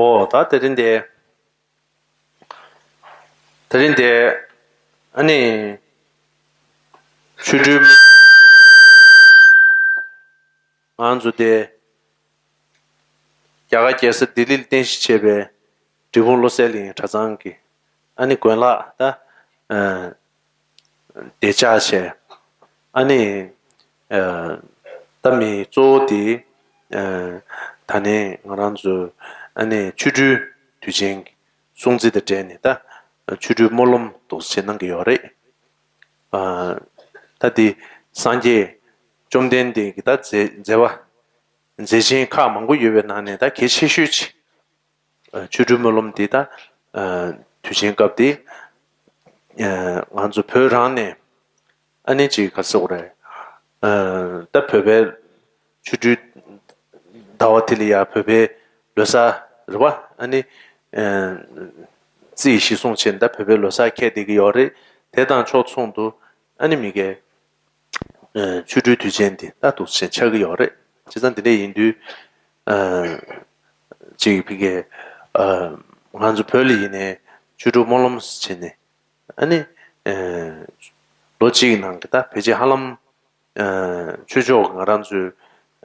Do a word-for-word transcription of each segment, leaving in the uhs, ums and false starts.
ཨོ་ད་དེ་རིང་དེ། དེ་རིང་དེ། ཨ་ནི། ཆོ་འཕྲུལ། ང་ཚོ་དེ། རྒྱ་གར་རྒྱལ་ས་ལྡི་ལིར་རྟེན་གཞི་བྱས་པའི་འབྲས་སྤུངས་བློ་གསལ་གླིང་གྲྭ་ཚང་གི། ཨ་ནི་དགོན་ལག་ད། ཨ། བདེ་འཇགས་བྱས། ཨ་ནི། ཨ། ད་མི་གཙོ་བོ་དེ། ཨ། ད་ནི་ང་རང་ཚོ། ཨ་ནི་ཆོ་འཕྲུལ་དུས་ཆེན་གྱི་སྲུང་བརྩི་དང་འབྲེལ་ནས་ད། ཆོ་འཕྲུལ་སྨོན་ལམ་འདུག་སེ་གནང་གི་ཡོད་རེད། ཨ། ད་དེ་སངས་རྒྱས་བཅོམ་ལྡན་འདས་ཀྱི་ད་མཛད་མཛད་པ། མཛད་ཆེན་ཁག་མང་པོ་ཡོད་པའི་ནང་ནས་ད་གལ་ཆེ་ཤོས་ཅིག་ཆོ་འཕྲུལ་སྨོན་ལམ་འདི་ད། དུས་ཆེན་སྐབས་འདི། ང་ཚོ་བོད་རང་ནས་ཨ་ནི་ཅིག་ག་རེ་ཟེར་དགོས་རེད། ད་བོད་པའི་ཆོ་འཕྲུལ་ཟླ་བ་དེ་ལ་ཡ་བོད་པའི་ལོ་གསར་རེད་བ། ཨ་ནི་རྩིས་གཞི་བཟུང་བྱས་ནས་ད་བོད་པའི་ལོ་གསར་འཁེལ་བསྡད་ཀྱི་ཡོད་རེད། དེ་དང་ཕྱོགས་མཚུངས་འདུག་ཨ་ནི་མི་སྒེར། ཆོ་འཕྲུལ་དུས་ཆེན་འདི་ད་འདུག་སེ་ཆགས་ཀྱི་ཡོད་རེད། བྱས་ཙང་འདི་འདྲ་ཡིན་དུས། ཅིག་ཕ་གིའི། ང་ཚོ་བོད་ལ་ཡིན་ནའི་ཆོ་འཕྲུལ་སྨོན་ལམ་བྱས་ནས། ཨ་ནི། ལོ་གཅིག་གི་ནང་གི་ད་ཕལ་ཆེར་ཧ་ལམ། ཆོས་ཕྱོགས་ཀྱི་ང་རང་ཚོའི་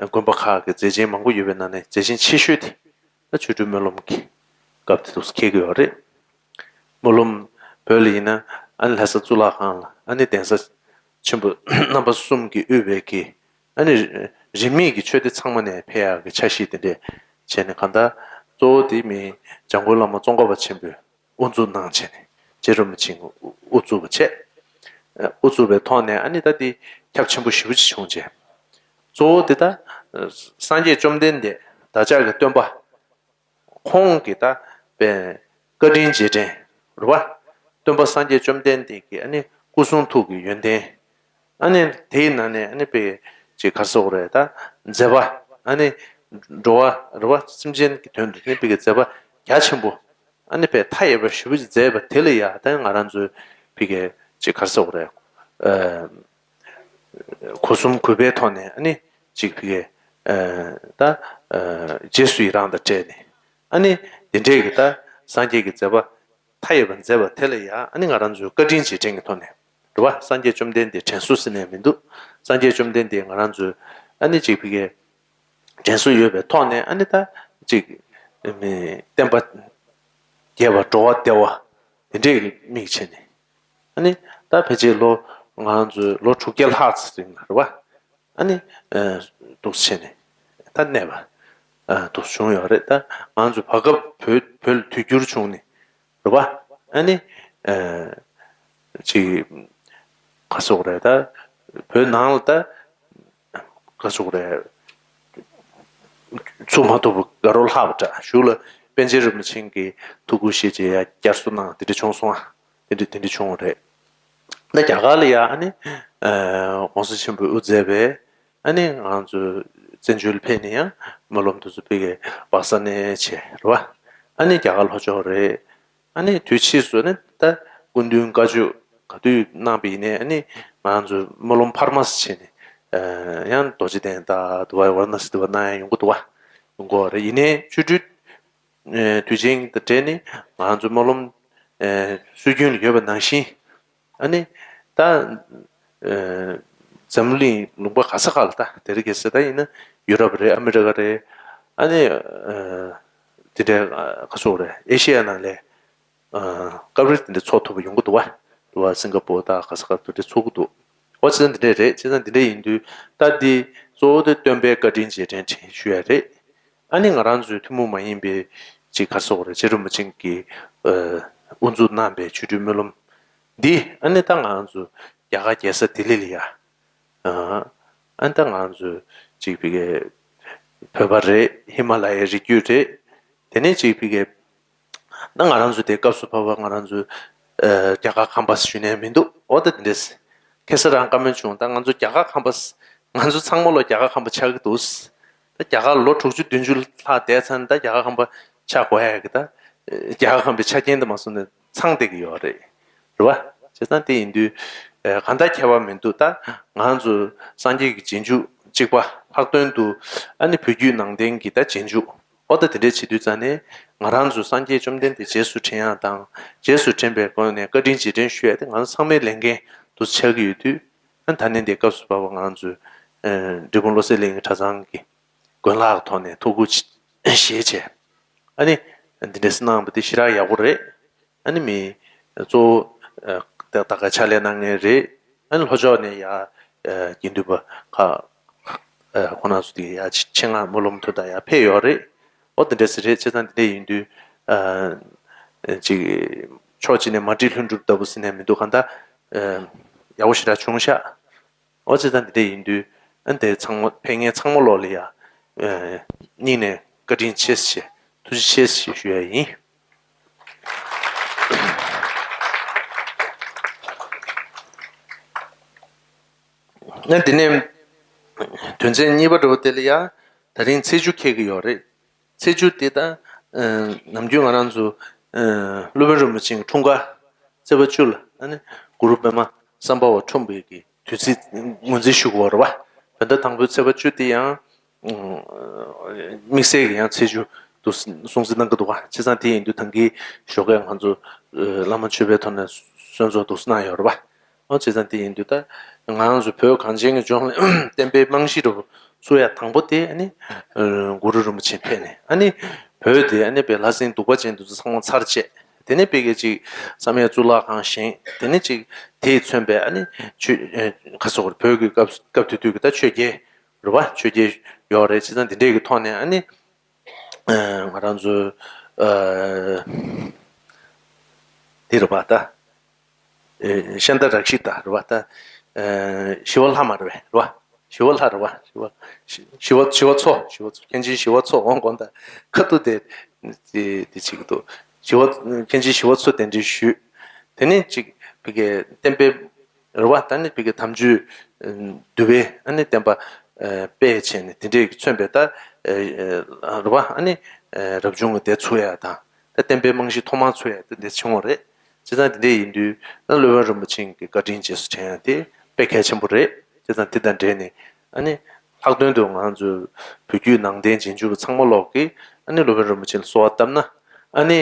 དགོན་པ་ཁག་གི་མཛད་ཆེན་མང་པོ་ཡོད་པའི་ནང་ནས་མཛད་ཆེན་ཆེ་ཤོས་དེ་ད་ཆོ་འཕྲུལ་སྨོན་ལམ་གྱི་སྐབས་དེ་འདུག་སེ་འཁེལ་གྱི་ཡོད་རེད། སྨོན་ལམ་བོད་ལ་ཡིན་ན་ཨ་ནི་ལྷ་ས་གཙུག་ལག་ཁང་ལ་ཨ་ནི་གདན་ས་ཆེན་པོ་རྣམ་པ་གསུམ་གྱིས་དབུས་པའི་གི་ཨ་ནི་རིས་མེད་ཀྱི་ཆོས་སྡེ་ཚང་མ་ནས་ཕེབས་ཡག་གི་འཆར་གཞི་དེ་འདྲས་བྱས་ནས། གང་ལྟར་གཙོ་བོ་དེ་མི་འཇམ་མགོན་བླ་མ་ཙོང་ཁ་པ་ཆེན་པོས་དབུ་འཛུགས་གནང་བྱས་ནས། རྗེ་རིན་པོ་ཆེས་དབུ་བཙུགས་པ་བྱས། དབུ་བཙུགས་པའི་ཐོག་ནས་ཨ་ནི་ད་དེ་ཁྱབ་ཆེན་པོ་ཞེ་པོ་ཅིག་བྱུང་བྱས། གཙོ་བོ་དེ་ད་སངས་རྒྱས་བཅོམ་ལྡན་འདས་བདག་ཅག་གི་སྟོན་པ། ཁོང་གི་ད་པའི་བཀའ་དྲིན་རྗེས་དྲན་རེད་བ། སྟོན་པ་སངས་རྒྱས་བཅོམ་ལྡན་འདས་ཀྱི་ཨ་ནི་སྐུ་གསུང་ཐུགས་ཀྱི་ཡོན་ཏན། ཨ་ནི་དེའི་ནང་ནས་ཨ་ནི་པའི་ཅིག་ག་རེ་ཟེར་དགོས་རེད། ད་མཛད་པ། ཨ་ནི་འགྲོ་བ་རེད་བ། སེམས་ཅན་གྱི་དོན་དུ་ཨ་ནི་པའི་གི་མཛད་པ་རྒྱ་ཆེན་པོ། ཨ་ནི་པའི་མཐའ་ཡས་པ་ཞེ་པོ་ཅིག་མཛད་པ་དེ་ལ་ཡ་ད་ང་རང་ཚོའི་པའི་གི་ཅིག་ག་རེ་ཟེར་དགོས་རེད། སྒོ་གསུམ་གུས་པའི་ཐོག་ནས་ཨ་ནི་ཅིག་ཕ་གི། ད་རྗེས་སུ་ཡི་རང་དང་འབྲེལ་ནས། ཨ་ནི་འདི་འདྲས་ཀྱི་ད་སངས་རྒྱས་ཀྱི་མཛད་པ་མཐའ་ཡས་པ་མཛད་པ་དེ་ལ་ཡང་ཨ་ནི་ང་རང་ཚོའི་བཀའ་དྲིན་རྗེས་དྲན་གྱི་ཐོག་ནས་རེད་བ། སངས་རྒྱས་བཅོམ་ལྡན་འདས་དྲན་གསོ་ཟེར་ནས་མི་འདུག་སངས་རྒྱས་བཅོམ་ལྡན་འདས་ང་རང་ཚོའི་ཨ་ནི་ཅིག་ཕ་གི་དྲན་གསོ་ཡོད་པའི་ཐོག་ནས། ཨ་ནི་ད་ཅིག་མི་བསྟན་པ་རྒྱས་པ་འགྲོ་བ་བདེ་བ་དེ་འདྲས་ཀྱི་དམིགས་བྱས་ནས། ཨ་ནི་ད་ཕལ་ཆེར་ལོ་ང་རང་ཚོའི་ལོ་དྲུག་བརྒྱ་ལྷག་ཙམ་རིང་ལ་རེད་བ། ཨ་ནི་འདུག་སེ་བྱས་ནས་ད་གནས་པ་འདུག་བྱུང་ཡོད་རེད། ད་ང་ཚོ་བར་སྐབས་བོད་བོད་ལ་དུས་འགྱུར་བྱུང་ནས་རེད་བ། ཨ་ནི་ཅིག་ག་རེ་ཟེར་དགོས་རེད། ད་བོད་ནང་ལ་ད་ག་རེ་ཟེར་དགོས་རེད། ཚུགས་མ་ཐུབ་པ་དགའ་རབ་ལྷག་པ་འདྲ། གཞུག་ལ་པཎ་ཆེན་རིན་པོ་ཆེ་གིས་ཐུགས་ཁུར་བཞེས་བྱས་ཡ་བསྐྱར་གསོ་གནང་། དེ་འདྲ་བྱུང་སོང་ཨ། དེ་འདྲ་དེ་འདྲ་བྱུང་བ་རེད། ད་རྒྱ་གར་ལ་ཡ་ཨ་ནི་༸གོང་ས་ཆེན་པོས་དབུ་མཛད་པའི་ཨ་ནི་ང་ཚོ་བཙན་བྱོལ་ཕེབས་ནས་ཡང་སྨོན་ལམ་དེ་ཚོ་ཕ་གིའི་བག་ས་ནས་བྱས་རེད་བ། ཨ་ནི་རྒྱ་གར་ལྷོ་ཕྱོགས་རེད། ཨ་ནི་དུས་ཕྱིས་སུ་ནི་ད་སྐུ་མདུན་བཀའ་ཆོས་ག་དུས་གནང་པ་ཡིན་ནའི་ཨ་ནི་ང་ཚོ་སྨོན་ལམ་འཕར་མ་ཟེར་བྱས་ནས་ཡང་རྡོ་རྗེ་གདན་དང་དུ་བ་ཝཱ་ར་ཎ་སི་དུ་བ་གནང་ཡ་ཡོང་གི་འདུག་བ། ཡོང་གི་ཡོད་རེད། ཡིན་ནའི་ཆོ་འཕྲུལ་དུས་ཆེན་དང་འབྲེལ་ནས་ང་ཚོ་སྨོན་ལམ་སྲོལ་རྒྱུན་ལ་ཡོད་པ་ནང་བཞིན། ཨ་ནི་ད་འཛམ་གླིང་ལུང་པ་ག་ས་ག་ལ་ད་དེ་རིང་ཁ་སང་ད་ཡིན་ན་ཡུ་རོབ་རེད། ཨ་མི་རི་ཀ་རེད། ཨ་ནི་དེ་འདྲའི་ག་ཚོད་རེད། ཨེ་ཤེ་ཡ་ནང་ལ་སྐབས་རེ་དེ་འདྲ་ཚོགས་ཐུབ་པ་ཡོང་གི་འདུག་བ། འདུག་བ། སིང་ག་པོར་ད་ག་ས་ག་དེ་འདྲ་ཚོགས་ཀྱི་འདུག་འོ་བྱས་ཙང་འདི་འདྲ་རེད། བྱས་ཙང་འདི་འདྲ་ཡིན་དུས་ད་འདི་གཙོ་བོ་དེ་སྟོན་པའི་བཀའ་དྲིན་རྗེས་དྲན་དྲན་ཞུ་ཡ་རེད། ཨ་ནི་ང་རང་ཚོའི་ཐུན་མོང་མ་ཡིན་པའི་ཅིག་ག་རེ་ཟེར་དགོས་རེད། རྗེ་རིན་པོ་ཆེ་གིས་དབུ་འཛུགས་གནང་པའི་ཆོ་འཕྲུལ་སྨོན་ལམ་འདི་ཨ་ནི་ད་ང་རང་ཚོ་རྒྱ་གར་རྒྱལ་ས་ལྡི་ལི་ལ་ཡ། ཨ་ནི་ད་ང་རང་ཚོ་ཅིག་ཕ་གིའི་བོད་པ་རེད། ཧི་མ་ལ་ཡའི་རི་རྒྱུད་རེད། དེ་ནས་ཅིག་ཕ་གིའི་ད་ང་རང་ཚོ་དེ་སྐབས་སུ་བབ་པ་ང་རང་ཚོ་རྒྱ་གར་ཁམས་པ་ཞུ་ནས་མི་འདུག་འོ་ད་དེ་འདྲས། ཁ་སང་རང་བཀའ་མོལ་བྱུང་། ད་ང་ཚོ་རྒྱ་གར་ཁམས་པ། ང་ཚོ་ཚང་མ་ལོ་རྒྱ་གར་ཁམས་པ་ཆགས་ཀྱི་འདུག་ད་རྒྱ་གར་ལོ་དྲུག་ཅུ་བདུན་ཅུ་ལྷག་བསྡད་ཚར་ན་ད་རྒྱ་གར་ཁམས་པ་ཆགས་དགོས་ཡ་གི་ད། རྒྱ་གར་ཁམས་པའི་ཆ་རྐྱེན་དེ་མ་སོང་ནས་ཚང་བསྡད་ཀྱི་ཡོད་རེད། རེད་བ། བྱས་ཙང་དེ་ཡིན་དུས་གང་ལྟར་ཁྱད་པར་མི་འདུག་ད་ང་ཚོ་སངས་རྒྱས་ཀྱི་རྗེས་འཇུག་གཅིག་པ་ལྷག་དོན་དུ་ཨ་ནི་བོད་བརྒྱུད་ནང་བསྟན་གྱི་ད་རྗེས་འཇུག་འོ་ད་དེ་འདྲའི་བྱེད་དུས་ཙང་ནས་ང་རང་ཚོ་སངས་རྒྱས་བཅོམ་ལྡན་འདས་རྗེས་སུ་དྲན་ཡག་དང་། རྗེས་སུ་དྲན་པའི་སྒོ་ནས་བཀའ་དྲིན་རྗེས་དྲན་ཞུ་ཡག་དེ་ང་ཚོ་ཚང་མའི་ལས་འགན་དུ་ཆགས་ཀྱི་ཡོད་དུས། ཨ་ད་ནི་འདི་སྐབས་སུ་བབས་པ་ང་ཚོའི་ཨ་འབྲས་སྤུངས་བློ་གསལ་གླིང་གི་གྲྭ་ཚང་གི་དགོན་ལག་གི་ཐོག་ནས་ཐུགས་ཁུར་བཞེས་བྱས། ཨ་ནི་འདི་འདྲ་གནང་བ་དེ་ཞེ་དྲག་ཡག་པོ་རེད། ཨ་ནི་མི་གཙོ་བོ་ད་ག་ཕྱག་ལས་གནང་མཁན་རེད། ཨ་ནི་ལྷོ་ཕྱོགས་ནས་ཡ་དགེ་འདུན་པ་ཁག་ཁོང་རྣམ་ཚོ་དེ་ཡ་ཆེད་མངགས་སྨོན་ལམ་ཐོབ་ད་ཡ་ཕེབས་ཡོད་རེད། འོ་དེ་འདྲ་ཟེར་རེད། བྱས་ཙང་དེ་འདྲ་ཡིན་དུས་ཅིག་ཕྱོགས་གཅིག་ནས་མ་འགྲིག་ལྷུན་གྲུབ་ལྟ་བུ་ཟེར་ནས་མི་འདུག་གང་ལྟར་ཡག་པོ་ཞེ་དྲག་བྱུང་ཤག་འོ་བྱས་ཙང་འདི་འདྲ་ཡིན་དུས་ཨ་འདི་ཚང་མ་ཕེབས་མཁན་ཚང་མ་ལོག་ལ་ཡ་སྙིང་ནས་བཀའ་དྲིན་ཆེ་ཞེས་ཐུགས་རྗེ་ཆེ་ཞེས་ཞུ་ཡ་ཡིན། ཨ་འདི་ནས་དོན་ཚན་གཉིས་པ་འདྲ་བོ་དེ་ལ་ཡ་ད་རིང་ཚེས་བཅུ་འཁེལ་གྱི་ཡོད་རེད། ཚེས་བཅུ་དེ་ད་ནམ་རྒྱུན་ང་རང་ཚོ་སློབ་དཔོན་རིན་པོ་ཆེའི་འཁྲུངས་སྐར་ཚེས་པ་བཅུ་ལ་ཨ་ནི་གུ་རུ་པདྨ་སམྦྷ་ཝ་འཁྲུངས་པའི་གི་དུས་ཚིགས་ངོས་འཛིན་ཞུ་དགོས་རེད་བ། བོད་ཟླ་དང་པོའི་ཚེས་པ་བཅུ་དེ་ཡང་དམིགས་བསལ་གྱི་ཡང་ཚེས་བཅུ་དུ་སྲུང་བརྩི་གནང་གི་འདུག་བ། བྱས་ཙང་དེ་ཡིན་དུས་ད་གིན་ཞོགས་ཀས་ང་ཚོ་བླ་མ་མཆོད་པའི་ཐོག་ནས་གསོལ་ཚོགས་འདུག་གནང་ཡོད་རེད་བ། ཨོ་བྱས་ཙང་དེ་ཡིན་དུས་ད་ང་རང་ཚོ་བོད་གངས་ཅན་གྱི་ལྗོངས་ལ་བསྟན་པའི་རྨང་གཞི་རུ་བཙུགས་ཡ་དང་པོ་དེ་ཨ་ནི་གུ་རུ་རིན་པོ་ཆེ་ཕེབས་ནས་ཨ་ནི་བོད་དེ་ཨ་ནི་པའི་ལྷ་སྲིན་གདུག་པ་ཅན་དེ་ཚོ་ཚང་མ་ཚར་བཅད། དེ་ནས་པའི་གི་ཅིག་བསམ་ཡས་གཙུག་ལག་ཁང་བཞེངས། དེ་ནས་ཅིག་དེས་མཚོན་པའི་ཨ་ནི་ཆོས་ཁ་སོགས་བོད་ཀྱི་སྐབས་སྐབས་དེ་དུས་ཀྱི་ད་ཆོས་རྒྱལ་རེད་བ། ཆོས་རྒྱལ་ཡོད་རེད། བྱས་ཙང་དེ་འདྲས་ཀྱི་ཐོག་ནས་ཨ་ནི། ང་རང་ཚོའི་འདི་རེད་པ་ད། ཤཱནྟ་རཀྵི་ཏ་རེད་པ་ད། ཞི་བ་ལྷ་མ་རེད་པས་རེད་པ། ཞི་བ་ལྷ་རེད་པ། ཞི་བ་ཞི་བ་ཞི་བ་འཚོ། ཞི་བ་འཚོ། མཁན་ཆེན་ཞི་བ་འཚོ། འོང་དགོང་དག་ཁ་ཐུག་དེ་དེ་དེ་བྱེད་ཀྱི་འདུག་ཞི་བ་མཁན་ཆེན་ཞི་བ་འཚོ་གདན་འདྲེན་ཞུས། དེ་ནས་ཅིག་བི་གའི་བསྟན་པའི་རེད་བ། ད་ནི་བི་གའི་དམ་ཆོས་འདུལ་བའི་ཨ་ནི་བསྟན་པ་སྤེལ་བྱས་ནས་དེ་འདྲས་ཀྱི་མཚོན་པའི་ད་རེད་བ། ཨ་ནི་རབ་བྱུང་གི་སྡེ་ཚུགས་ཡ་དང་། ད་བསྟན་པའི་རྨང་གཞི་ཐོག་མར་ཚུགས་ཡ་དེ་འདྲས་བྱུང་བ་རེད། བྱས་ཙང་དེ་འདྲས་ཡིན་དུས་ད་སློབ་དཔོན་རིན་པོ་ཆེ་གི་བཀའ་དྲིན་རྗེས་སུ་དྲན་ཡ་དེ་དཔེ་གལ་ཆེན་པོ་རེད། བྱས་ཙང་དེ་དང་འབྲེལ་ནས་ཨ་ནི་ལྷག་དོན་དུ་ང་ཚོའི་བོད་བརྒྱུད་ནང་བསྟན་རྗེས་འཇུག་པ་ཚང་མ་ལོག་གིས་ཨ་ནི་སློབ་དཔོན་རིན་པོ་ཆེ་ལ་གསོལ་བ་བཏབ་ན། ཨ་ནི་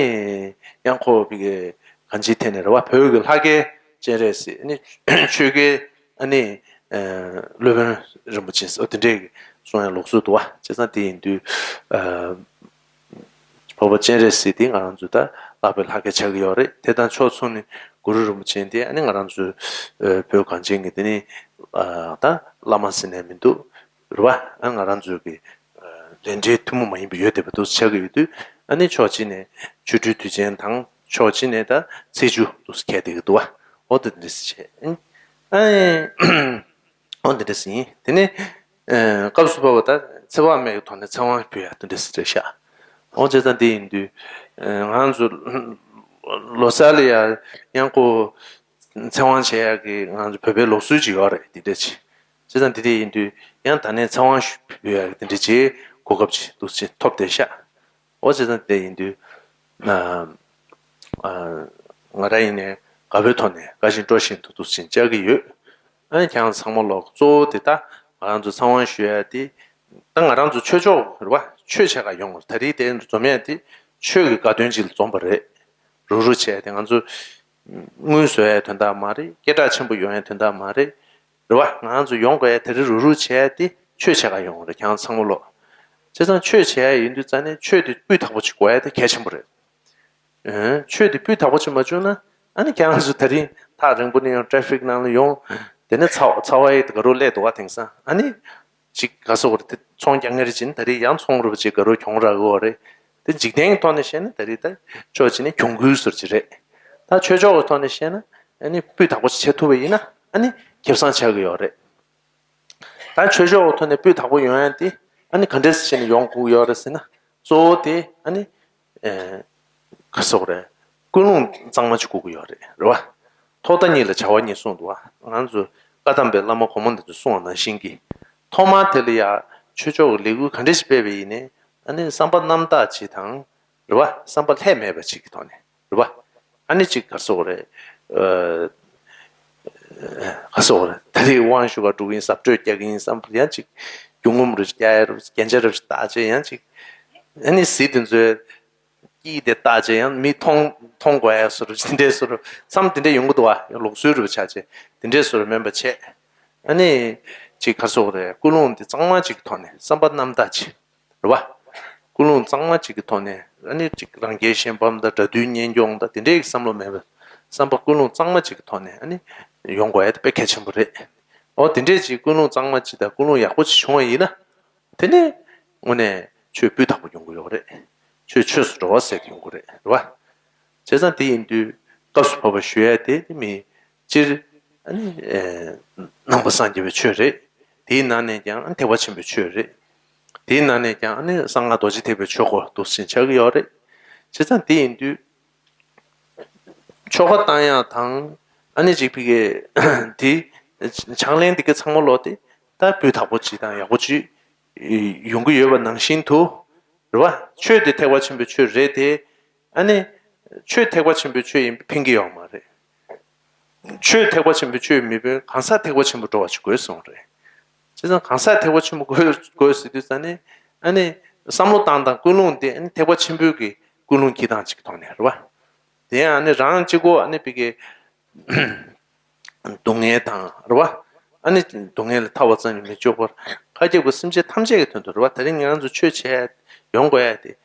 ཡང་ཁོ་བི་གའི་གང་ཅིའི་ཐད་ནས་རེད་བ། བོད་ཀྱི་ལྷ་སྐལ་སྤྱན་རས་གཟིགས། ཨ་ནི་ཆོས་སྐལ་ཨ་ནི་སློབ་དཔོན་རིན་པོ་ཆེ་ཨོ་དེ་འདྲས་གསུང་ཡ་ལུགས་སྲོལ་འདུག་བ། བྱས་ཙང་དེ་ཡིན་དུས་འཕགས་པ་སྤྱན་རས་གཟིགས་དེ་ང་རང་ཚོའི་ད་བསླབ་པའི་ལྷ་སྐལ་ཆགས་ཀྱི་ཡོད་རེད། དེ་དང་ཕྱོགས་མཚུངས་ནས་གུ་རུ་རིན་པོ་ཆེ་དེ་ཨ་ནི་ང་རང་ཚོའི་བོད་གངས་ཅན་གྱི་དེ་ནི་ད་བླ་མ་ཟེར་ནས་མི་འདུག་རེད་བ། ཨ་ང་རང་ཚོའི་གི་ལས་འབྲེལ་ཐུན་མོང་མ་ཡིན་པ་ཡོད་བསྡད་པ་འདུག་ཆགས་ཀྱི་ཡོད་དུས། ཨ་ནི་ཕྱོགས་གཅིག་ནས་ཆོ་འཕྲུལ་དུས་ཆེན་དང་ཕྱོགས་གཅིག་ནས་ད་ཚེས་བཅུ་འདུག་འཁེལ་བསྡད་ཀྱི་འདུག་བ། འོ་དེ་འདྲ་ཞིག་བྱས། ཨ་འོ་དེ་འདྲ་ཞིག་ཡིན། དེ་ནས་སྐབས་སུ་བབས་པ་ད་ཚེ་དཔག་མེད་ཀྱི་ཐོག་ནས་ཚེ་དབང་ཞུ་ཡ་དེ་འདྲ་ཞིག་རེད་ཤག་འོ་བྱས་ཙང་དེ་ཡིན་དུས་ང་ཚོ་ལོ་གསར་ལ་ཡ་ཡང་ཁོ་ཚེ་དབང་བྱེད་ཡ་གི་ང་ཚོ་བོད་པའི་ལུགས་སྲོལ་ཅིག་ཡོད་རེད། དེ་འདྲ་ཅིག་བྱས་ཙང་དེ་འདྲ་ཡིན་དུས་ཡང་ད་ནས་ཚེ་དབང་ཞུ་ཡ་གི་དེ་འདྲ་ཅིག་གོ་སྐབས་ཅིག་འདུག་ཅིག་ཐོབ་བསྡད་ཤག་འོ་བྱས་ཙང་དེ་ཡིན་དུས་ང་རང་ཡིན་ནའི་དགའ་པོའི་ཐོག་ནས་དགའ་བཞིན་སྤྲོ་བཞིན་དུ་འདུག་ཅིག་བཅར་གྱི་ཡོད། ཨ་ནི་ཁྱེད་རང་ཚང་མ་ལོག་གཙོ་བོ་དེ་ད་ང་རང་ཚོ་ཚེ་དབང་ཞུ་ཡ་དེ་ད་ང་རང་ཚོ་ཆོས་ཕྱོགས་རེད་བ། ཆོས་བྱེད་ག་ཡོང་བ་རེད། ད་རེས་དེ་འཛོམས་ཡ་དེ་ཆོས་ཀྱི་དགའ་སྟོན་ཅིག་ལ་འཛོམས་པ་རེད། རུག་རུག་བྱས་ཏེ་ང་ཚོ་དངུལ་བཟོ་ཡའི་དོན་དག་མ་རེད། སྐད་གྲགས་ཆེན་པོ་ཡོང་ཡའི་དོན་དག་མ་རེད། རེད་བ། ང་ཚོ་ཡོང་དགོས་ཡ་དེ་རིང་རུག་རུག་བྱས་ཏེ་ཆོས་བྱེད་ག་ཡོང་བ་རེད། ཁྱེད་རང་ཚང་མ་ལོག་བྱས་ཙང་ཆོས་བྱེད་ཡ་ཡིན་དུས་ཙང་ནས་ཆོས་དེ་སྤུས་དག་པོ་ཅིག་དགོས་ཡ་དེ་གལ་ཆེན་པོ་རེད། ཨེ། ཆོས་དེ་སྤུས་དག་པོ་ཅིག་མ་བྱུང་ན་ཨ་ནི་ཁྱེད་རང་ཚོ་དེ་རིང་ཐག་རིང་པོ་ནས་ཡོང་། ཊེ་ཕིག་ནང་ལ་ཡོང་། དེ་ནས་ཚ་ཚ་བ་ཡི་དགའ་རོགས་སླེབས་འདུག་བ། དེང་སང་ཨ་ནི། ཅིག་ག་སོགས་རེད་དེ་ཚོང་རྒྱག་མཁན་རེད་ཅིག་ནི་ད་རེས་ཡང་ཚོང་རུ་བ་ཅིག་དགའ་རོགས་གྱོང་རག་གི་ཡོད་རེད། དེ་འཇིག་རྟེན་གྱི་ཐོག་ནས་བཤད་ན་ད་རེས་ད་ཕྱོགས་གཅིག་ནས་གྱོང་གུན་ཟེར་གྱི་རེད། ད་ཆོས་ཕྱོགས་ཀྱི་ཐོག་ནས་བཤད་ན་ཨ་ནི་སྤུས་དག་པོ་ཞིག་བྱེད་ཐུབ་པ་ཡིན་ན་ཨ་ནི་ཁེ་བཟང་ཆགས་ཀྱི་ཡོད་རེད། ད་ཆོས་ཕྱོགས་ཀྱི་ཐོག་ནས་སྤུས་དག་པོ་ཡོང་ཡ་དེ་ཨ་ནི་ག་འདྲས་བྱས་ནས་ཡོང་དགོས་ཀྱི་ཡོད་རེད་ཟེར་ན། གཙོ་བོ་དེ་ཨ་ནི། ག་སོགས་རེད། ཀུན་སློང་གཙང་མ་ཅིག་དགོས་ཀྱི་ཡོད་རེད། རེད་བ། ཐོག་མཐའ་གཉིས་ལ་བྱ་བ་གཉིས་གསུངས་འདུག་བ། ང་ཚོ་བཀའ་གདམས་པའི་བླ་མ་གོང་མ་འདི་ཚོས་གསུངས་པ་ནང་བཞིན་གྱི། ཐོག་མར་དེ་ལ་ཡ་ཆོས་ཕྱོགས་ཀྱི་ལས་འགུལ་ག་འདྲ་ཞིག་སྤེལ་བ་ཡིན་ནའི་ཨ་ནི་བསམ་པ་རྣམ་དག་ཅིག་དང་། རེད་བ། བསམ་པ་ལྷད་མེད་པ་ཅིག་གི་ཐོག་ནས། རེད་བ། ཨ་ནི་ཅིག་ག་སོགས་རེད། ག་སོགས་རེད། ད་རེས་དབང་ཞུ་ག་འགྲོ་གི་ཡིན། ཟབ་སྤྲོས་རྒྱག་གི་ཡིན་བསམ་པ་ཡང་ཅིག་རྒྱུ་ངོམ་རེ་རྒྱག་ཡ་རེད། རྒྱན་ཆ་རེ་བཏགས་བྱས་ཡང་ཅིག་ཨ་ནི་གཟི་དེ་ཚོའི་དཀྱིལ་དེ་བཏགས་བྱས་ཡང་མི་མཐོང་མཐོང་དགོས་ཡ་བཟོ་འདྲ་དེ་འདྲའི་བཟོ་འདྲ་མཚམས་དེ་འདྲ་ཡོང་གི་འདུག་བ། ལུགས་སྲོལ་རུ་ཆགས་བྱས་དེ་འདྲའི་བཟོ་འདྲ་མིན་པ་བྱས། ཨ་ནི་ཅིག་ག་རེ་ཟེར་དགོས་རེད། ཀུན་སློང་འདི་གཙང་མ་ཅིག་གི་ཐོག་ནས་བསམ་པ་རྣམ་དག་ཅིག་རེད་བ། ཀུན་སློང་གཙང་མ་ཅིག་གི་ཐོག་ནས་ཨ་ནི་ཅིག་རང་རྒྱལ་གཞན་ཕམ་དང་དགྲ་འདུལ་གཉེན་སྐྱོང་དང་དེ་འདྲའི་བསམ་བློ་མེད་པར་བསམ་པ་ཀུན་སློང་གཙང་མ་ཅིག་གི་ཐོག་ནས་ཨ་ནི་ཡོང་དགོས་ཡ་དེ་དཔེ་གལ་ཆེན་པོ་རེད། འོ་དེ་འདྲས་ཅིག་ཀུན་སློང་གཙང་མ་ཅིག་དང་ཀུན་སློང་ཡག་པོ་ཅིག་བྱུང་བ་ཡིན་ན། དེ་ནས་དངོས་གནས་ཆོས་སྤུས་དག་པོ་ཡོང་གི་ཡོད་རེད། ཆོས་ཆོས་སུ་འགྲོ་བ་ཟེར་གྱི་ཡོང་གི་རེད། རེད་བ། བྱས་ཙང་དེ་ཡིན་དུས་སྐབས་སུ་བབ་པ་ཞུ་ཡ་དེ་དེ་མི་སྤྱིར་ཨ་ནི་ནང་པ་སངས་རྒྱས་པའི་ཆོས་རེད། དེའི་ནང་ནས་ཀྱང་ཨ་ནི་ཐེག་པ་ཆེན་པོའི་ཆོས་རེད། དེའི་ནང་ནས་ཀྱང་ཨ་ནི་གསང་སྔགས་རྡོ་རྗེ་ཐེག་པའི་ཆོས་སྐོར་འདུག་ཟིན་ཆགས་ཀྱི་ཡོད་རེད། བྱས་ཙང་དེ་ཡིན་དུས། ཆོ་ག་བཏང་ཡག་དང་ཨ་ནི་ཅིག་ཕི་གེ་དེ་ཕྱག་ལེན་དེ་ག་ཚང་མ་ལོག་སྟེ་ད་སྤུས་དག་པོ་ཅིག་དང་ཡག་པོ་ཅིག་ཡོང་གི་ཡོད་པ་ནང་བཞིན་དུ་རེད་བ། ཆོས་དེ་ཐེག་པ་ཆེན་པོའི་ཆོས་རེད་དེ། ཨ་ནི་ཆོས་ཐེག་པ་ཆེན་པོའི་ཆོས་ཡིན་པས་ཕན་གྱི་ཡོད་མ་རེད། ཆོས་ཐེག་པ་ཆེན་པོའི་ཆོས་མིན་པས་གང་ཟག་ཐེག་པ་ཆེན་པོ་འགྲོ་བ་ཅིག་དགོས་གསུངས་རེད། བྱས་ཙང་གང་ཟག་ཐེག་པ་ཆེན་པོ་དགོས་དགོས་ཟེར་དུས་ཙང་ནི་ཨ་ནི་བསམ་བློ་བཏང་དང་ཀུན་སློང་དེ་ཨ་ནི་ཐེག་པ་ཆེན་པོའི་གི་ཀུན་སློང་གི་སྟངས་ཅིག་ཐོག་ནས་རེད་བ། དེ་ཡང་ཨ་ནི་རང་གཅིག་པོ་ཨ་ནི་ཕི་གེ་སྡུག་བསྔལ་དང་རེད་བ། ཨ་ནི་སྡུག་བསྔལ་ལ་ཐར་བ་ཙམ་གྱིས་མི་ཆོག་པར་མཁའ་ཁྱབ་ཀྱི་སེམས་ཅན་ཐམས་ཅད་ཀྱི་དོན་དུ་རེད་བ། དེ་རིང་ང་རང་ཚོ་ཆོས་བྱས་ཡོང་དགོས་ཡ་དེ་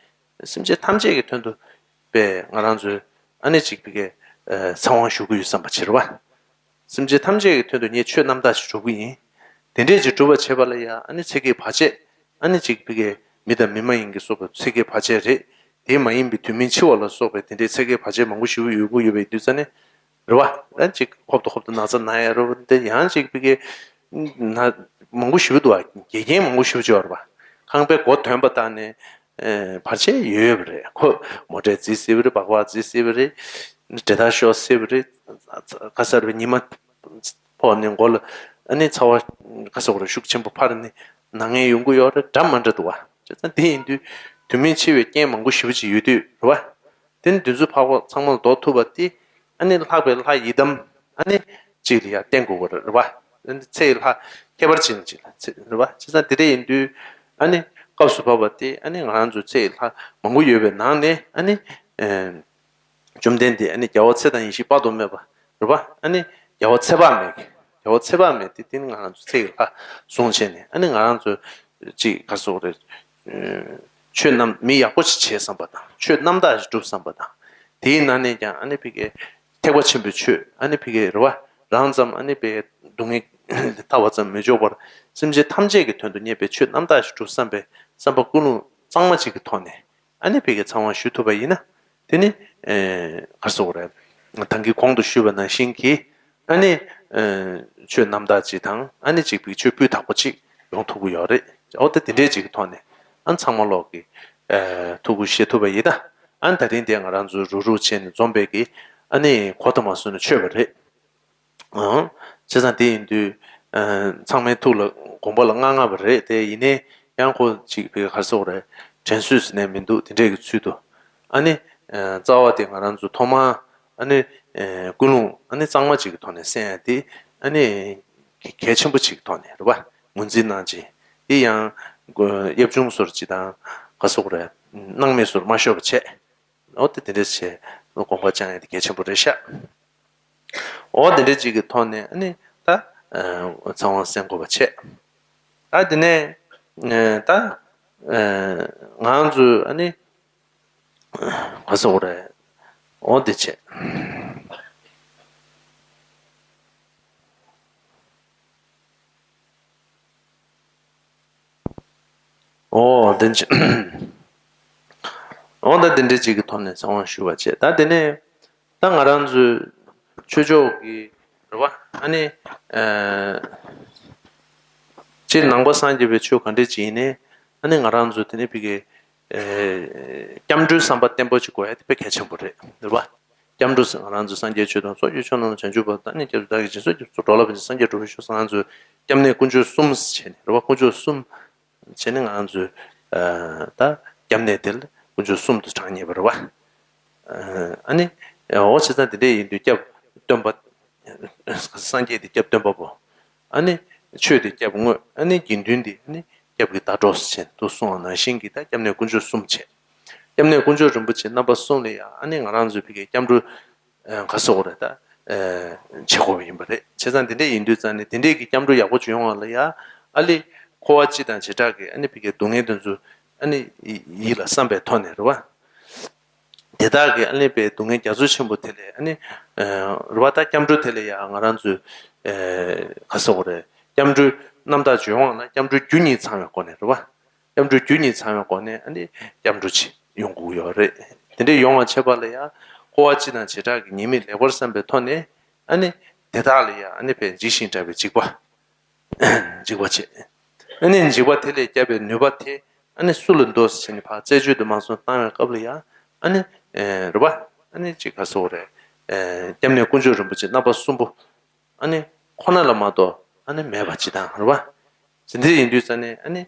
སེམས་ཅན་ཐམས་ཅད་ཀྱི་དོན་དུ་པས་ང་རང་ཚོས་ཨ་ནི་གཅིག་པའི་གི་ཚེ་དབང་ཞུ་གི་ཡོད་བསམ་པ་ཕྱིར་བ། སེམས་ཅན་ཐམས་ཅད་ཀྱི་དོན་དུ་ངས་ཆོས་རྣམ་དག་ཞིག་སྒྲུབ་ཀྱི་ཡིན། དེ་འདྲས་ཅིག་སྒྲུབ་པ་བྱེད་པ་ལ་ཡང་ཨ་ནི་ཚེ་གེ་བར་ཆད། ཨ་ནི་གཅིག་པའི་གི་མི་དང་མི་མ་ཡིན་གྱི་སོགས་པའི་ཚེ་གེ་བར་ཆད་རེད། དེ་མ་ཡིན་པའི་དུས་མིན་འཆི་བ་ལ་སོགས་པའི་དེ་འདྲའི་ཚེ་གེ་བར་ཆད་མང་པོ་ཞེ་པོ་ཡོད་དགོས་ཡོད་པའི་དུས་ཙ་ནས། རེད་བ། ཨ་ཅིག་ཧོབ་ཏེ་ཧོབ་ཏེ་ན་ཚ་ན་ཡ་རེད་བ། འདི་ཡང་ཅིག་པི་ཀའི་ན་མང་པོ་ཞེ་པོ་འདུག་བ། དགེ་རྒན་མང་པོ་ཞེ་པོ་ཅིག་ཡོད་རེད་བ། ཁང་པའི་སྒོ་ཐོན་པ་དང་ནས་ཨེ་བར་ཆད་ཡོད་ཡོད་པ་རེད། ཁོ་མོ་ཊའི་རྫི་སྲིད་པ་རེད། སྦག་སྦག་རྫི་སྲིད་པ་རེད། འདྲེ་ཐག་ཤོར་སྲིད་པ་རེད། ཁ་སར་བའི་ཉི་མ་ཕོག་ནས་མགོ་ལ་ཨ་ནི་ཚ་བ་ཁ་སར་བ་རེད་ཤུགས་ཆེན་པོ་འཕར་ནས་ན་མཁན་ཡོང་གི་ཡོད་རེད། འདྲ་མ་འདྲ་འདུག་བ། བྱས་ཙང་དེ་ཡིན་དུས་དུས་མིན་འཆི་བའི་རྐྱེན་མང་པོ་ཞེ་པོ་ཅིག་ཡོད་དུས་རེད་བ། དེ་ནི་དུས་ཚོད་ཕར་ཚང་མ་ལ་ཟློག་ཐུབ་པ་དེ་ཨ་ནི་ལྷག་པའི་ལྷ་ཡི་དམ་ཨ་ནི་གཅིག་ལ་ཡང་བརྟེན་དགོས་པ་རེད་བ། ཨ་ནི་ཚེ་ཡི་ལྷ་ཁྱད་པར་ཅན་གཅིག་ལ་ཚེ་རེད་བ། བྱས་ཙང་དེ་འདྲ་ཡིན་དུས་ཨ་ནི་སྐབས་སུ་བབ་པ་དེ་ཨ་ནི་ང་རང་ཚོའི་ཚེ་ཡི་ལྷ་མང་པོ་ཡོད་པའི་ནང་ནས་ཨ་ནི་ཨེ། བཅོམ་ལྡན་འདས་ཨ་ནི་རྒྱལ་བ་ཚེ་དང་ཡེ་ཤེས་དཔག་ཏུ་མེད་པ་རེད་བ། ཨ་ནི་རྒྱལ་བ་ཚེ་དཔག་མེད་ཀྱི་རྒྱལ་བ་ཚེ་དཔག་མེད་དེ་དེ་ནི་ང་རང་ཚོ་ཚེ་ཡི་ལྷ་བཟུང་བྱས་ནས་ཨ་ནི་ང་རང་ཚོ་ཅིག་ག་རེ་ཟེར་དགོས་རེད། ཆོས་རྣམ་སྨིན་ཡག་པོ་ཞིག་བྱེད་བསམ་པ་དང་ཆོས་རྣམ་དག་ཞིག་སྒྲུབ་བསམ་པ་དང་། དེའི་ནང་ནས་ཀྱང་ཨ་ནི་ཕི་ཀའི་ཐེག་པ་ཆེན་པོའི་ཆོས་ཨ་ནི་ཕི་ཀའི་རེད་བ། རང་ཙམ་ཨ་ནི་པའི་སྡུག་བསྔལ་ཐར་བ་ཙམ་མི་འཇོག་པར་སེམས་ཅན་ཐམས་ཅད་ཀྱི་དོན་དུ་གཉེར་པའི་ཆོས་རྣམ་དག་ཞིག་སྒྲུབ་བསམ་པའི་བསམ་པ་ཀུན་སློང་གཙང་མ་ཅིག་གི་ཐོག་ནས་ཨ་ནི་ཕི་ཀའི་ཚེ་དབང་ཞུ་ཐུབ་པ་ཡིན་ན། དེ་ནི་ཨེ་ག་རེ་ཟེར་དགོས་རེད། ད་གིན་གོང་དུ་ཞུས་པ་ནང་བཞིན་གྱི་ཨ་ནི་ཨེ་ཆོས་རྣམ་དག་ཅིག་དང་ཨ་ནི་གཅིག་པའི་ཆོས་སྤུས་དག་པོ་ཅིག་ཡོང་ཐུབ་ཀྱི་ཡོད་རེད། འོ་ད་དེ་འདྲའི་ཅིག་གི་ཐོག་ནས་ཨ་ནི་ཚང་མ་ལོག་གི་ཨེ་ཐུགས་ཁུར་བཞེས་ཐུབ་པ་ཡིན་ད། ཨ་ནི་ད་རིང་དེ་ང་རང་ཚོ་རུག་རུག་བྱས་ནས་འཛོམས་པའི་གི་ཨ་ནི་གོ་ཐོས་མ་སོང་ན་ཆོད་པ་རེད། ཨང་། བྱས་ཙང་དེ་ཡིན་དུས། ཨ་ཚང་མའི་ཐུགས་ལ་དགོངས་པ་ལ་མངའ་མངའ་བ་རེད་དེ། ཡིན་ནའི་ཡང་ཁོ་ཅིག་བི་ག་རེ་ཟེར་དགོས་རེད། དྲན་གསོས་ཟེར་ནས་མི་འདུག་དེ་འདྲས་ཀྱི་ཚུལ་དུ། ཨ་ནི། ཨ་རྩ་བ་དེ་ང་རང་ཚོ་ཐོག་མར་ཨ་ནི། ཨ་ཀུན་སློང་ཨ་ནི་གཙང་མ་ཅིག་གི་ཐོག་ནས་གསན་ཡ་དེ་ཨ་ནི། གལ་ཆེན་པོ་ཅིག་གི་ཐོག་ནས་རེད་བ། ངོས་འཛིན་གནང་ཅིང་། དེ་ཡང་། གཡབ་ཆུང་ཟུར་ཅིག་དང་ག་རེ་ཟེར་དགོས་རེད། སྣང་མེད་ཟུར་མ་ཤོར་བ་བྱས། འོ་དེ་དེ་འདྲས་བྱས་དགོངས་པ་བཅངས་ཡ་དེ་གལ་ཆེན་པོ་རེད་ཤག་འོ་དེ་འདྲས་ཅིག་གི་ཐོག་ནས་ཨ་ནི་ད་ཚེ་དབང་གསན་དགོས་པ་བྱས། ད་དེ་ནས་ད་ང་ཚོས་ཨ་ནི་ག་རེ་ཟེར་དགོས་རེད། འོ་དེ་བྱས། འོ་དེ་འདྲ། འོ་ད་དེ་འདྲ་ཅིག་གི་ཐོག་ནས་ཚེ་དབང་ཞུ་བ་བྱས། ད་དེ་ནས་ད་ང་རང་ཚོའི་ཆོས་ཕྱོགས་ཀྱི་རེད་བ། ཨ་ནི་ཨ་སྤྱིར་ནང་པ་སངས་རྒྱས་པའི་ཆོས་ག་འདྲ་ཅིག་ཡིན་ནའི་ཨ་ནི་ང་རང་ཚོ་དེ་ནས་ཕི་གའི་ཨ་སྐྱབས་འགྲོའི་བསམ་པ་བརྟན་པོ་ཅིག་དགོས་ཡ་དེ་དཔེ་གལ་ཆེན་པོ་རེད། རེད་བ། སྐྱབས་འགྲོ་ཟེར་ང་རང་ཚོ་སངས་རྒྱས་ཆོས་དང་ཚོགས་ཀྱི་མཆོག་རྣམས་ལ། བྱང་ཆུབ་བར་དུ་བདག་ནི་སྐྱབས་སུ་མཆི། བདག་གིས་སྦྱིན་སོགས་ཀྱི་ཚོགས་སྒྲོག་ལ་ཕན་ཕྱིར། སངས་རྒྱས་འགྲོ་བའི་མཆོག་ཟེར་ང་ཚོས་སྐྱབས་གནས་དཀོན་མཆོག་གསུམ་ཟེར་བྱས་ནས་རེད་བ། དཀོན་མཆོག་གསུམ་བྱས་ནས་ང་རང་ཚོས་ཨ་ད་སྐྱབས་གནས་དེ་ལ་དཀོན་མཆོག་གསུམ་དུ་གྲངས་ངེས་པ་རེད་བ། ཨ་ནི་འོ་བྱས་ཙང་དེ་འདྲ་ཡིན་དུས་སྐྱབས་སྟོན་པ། སངས་རྒྱས་དེ་སྐྱབས་སྟོན་པ་པོ། ཨ་ནི་ཆོས་དེ་སྐྱབས་དངོས། ཨ་ནི་དགེ་འདུན་དེ་ཨ་ནི་ སྐྱབས་ཀྱི་ཟླ་གྲོགས་སུ་བྱས་ནས་འདུག་གསུངས་པ་ནང་བཞིན་གྱི་ད་སྐྱབས་གནས་དཀོན་མཆོག་གསུམ་བྱས། སྐྱབས་གནས་དཀོན་མཆོག་རིན་པོ་ཆེ་རྣམ་པ་གསུམ་ལ་ཡང་ཨ་ནི་ང་རང་ཚོའི་ཕ་གིའི་སྐྱབས་འགྲོ་ག་ཟེར་དགོས་རེད་ད། བྱེད་དགོས་པ་ཡིན་པ་རེད། བྱས་ཙང་དེ་འདྲས་ཡིན་དུས་ཙང་ནས་དེ་འདྲས་ཀྱི་སྐྱབས་འགྲོ་ཡག་པོ་ཅིག་ཡོང་བ་ལ་ཡ་ཨ་ལི་འཁོར་བ་སྤྱི་དང་བྱེ་བྲག་གི་ཨ་ནི་ཕ་གིའི་སྡུག་བསྔལ་དེ་ཚོ་ཨ་ནི་ཡིད་ལ་བསམ་པའི་ཐོག་ནས་རེད་བ། དེ་དག་གི་ཨ་ནི་པའི་སྡུག་བསྔལ་རྒྱ་མཚོ་ཆེན་པོ་དེ་ལས་ཨ་ནི་རེད་བ། ད་སྐྱབས་འགྲོ་དེ་ལ་ཡང་ང་རང་ཚོས་ག་ཟེར་དགོས་རེད། སྐྱབས་འགྲོའི་རྣམ་དག་ཅིག་ཡོང་བ་ན་སྐྱབས་འགྲོའི་རྒྱུ་གཉིས་ཚང་བའི་སྒོ་ནས་རེད་བ། སྐྱབས་འགྲོའི་རྒྱུ་གཉིས་ཚང་བའི་སྒོ་ནས་ཨ་ནི་སྐྱབས་འགྲོ་ཅིག་ཡོང་དགོས་ཀྱི་ཡོད་རེད། དེ་འདྲས་ཡོང་བ་བྱེད་པ་ལ་ཡང་འཁོར་བ་སྤྱི་དང་བྱེ་བྲག་གི་ཉེས་དམིགས་ལེགས་པར་བསམ་པའི་ཐོག་ནས་ཨ་ནི་དེ་དག་ལ་ཡང་ཨ་ནི་པའི་འཇིགས་ཤིང་སྐྲག་པའི་འཇིགས་པ། འཇིགས་པ་བྱེད། ཨ་ནི་འཇིགས་པ་དེ་ལས་བསྐྱབ་པའི་ནུས་པ་དེ་ཨ་ནི་སུ་ལ་འདུག་ཟེར་ནས་ཕར་རྩད་གཅོད་དུ་མ་སོང་བཏང་བའི་སྐབས་ལ་ཡང་ཨ་ནི་རེད་བ། ཨ་ནི་ཅིག་ག་ཟེར་དགོས་རེད། སྐྱབས་གནས་དཀོན་མཆོག་རིན་པོ་ཆེ་རྣམ་པ་གསུམ་པོ་ཨ་ནི་ཁོ་ན་ལ་མ་གཏོགས་ཨ་ནི་མེད་པ་ཅིག་དང་རེད་བ། དེ་འདྲ་ཡིན་དུས་ཙང་ནས་ཨ་ནི་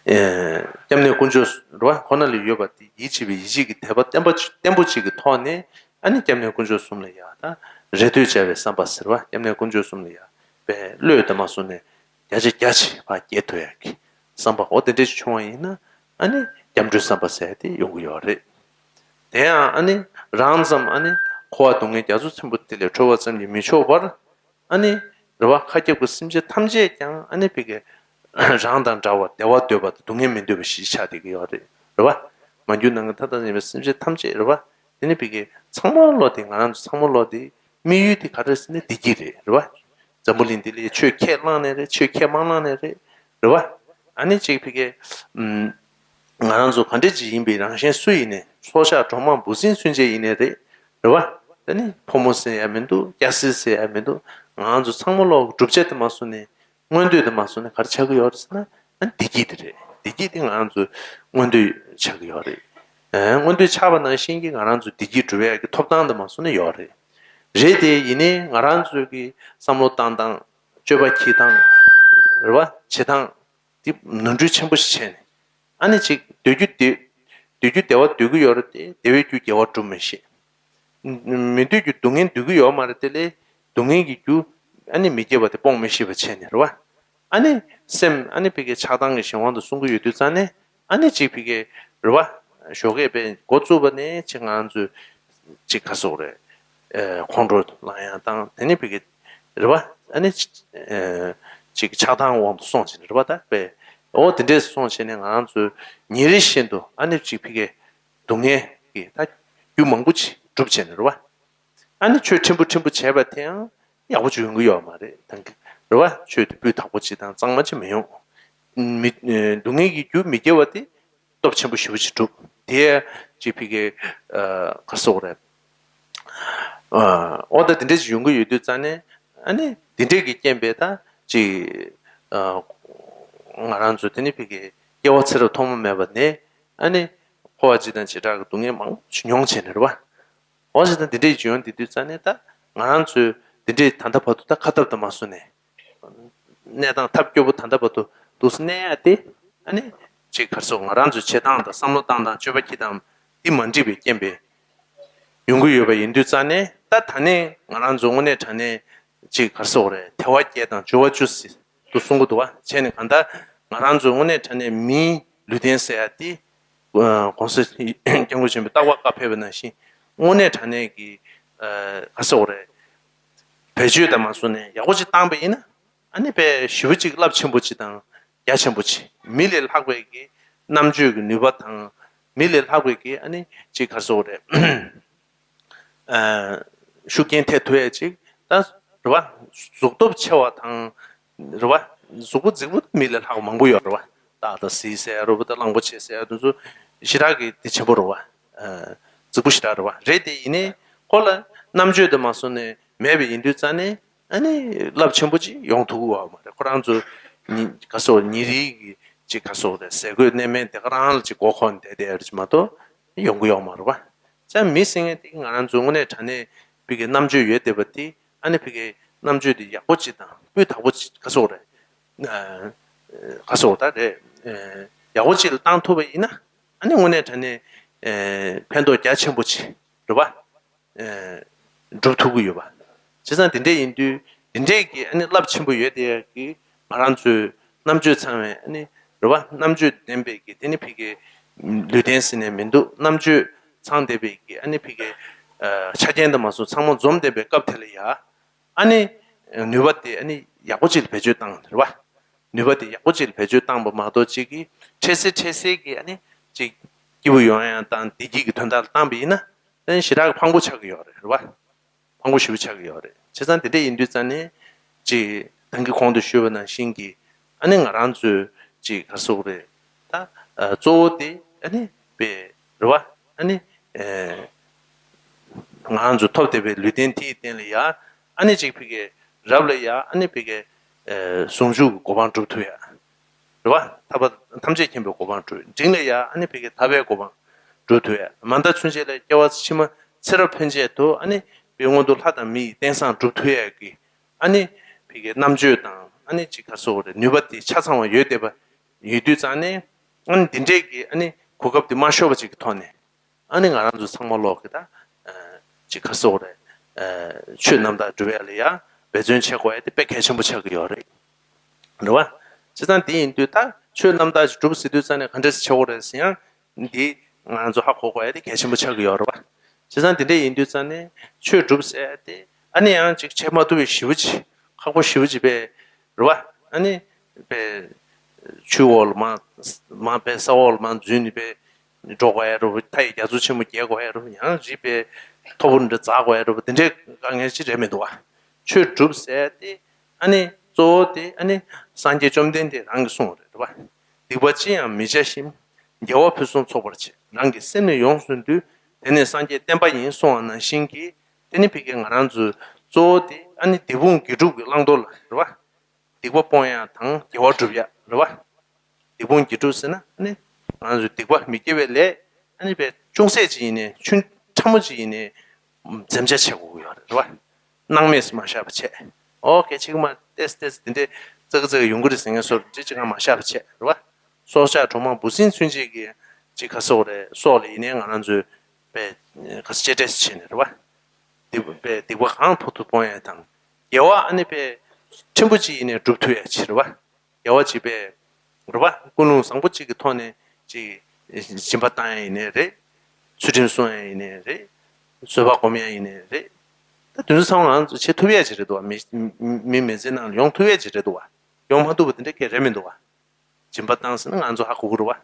སྐྱབས་གནས་དཀོན་མཆོག་རེད་བ། ཁོ་ན་ལ་ཡོད་པ་དེ་ཡིད་ཆེས་པའི་ཡིད་ཆེས་ཀྱི་དད་པ་བརྟན་པ་བརྟན་པོ་ཅིག་གི་ཐོག་ནས་ཨ་ནི་སྐྱབས་གནས་དཀོན་མཆོག་གསུམ་ལ་ཡང་ད་རེ་ལྟོས་བྱ་བའི་བསམ་པ་ཟེར་བ། སྐྱབས་གནས་དཀོན་མཆོག་གསུམ་ལ་ཡང་པའི་བློས་དེ་མ་སོང་ནས་བརྒྱ་ཆ་བརྒྱ་ཆེ་བ་སྐྱེ་ཐུབ་ཡག་གི་བསམ་པ་འོ་དེ་འདྲ་ཞིག་བྱུང་བ་ཡིན་ན་ཨ་ནི་སྐྱབས་འགྲོའི་བསམ་པ་ཟེར་དེ་ཡོང་གི་ཡོད་རེད། དེ་ཡང་ཨ་ནི་རང་ཙམ་ཨ་ནི་འཁོར་བ་སྡུག་བསྔལ་རྒྱ་མཚོ་ཆེན་པོ་དེ་ལས་གྲོལ་བ་ཙམ་གྱིས་མི་ཆོག་པར་ཨ་ནི་རེད་བ། མཁའ་ཁྱབ་ཀྱི་སེམས་ཅན་ཐམས་ཅད་ཀྱང་ཨ་ནི་ཕ་གི་རང་དང་འདྲ་བར་བདེ་བ་འདོད་པ་དང་སྡུག་བསྔལ་མི་འདོད་པ་ཞིག་ཆགས་བསྡད་ཀྱི་ཡོད་རེད། རེད་བ། མ་གྱུར་ནམ་མཁའི་མཐའ་དང་མཉམ་པའི་སེམས་ཅན་ཐམས་ཅད་རེད་བ། དེ་ནི་ཕ་གི་ཚང་མ་བློ་དེ་ང་རང་ཚོ་ཚང་མ་བློ་དེ་དམིགས་ཡུལ་དེ་ག་རེ་ཟེར་ན་བདེ་སྐྱིད་རེད། རེད་བ། འཛམ་བུ་གླིང་འདི་ལ་ཆོས་ཁས་བླངས་ནའི་རེད། ཆོས་ཁས་མ་བླངས་ནའི་རེད། རེད་བ། ཨ་ནི་ཅིག་ཕ་གི་ང་རང་ཚོ་ག་འདྲ་ཅིག་ཡིན་པའི་རང་བཞིན་སུ་ཡིན་ནའི་སྲོག་ཆགས་གྲོག་མ་འབུ་སྲིན་ཚུན་ཆད་ཡིན་ནའི་རེད། རེད་བ། ད་ནི་ཕོ་མོ་ཟེར་ཡ་མི་འདུག་སྐྱ་སེར་ཟེར་ཡ་མི་འདུག་ང་རང་ཚོ་ཚང་མ་ལོག་གྲུབ་ཆ་དེ་མ་སོང་ནས་མངོན་འདོད་དེ་མ་སོང་ནས་ག་རེ་ཆགས་ཀྱི་ཡོད་རེད་ཟེར་ན་ཨ་ནི་བདེ་སྐྱིད་དེ་རེད། བདེ་སྐྱིད་དེ་ང་རང་ཚོ་མངོན་འདོད་ཆགས་ཀྱི་ཡོད་རེད། ཨ་མངོན་འདོད་ཆགས་པ་ནང་བཞིན་གྱི་ང་རང་ཚོ་བདེ་སྐྱིད་སྒྲུབ་ཡ་གི་ཐོབ་ཐང་དེ་མ་སོང་ནས་ཡོད་རེད། རེད་དེ་ཡིན་ནའི་ང་རང་ཚོའི་གི་བསམ་བློ་བཏང་སྟངས་སྤྱོད་པ་འཁྱེར་སྟངས་རེད་བ། བྱེད་སྟངས་འདི་ནོར་འཁྲུལ་ཆེན་པོ་ཞིག་བྱས་ནས་ཨ་ནི་ཅིག་སྡོད་རྒྱུ་བདེ་སྡོད་རྒྱུ་བདེ་བ་སྡོད་ཀྱི་ཡོད་རེད་དེ་བདེ་བའི་རྒྱུ་དགེ་བ་སྒྲུབ་མི་ཤེས། མི་འདོད་རྒྱུ་སྡུག་བསྔལ་འདོད་ཀྱི་ཡོད་མ་རེད་དེ་ལས་སྡུག་བསྔལ་གྱི་རྒྱུ་ཨ་ནི་མི་དགེ་བ་དེ་སྤོང་མི་ཤེས་པ་བྱས་ནས་རེད་བ། ཨ་ནི་སེམས་ཨ་ནི་ཕ་གི་ཆགས་སྡང་གི་གཞན་དབང་དུ་སོང་གི་ཡོད་དུས་ཙང་ནས་ཨ་ནི་ཅིག་ཕ་གི་རེད་བ། ཞོགས་ཀས་པས་འགོ་བཙུགས་པ་ནས་ཅིག་ང་རང་ཚོས་ཅིག་ག་ཟེར་དགོས་རེད། ཨེ་ཁོང་ཁྲོ་ལངས་ཡ་དང་དེ་ནི་ཕ་གི་རེད་བ། ཨ་ནི་ཅིག་ཨེ་ཅིག་ཆགས་སྡང་དབང་དུ་སོང་བྱས་ནས་རེད་བ། ད་པས་འོ་དེ་འདྲས་སོང་བྱས་ནས་ང་རང་ཚོས་ཉིན་རེ་བཞིན་དུ་ཨ་ནི་ཅིག་ཕ་གི་སྡུག་བསྔལ་གྱི་ད་རྒྱུ་མང་པོ་ཅིག་སྒྲུབ་བྱས་ནས་རེད་བ། ཨ་ནི་ཆོས་ཕྲན་བུ་ཕྲན་བུ་བྱས་པ་དེའང་ཡག་པོ་ཅིག་ཡོང་གི་ཡོད་མ་རེད་ད་གི་རེད་བ། ཆོས་དེ་སྤུས་དག་པོ་ཅིག་དང་གཙང་མ་ཅིག་མི་ཡོང་། མི་སྡུག་བསྔལ་གྱི་རྒྱུ་མི་དགེ་བ་དེ་སྟོབས་ཆེན་པོ་ཞེ་པོ་ཅིག་གྲུབ། དེ་ཅིག་ཕ་གི་ག་ཟེར་དགོས་རེད། ཨོ་ད་དེ་འདྲས་ཅིག་ཡོང་གི་ཡོད་དུས་ཙང་ནས་ཨ་ནི་དེ་འདྲས་ཀྱི་རྐྱེན་པས་ད་ཅིག་ང་རང་ཚོ་དེ་ནི་ཕ་གི་སྐྱེ་བ་ཚེ་རབས་ཐོག་མ་མེད་པ་ནས་ཨ་ནི་འཁོར་བ་སྤྱི་དང་བྱེ་བྲག་གི་སྡུག་བསྔལ་མང་པོ་ཅིག་མྱོང་བྱས་ནས་རེད་བ། འོ་ཞེས་དང་འདི་འདྲས་བྱུང་འདི་དུས་ཙང་ནས་ད་ང་རང་ཚོས་འདི་འདྲས་ད་ལྟ་བར་དུ་ད་ཁ་ཐབས་དང་མ་སོང་ནས་གནས་སྟངས་ཐབས་སྐྱོ་པོ་ད་ལྟ་བར་དུ་འདུག་སེ་གནས་ཡ་དེ་ཨ་ནི་ཅིག་ག་རེ་ཟེར་ང་རང་ཚོའི་བྱེད་སྟངས་དང་བསམ་བློ་བཏང་སྟངས་སྤྱོད་པ་འཁྱེར་སྟངས་འདི་མ་འགྲིག་པའི་རྐྱེན་པས་ཡོང་གི་ཡོད་པ་ཡིན་དུས་ཙང་ནས་ད་ད་ནས་ང་རང་ཚོ་དངོས་གནས་དྲང་གནས་ཅིག་ག་རེ་ཟེར་དགོས་རེད། དལ་བ་བརྒྱད་དང་འབྱོར་བ་བཅུ་ཟེར་དུ་གསུང་གི་འདུག་བ། བྱས་ནས་གང་ལྟར་ང་རང་ཚོ་དངོས་གནས་དྲང་གནས་མིའི་ལུས་རྟེན་ཟེར་ཡ་དེ། གོང་ས་སྐྱབས་མགོན་ཆེན་པོས་རྟག་པར་བཀའ་ཕེབས་པ་ནང་བཞིན་དངོས་གནས་དྲང་གནས་ཀྱི་ག་ཟེར་དགོས་རེད། བེད་སྤྱོད་དང་མ་སོང་ནས་ཡག་པོ་ཅིག་བཏང་པ་ཡིན་ན་ཨ་ནི་དཔེ་ཞེ་པོ་ཅིག་རླབས་ཆེན་པོ་ཅིག་དང་རྒྱ་ཆེན་པོ་ཅིག་མི་ལས་ལྷག་པའི་གི་རྣམ་དཔྱོད་ཀྱི་ནུས་པ་དང་མི་ལས་ལྷག་པའི་གི་ཨ་ནི་ཅིག་ག་ཟེར་དགོས་རེད། ཤུགས་རྐྱེན་ཐེབས་ཐུབ་ཡ་ཅིག་ད་རེད་བ། གཟུགས་སྟོབས་ཆེ་བ་དང་རེད་བ། གཟུགས་པོ་རྫིག་པོ་མི་ལས་ལྷག་མང་པོ་ཡོད་རེད་བ། སྟག་དང་གཟིག་ཟེར་ཡ་རུ་བོ་དང་གླང་པོ་ཆེ་ཟེར་ཡ་དེ་ཚོ་ཞེ་དྲག་གི་དེ་ཆེན་པོ་རེད་བ། རྫིག་པོ་ཞེ་དྲག་རེད་བ། རེད་དེ་ཡིན་ནའི་ཁོ་ལ་རྣམ་དཔྱོད་དེ་མ་སོང་ནས་མེད་པ་ཡིན་དུས་ཙང་ནས་ཨ་ནི་རླབས་ཆེན་པོ་ཅིག་ཡོང་ཐུབ་ཀྱི་ཡོད་མ་རེད། ཁོ་རང་ཚོ་ཉི་ག་ཟེར་ཉིན་རེའི་གི་ཅིག་ག་ཟེར་རེད། ཟས་གོས་གནས་མལ་དེ་ག་རང་ལ་ཅིག་མགོ་འཁོར་ནས་བསྡད་བསྡད་ཡ་རེད་ཅིག་མ་གཏོགས་ཡོང་གི་ཡོད་མ་རེད་བ། ཙང་མི་ཟེར་མཁན་དེ་ང་རང་ཚོ་དངོས་གནས་དྲང་གནས་པའི་གི་རྣམ་དཔྱོད་ཡོད་བསྡད་པ་དེ་ཨ་ནི་ཕ་གིའི་རྣམ་དཔྱོད་དེ་ཡག་པོ་ཅིག་དང་སྤུས་དག་པོ་ཅིག་ག་ཟེར་དགོས་རེད། ཨ་ག་ཟེར་དགོས་ད་རེད། ཨ་ཡག་པོ་ཅིག་ལ་བཏང་ཐུབ་པ་ཡིན་ན་ཨ་ནི་དངོས་གནས་དྲང་གནས་ཨ་ཕན་ཐོགས་རྒྱ་ཆེན་པོ་ཅིག་རེད་བ། ཨ་སྒྲུབ་ཐུབ་ཀྱི་ཡོད་པ། བྱས་ཙང་དེ་འདྲས་ཡིན་དུས་དེ་འདྲས་ཀྱི་ཨ་ནི་རླབས་ཆེན་པོ་ཡོད་དེ་ཡ་གི་ང་རང་ཚོའི་ རྣམ་དཔྱོད་ཚང་བའི་ཨ་ནི་རེད་བ། རྣམ་དཔྱོད་ལྡན་པའི་གི་དེ་ནི་ཕི་གེ་ལུས་རྟེན་ཟེར་ནས་མི་འདུག་རྣམ་དཔྱོད་ཚང་བསྡད་པའི་གི་ཨ་ནི་ཕི་གེ་ཆ་རྐྱེན་དུ་མ་སོང་ཚང་མ་འཛོམས་བསྡད་པའི་སྐབས་དེ་ལ་ཡ། ཨ་ནི་ནུས་པ་དེ་ཨ་ནི་ཡག་པོ་ཅིག་ལ་བེད་སྤྱོད་བཏང་རེད་བ། ནུས་པ་དེ་ཡག་པོ་ཅིག་ལ་བེད་སྤྱོད་བཏང་པ་མ་གཏོགས་ཅིག་གི་འཕྲལ་སེལ་འཕྲལ་སེལ་གི་ཨ་ནི་ཅིག་སྐྱིད་པོ་ཡོང་ཡང་དང་བདེ་སྐྱིད་ཀྱི་དོན་དག་ལ་བཏང་པ་ཡིན་ན་ཨ་ནི་ཞེ་དྲག་གི་ཕངས་པོ་ཆགས་ཀྱི་ཡོད་རེད་རེད་བ། ཕངས་པོ་ཞེ་པོ་ཆགས་ཀྱི་ཡོད་རེད། བྱས་ཙང་དེ་འདྲ་ཡིན་དུས་ཙང་ནས་ཅིག་ད་གིན་གོང་དུ་ཞུས་པ་ནང་བཞིན་གྱི་ཨ་ནི་ང་རང་ཚོའི་ཅིག་ག་རེ་ཟེར་དགོས་རེད། ད་གཙོ་བོ་དེ་ཨ་ནི་པའི་རེད་བ། ཨ་ནི་ང་རང་ཚོ་ཐོབ་བསྡད་པའི་ལུས་རྟེན་དེའི་སྟེང་ལ་ཡ་ཨ་ནི་ཅིག་ཕི་གེ་རབ་ལ་ཡ་ཨ་ནི་ཕི་གེ་ཟུང་འཇུག་གི་གོ་འཕང་སྒྲུབ་ཐུབ་ཡ། རེད་བ། ཐར་པ་ཐམས་ཅད་མཁྱེན་པའི་གོ་འཕང་སྒྲུབ། འབྲིང་ལ་ཡ་ཨ་ནི་ཕི་གེ་ཐར་པའི་གོ་འཕང་སྒྲུབ་ཐུབ་ཡ། མ་མཐའ་ཚུན་ཆད་ལ་སྐྱེ་བ་ཕྱི་མ་ཚེ་རབས་ཕན་ཆད་དུ་ཨ་ནི་པའི་མངོན་མཐོ་ལྷ་དང་མི་ཡི་རྟེན་བཟང་སྒྲུབ་ཐུབ་ཡ་གི་ཨ་ནི་ཕི་གེ་རྣམ་དཔྱོད་དང་ཨ་ནི་ཅིག་ག་རེ་ཟེར་དགོས་རེད། ནུས་པ་དེ་ཆ་ཚང་བ་ཡོད་བསྡད་པ་ཡོད་དུས་ཙང་ནས་ཨ་ནི་འདི་འདྲས་ཀྱི་ཨ་ནི་གོ་སྐབས་དེ་མ་ཤོར་བ་ཅིག་གི་ཐོག་ནས། ཨ་ནི་ང་རང་ཚོ་ཚང་མ་ལོག་གི་ད་ཅིག་ག་རེ་ཟེར་དགོས་རེད། ཆོས་རྣམ་དག་སྒྲུབ་ཡ་ལ་ཡ་འབད་བརྩོན་བྱེད་དགོས་ཡ་དེ་དཔེ་གལ་ཆེན་པོ་ཆགས་ཀྱི་ཡོད་རེད། རེད་བ། བྱས་ཙང་དེ་ཡིན་དུས་ད་ཆོས་རྣམ་དག་ཅིག་སྒྲུབ་ཟེར་དུས་ཙང་ནས་ག་འདྲས་བྱེད་དགོས་རེད་ཟེར་ཡང་འདི་ང་རང་ཚོ་ཧ་གོ་དགོས་ཡ་དེ་གལ་ཆེན་པོ་ཆགས་ཀྱི་ཡོད་རེད་བ། བྱས་ཙང་དེ་འདྲས་ཡིན་དུས་ཙང་ནས་ཆོས་སྒྲུབ་ཟེར་ཡ་དེ་ཨ་ནི་ཡང་ཅིག་བྱེད་མ་ཐུབ་པའི་ཞེ་པོ་ཅིག་ཁག་པོ་ཞེ་པོ་ཅིག་པས། རེད་བ། ཨ་ནི་པའི་ཆུ་འོག་ལ་མར་མར་པའི་ས་འོག་ལ་མར་འཛུལ་ནས་པའི་འགྲོ་དགོས་ཡ་རེད་བ། མཐའ་ཡི་རྒྱ་མཚོ་ཆེན་མོ་བརྒལ་དགོས་ཡ་རེད་བ། ཡང་རི་པའི་མཐོ་པོ་འདྲ་འཛེག་དགོས་ཡ་རེད་བ། དེ་འདྲའི་དཀའ་ངལ་ཅིག་རེད་མི་འདུག་བ། ཆོས་སྒྲུབ་ཟེར་ཏེ་ཨ་ནི་གཙོ་བོ་དེ་ཨ་ནི་སངས་རྒྱས་བཅོམ་ལྡན་འདས་རང་གིས་གསུངས་རེད་བ། སྡིག་པ་ཅི་ཡང་མི་བྱ་ཞིང་། དགེ་བ་ཕུན་སུམ་ཚོགས་པར་བྱེད། རང་གི་སེམས་ནི་ཡོངས་སུ་འདུལ། དེ་ནི་སངས་རྒྱས་བསྟན་པ་ཡིན། གསུངས་པ་ནང་བཞིན་གྱི་དེ་ནི་ཕ་གི་ང་རང་ཚོའི་གཙོ་བོ་དེ་ཨ་ནི་སྡིག་སྤོང་དགེ་སྒྲུབ་ཀྱི་བླང་དོར་ལ་རེད་བ། སྡིག་པ་སྤོང་ཡ་དང་དགེ་བ་སྒྲུབ་ཡ་རེད་བ། སྡིག་སྤོང་དགེ་སྒྲུབ་ཟེར་ན་ཨ་ནི་ང་ཚོས་སྡིག་པ་མི་དགེ་བའི་ལས་ཨ་ནི་པའི་ཅུང་ཟད་ཅིག་ཡིན་ནའི་ཆུང་ཕྲ་མོ་ཅིག་ཡིན་ནའི་འཛེམ་བྱ་བྱེད་དགོས་ཀྱི་ཡོད་རེད་བ། སྣང་མེད་སུ་མ་བཞག་པ་བྱས། ཨོ་གལ་ཆེ་གི་མ་ཏེས་ཏེས་འདི་འདྲའི་ཙག་ཙག་ཡོང་གི་རེད་ཟེར་མཁན་སོགས་འདི་ཅིག་ང་མ་བཞག་པ་བྱས་རེད་བ། སྲོག་ཆགས་གྲོག་མ་འབུ་སྲིན་ཚུན་ཆད་ཀྱི་ཅིག་ག་སོགས་རེད་སྲོག་ལ་ཡིན་ནའི་ང་རང་ཚོས་པའི་ག་ས་གཅེས་སྤྲས་བྱས་ནས་རེད་བ། སྡིག་པའི་སྡིག་པ་གང་ཐུབ་ཐུབ་སྤོང་ཡ་དང་དགེ་བ་ཨ་ནི་པའི་ཕྲན་བུ་ཅིག་ཡིན་ནའི་སྒྲུབ་ཐུབ་ཡ་ཕྱིར་བ། དགེ་བ་བྱེད་པའི་རེད་བ། ཀུན་སློང་བཟང་པོ་གཅིག་གི་ཐོག་ནས་ཅིག་སྦྱིན་པ་བཏང་ཡ་ཡིན་ནའི་རེད། ཚུལ་ཁྲིམས་སྲུང་ཡ་ཡིན་ནའི་རེད། བཟོད་པ་སྒོམ་ཡ་ཡིན་ནའི་རེད། ད་དེ་ཚོ་ཚང་མ་ང་ཚོ་བྱེད་ཐུབ་ཡ་ཅིག་རེད་འདུག་བ། མི་མི་མི་ཚེ་ནང་ལ་ཡོང་ཐུབ་ཡ་ཅིག་རེད་འདུག་བ། ཡོང་མ་ཐུབ་པ་དེ་འདྲ་གང་ཡང་རེད་མི་འདུག་བ། སྦྱིན་པ་བཏང་ཟེར་ན་ང་ཚོ་ཧ་གོ་གི་རེད་བ།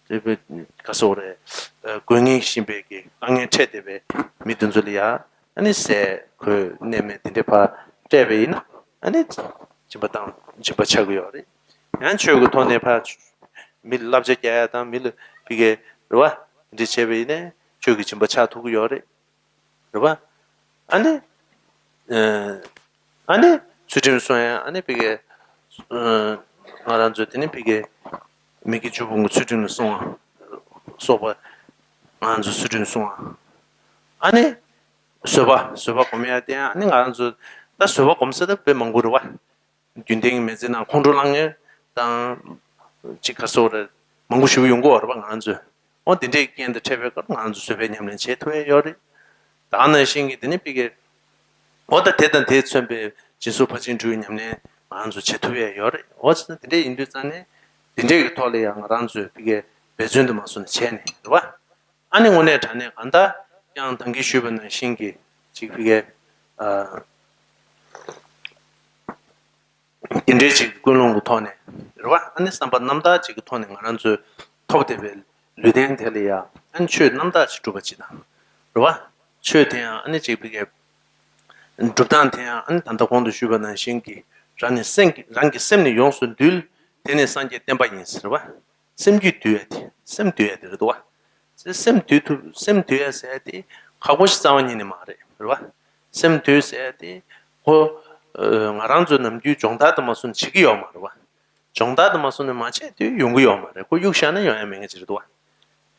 དེ་བས་ག་སོག་རེད། དགོས་ངེས་བཞིན་པའི་གི་དཀའ་ངལ་འཕྲད་བསྡད་པའི་མི་དེ་ཚོ་ལ་ཡ། ཨ་ནི་ཟས་གོས་གནས་མལ་དེ་འདྲའི་ཕར་སྤྲད་པ་ཡིན་ན་ཨ་ནི་སྦྱིན་པ་བཏང་སྦྱིན་པ་ཆགས་ཀྱི་ཡོད་རེད། ཡང་ཆོས་ཀྱི་ཐོག་ནས་ཕར་མི་ལ་བསླབ་བྱ་རྒྱག་ཡ་དང་མི་ལ་ཕ་གི་རེད་བ། འདི་བྱས་པ་ཡིན་ནའི་ཆོས་ཀྱི་སྦྱིན་པ་ཆགས་ཐུབ་ཀྱི་ཡོད་རེད། རེད་བ། ཨ་ནི། ཨ་ནི། ཚུལ་ཁྲིམས་སྲུང་ཡ་ཨ་ནི་ཕ་གི་ང་རང་ཚོས་དེ་ནི་ཕ་གི་མི་དགེ་བཅུ་སྤོང་གི་ཚུལ་ཁྲིམས་ལ་སྲུང་བ་སོགས་པ་ང་རང་ཚོས་ཚུལ་ཁྲིམས་སྲུང་བ། ཨ་ནི། བཟོད་པ་བཟོད་པ་སྒོམ་ཡ་དེ་ཡང་ཨ་ནི་ང་རང་ཚོ་ད་བཟོད་པ་སྒོམ་ས་ད་དཔེ་མང་པོ་རེད་བ། རྒྱུན་ལྡན་གྱི་མི་ཚེ་ནང་ཁོང་ཁྲོ་ལངས་མཁན་དང་། ཅིག་ག་སོགས་རེད། མང་པོ་ཞེ་པོ་ཡོང་གི་ཡོད་རེད་པ་ང་ཚོས། འོ་དེ་འདྲའི་རྐྱེན་དང་འཕྲད་པའི་སྐབས་ང་ཚོ་བཟོད་པའི་ཉམས་ལེན་བྱེད་ཐུབ་ཡ་ཡོད་རེད། ད་ནང་བཞིན་གྱི་དེ་ནི་ཕ་གི། འོ་ད་དེ་དང་དེས་མཚོན་པའི་སྦྱིན་སོགས་ཕར་ཕྱིན་དྲུག་ཉམས་ལེན་ང་ཚོ་བྱེད་ཐུབ་ཡ་ཡོད་རེད། འོ་བྱས་ཙང་དེ་འདྲ་ཡིན་དུས་ཙང་ནས་དེ་འདྲའི་གི་ཐོག་ལ་ཡང་ང་རང་ཚོས་ཕ་གི་འབད་བརྩོན་དུ་མ་སོང་ནས་བྱས་ནས་རེད་བ། ཨ་ནི་དངོས་གནས་དྲང་གནས་གང་ལྟར་ཀྱང་ད་གིན་ཞུས་པ་ནང་བཞིན་གྱི་ཅིག་ཕ་གི་ཨ། དེ་འདྲའི་ཅིག་ཀུན་སློང་གི་ཐོག་ནས་རེད་བ། ཨ་ནི་བསམ་པ་རྣམ་དག་ཅིག་གི་ཐོག་ནས་ང་རང་ཚོས་ཐོབ་བསྡད་པའི་ལུས་རྟེན་དེ་ལ་ཡ་ཨ་ནི་ཆོས་རྣམ་དག་ཅིག་སྒྲུབ་པ་ཅིག་དང་རེད་བ། ཆོས་དེ་ཡང་ཨ་ནི་ཅིག་ཕ་གི་སྒྲུབ་སྟངས་དེ་ཡང་ཨ་ནི་ད་ལྟ་གོང་དུ་ཞུས་པ་ནང་བཞིན་གྱི་རང་ནི་སེམས་ཀྱི་རང་གི་སེམས་ནི་ཡོངས་སུ་འདུལ། དེ་ནི་སངས་རྒྱས་བསྟན་པ་ཡིན་ཟེར་བ། སེམས་རྒྱུད་འདུལ་ཡ་དེ་སེམས་འདུལ་ཡ་དེ་རེད་འདུག་བ། སེམས་འདུལ་ཐུབ་སེམས་འདུལ་ཡ་ཟེར་ཡ་དེ་ཁག་པོ་ཞིག་རྩ་བ་ཉིད་ནས་མ་རེད་རེད་བ། སེམས་འདུལ་ཟེར་ཡ་དེ་ཁོ་ང་རང་ཚོ་ནམ་རྒྱུན་སྦྱོང་བརྡར་དུ་མ་སོང་བྱེད་ཀྱི་ཡོད་མ་རེད་བ། སྦྱོང་བརྡར་དུ་མ་སོང་ནས་མ་བྱས་དུས་ཡོང་གི་ཡོད་མ་རེད། ཁོ་གཡུག་བཞག་ན་ཡོང་ཡ་མེད་ངེས་ཅིག་རེད་འདུག་བ།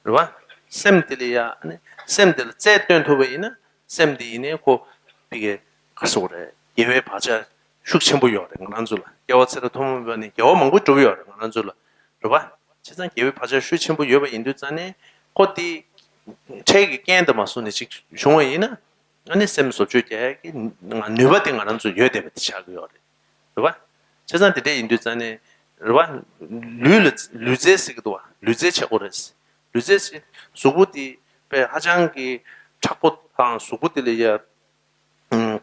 རེད་བ། སེམས་དེ་ལ་ཡ་ཨ་ནི་སེམས་དེ་ལ་རྩལ་སྟོན་ཐུབ་པ་ཡིན་ན་སེམས་དེ་ཡིན་ནའི་ཁོ་ཕི་གེ་ག་སོག་རེད། དགེ་བའི་བག་ཆགས་ཤུགས་ཆེན་པོ་ཡོད་རེད་ང་རང་ཚོ་ལ། སྐྱེ་བ་ཚེ་རབས་ཐུན་མོང་མ་ནས་དགེ་བ་མང་པོ་བསྒྲུབས་ཡོད་རེད་ང་རང་ཚོ་ལ། རེད་བ། བྱས་ཙང་དགེ་བའི་བག་ཆགས་ཤུགས་ཆེན་པོ་ཡོད་པ་ཡིན་དུས་ཙང་ནས་ཁོ་དེ་འཕྲལ་གྱི་རྐྱེན་དུ་མ་སོང་ནས་ཅིག་བྱུང་བ་ཡིན་ན་ཨ་ནི་སེམས་བཟོ་བཅོས་རྒྱག་ཡ་གི་ནུས་པ་དེ་ང་རང་ཚོ་ཡོད་བསྡད་པ་དེ་ཆགས་ཀྱི་ཡོད་རེད། རེད་བ། བྱས་ཙང་དེ་འདྲ་ཡིན་དུས་ཙང་ནས་ རེད་བ། ལུས་ལ་ལུས་རྩལ་ཟེར་གི་འདུག་བ། ལུས་རྩལ་བྱེད་དགོས་རེད། ལུས་རྩལ་ཟེར་གཟུགས་པོ་དེ་དཔེ་ཧ་ཅང་གི་མཁྲེགས་པོ་དང་གཟུགས་པོ་དེ་ལ་ཡ། ཨུམ།